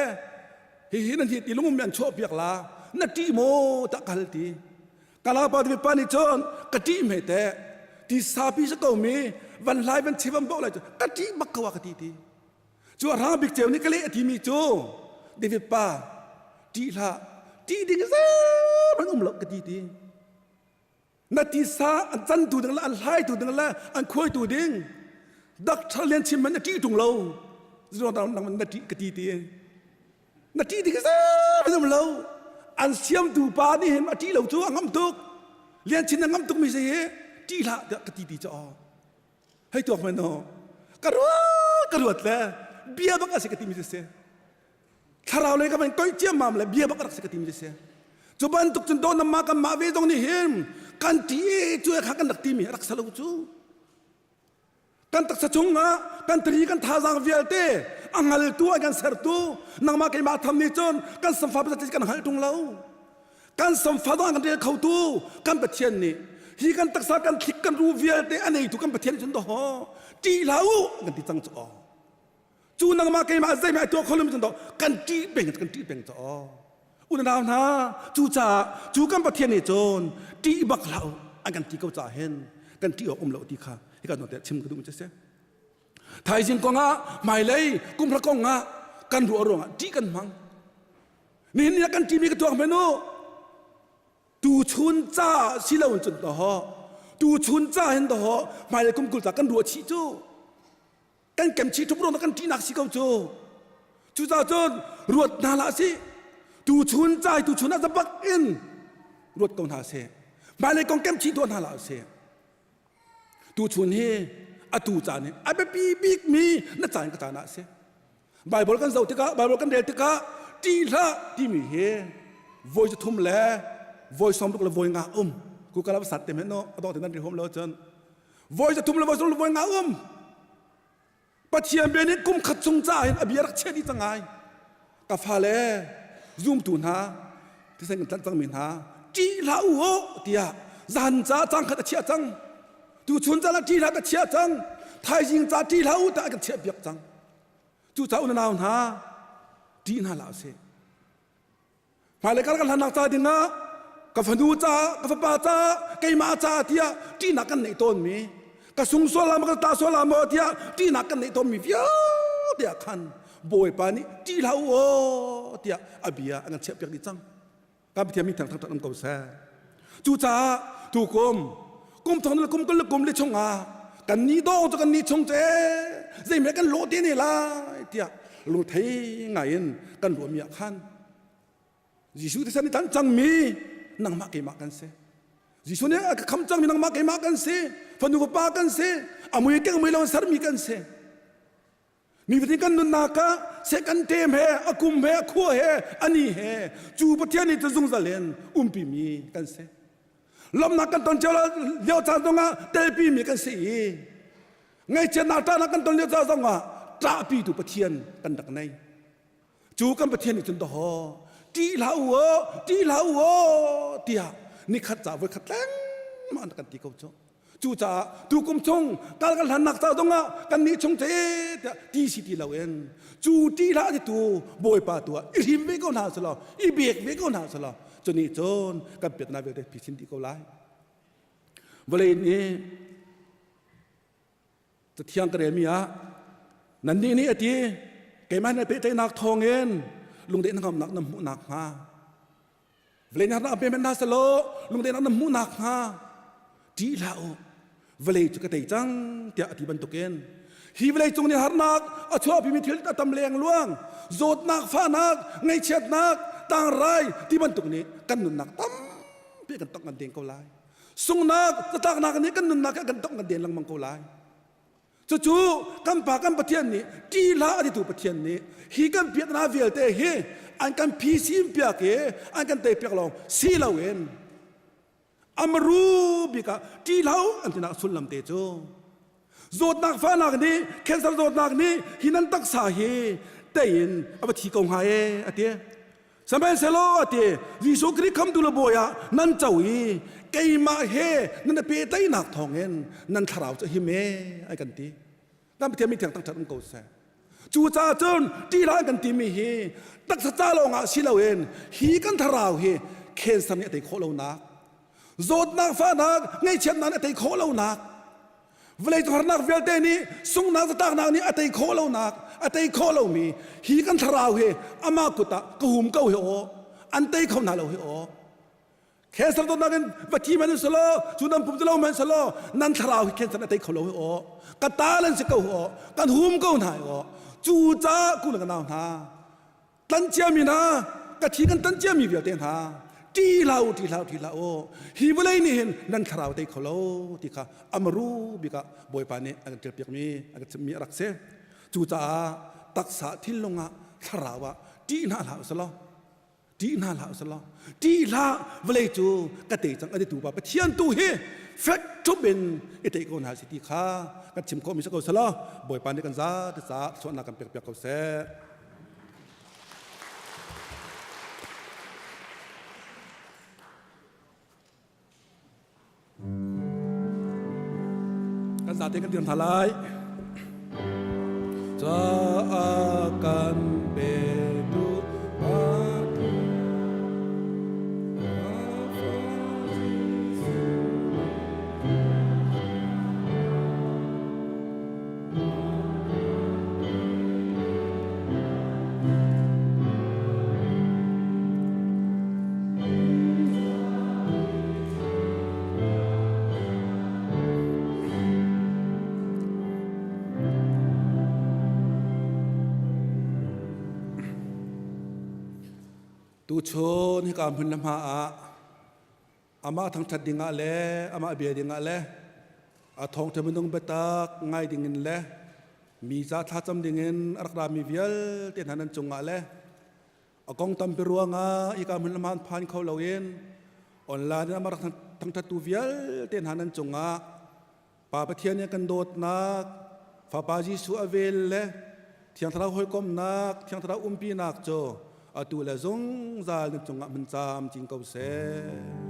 H: hihi nan hi ti lungum mi an chuah piak la na ṭih maw tak ka hal ti kala pa David pa nih cun ka ṭih hme te ti sapi sa ko mi van hlai van chi van bo lai cu ka ṭih bak ko ka ti ti. Cu a hrang bik ceu nih ka leh a timi cu David pa ṭih hlah ṭih ding zeihmanh um lo ka ti ti. Na tisa an cantu ding le an hlaitu ding le an khuaitu ding doctor lian chim man na ṭih ṭung lo. Zidong nang na ṭih ka ti ti. Na ṭih ding zeihmanh um lo. An siamtu pa nih hin a ṭih lo cu a ngam tuk. Lian chin a ngam tuk mi si hi ṭih hlah tiah ka ti ti cu aw. Hei tuak men no. Ka ruat ka ruat le bia bak a si ka timi si. Thlarau lei ka van koih ciammam le bia bak a rak si ka timi si. Cu bantuk cun do namma kan mah ve zong nih hin kan ṭi cu kha kan rak timi rak salo cu. Kan taksa chungah kan tari kan thazaang vialte a ngaltu a kan sertu nangmah keimah tham nih cun kan samfa pasal kan hngalh ṭung lo. Kan samfa dong kan rel khotu kan Pathian nih hi kan taksa kan thlik kan ru vialte a neitu kan Pathian cun doho ṭih hlah u kan ti cang cu aw. Cu nangmah keimah zeihmanh tuah kho lomi cun kan ṭih peng kan ṭih peng cu aw. Unau hna cucaah cu kan Pathian nih cun ṭih bak hlah u an kan ti ko caah hin kan ṭih awk um lo ti kha hika nawn te chim ka duh mi cu si. Thaizing kong ah hmailei kumhra kong ah kan ruah ruangah ṭih kan hmang. Nihin ni ah kan ṭihmi ka tuak men u. Tuchun ca si lo in cun taho tuchun ca hin taho hmailei kum 20 ca kan ruah chih cu. Kan kem chih ṭhup ruangah kan ṭihnak si ko cu. Cucaah cun ruat hna hlah sih. Tuchun ca hi tuchun ah zabak in ruat ko hna sih. Hmailei kong kem chih tuah hna hlah sih. Tuchun hi atu caan hi a biapi bikmi na caan ka caan ah a si. Bible kan zoh tikah Bible kan rel tikah ṭih hlah timi hi voi thum le voi 60 le voi nga um. Ku kala sat te men no adong te nan ri hom lo cun voi thum le voi 60 le voi nga um. Pathian bia nih kum khat chung ca hin a bia rak chiah dih cang ai. Ka fale zumtu hna thisen kan tlanh cangmi hna ṭih hlah u aw tiah zan ca cang khat a chiah cang. Tuchun caan ah ṭih hlah ka chiah cang. Thaizing ca ṭih hlah u tiah a kan chiah piak cang. Cucaah unau hna ṭih hna hlah usih. Hmailei kar kan hlannak ca dingah ka fanu ca, ka fapa ca, keimah ca tiah ṭihnak kan neih tawnmi, ka sung sual la maw, ka ta sual la maw tiah ṭihnak kan neih tawnmi vialte ah khan Bawipa nih ṭih hlah u aw tiah a bia a kan chiahpiak dih cang. Kan Pathian min thang thangṭhat um ko seh. Cucaah tukum kum thong le kum kul le kum li chungah kan ni dawng cu kan ni chung te zeihmeh kan lawh te ne lai tiah lungthei ngai in kan ruahmi ah khan Jesuh thisen i tanh cangmi nangmah keimah kan si. Jesuh nih a ka kham cangmi nangmah keimah kan si. Fanu fapa kan si. A mui keng mui lo sermi kan si. Mi fatin kan nunnak ah seh kan tem he, a kum he, a khua he, ani he, cu Pathian nih cu zungzal in umpi mi kan si. Lawmhnak kan ton cio lio caan zongah telpi mi kan si i ngaihchiatnak ṭahnak kan ton lio caan zongah ṭahpi tu Pathian kan rak nei. Cu kan Pathian nih cun dawhaw ṭih hlah u aw, ṭih hlah u aw tiah nikhat ca voi khat lengmang an kan ti ko cu. Cucaah tukum chung kal kan hlannak ca zongah kan nih chung te tiah ti si ti loin cu ṭih hlah ti tu Bawipa tu ah i hrim ve ko hna selaw i bek ve ko hna selaw cu nih cun kan piatnak vialte phisin dih ko lai. Vawlei nih Cathiang ka relmi ah nannih nih a ti keimah nih pehtlaihnak thawngin lungdaih hnangamnak na hmuh nakhnga vawlei nih harnak pe hmanh hna selaw lungdaihnak na hmuh nakhnga ṭih hlah u vawlei cu ka tei cang tiah a ti bantukin hi vawlei cung nih harnak a chuahpimi thil a tam lengluang zawtnak fahnak ngaihchiatnak tangrai ti bantuk nih kan nunnak tampi kan tong kan deng ko lai Sunghnak catlaknak nih kan nunnak ah kan tongh kan den lengmang ko lai. Cucu kan Pa kan Pathian nih ṭih hlah a titu Pathian nih hi kan piatna vialte hi an kan phisin piak i an kan tei piak lawng si loin amaru bik ah ṭih hlah an tinak sullam te cu zawtnak fahnak nih cancer zawtnak nih hi nan taksa hi tei in a va thi ko hnga e a ti Sihmanhsehlaw a ti Jesuh Khrih khamtu le bawi ah nan co i keimah he nan i pehtlaihnak thawngin nan thlarau cu a him e ai kan ti. Kan Pathian mi thiang thangṭhat um ko seh. Cucaah cun ṭihlah kan timi hi taksa ca lawngah si loin hi kan thlarau hi cancer nih a tei khawh lonak, zawtnak fahnak, ngaihchiatnak nih a tei khawh lonak, Vawlei harnak vialte nih sunghnak zatlaknak nih a tei khawh lonak a tei khawh lomi hi kan thlarau hi amah kut ah ka hum ko hi aw an tei kho hna lo hi aw Cancer dawtnak in va thi man selaw cu nan pum lo man selaw nan thlarau hi cancer a tei kho lo hi aw ka ta lan si ko aw kan hum ko hna aw cu ca ku na ka nau hna tan ciami hna ka thi kan tan ciami vialte hna ṭi hlah u ṭi hlah u ṭi hlah u hi vawlei nih hin nan thlarau tei kho lo ti kha amaru bik ah Bawipa nih a kan ṭialpiakmi a kan chimhmi a rak si cucaah taksa thinlung ah thlarau ah ṭih hna hlah usalaw ṭih hna hlah usalaw ṭih hlah vawlei cu ka tei cang a ti tu pa Pathian tu hi fek ṭhup in i tei ko hna si ti kha kan chim khawhmi si ko selaw Bawipa nih kan za te caah suahnak kan pek piak ko seh. Kan zate kan dir hna lai. Caah kan petu Tuchun hika hmun le hma ah amah thangṭhat dingah le amah bia dingah le a thawngṭha minung biatak ngai dingin le mi ca thlacam dingin a rak rami vialte hna nan cungah le a kong tampi ruangah ika hmun le hmaan phan kho loin online in amah rak thangṭhattu vialte hna nan cungah Pa Pathian nih kan dawtnak, Fapa Jesuh a vel le Thiang Thlarau hawikomhnak, Thiang Thlarau umpinak cu atu le zungzal nan cungah hmun camcin ko seh.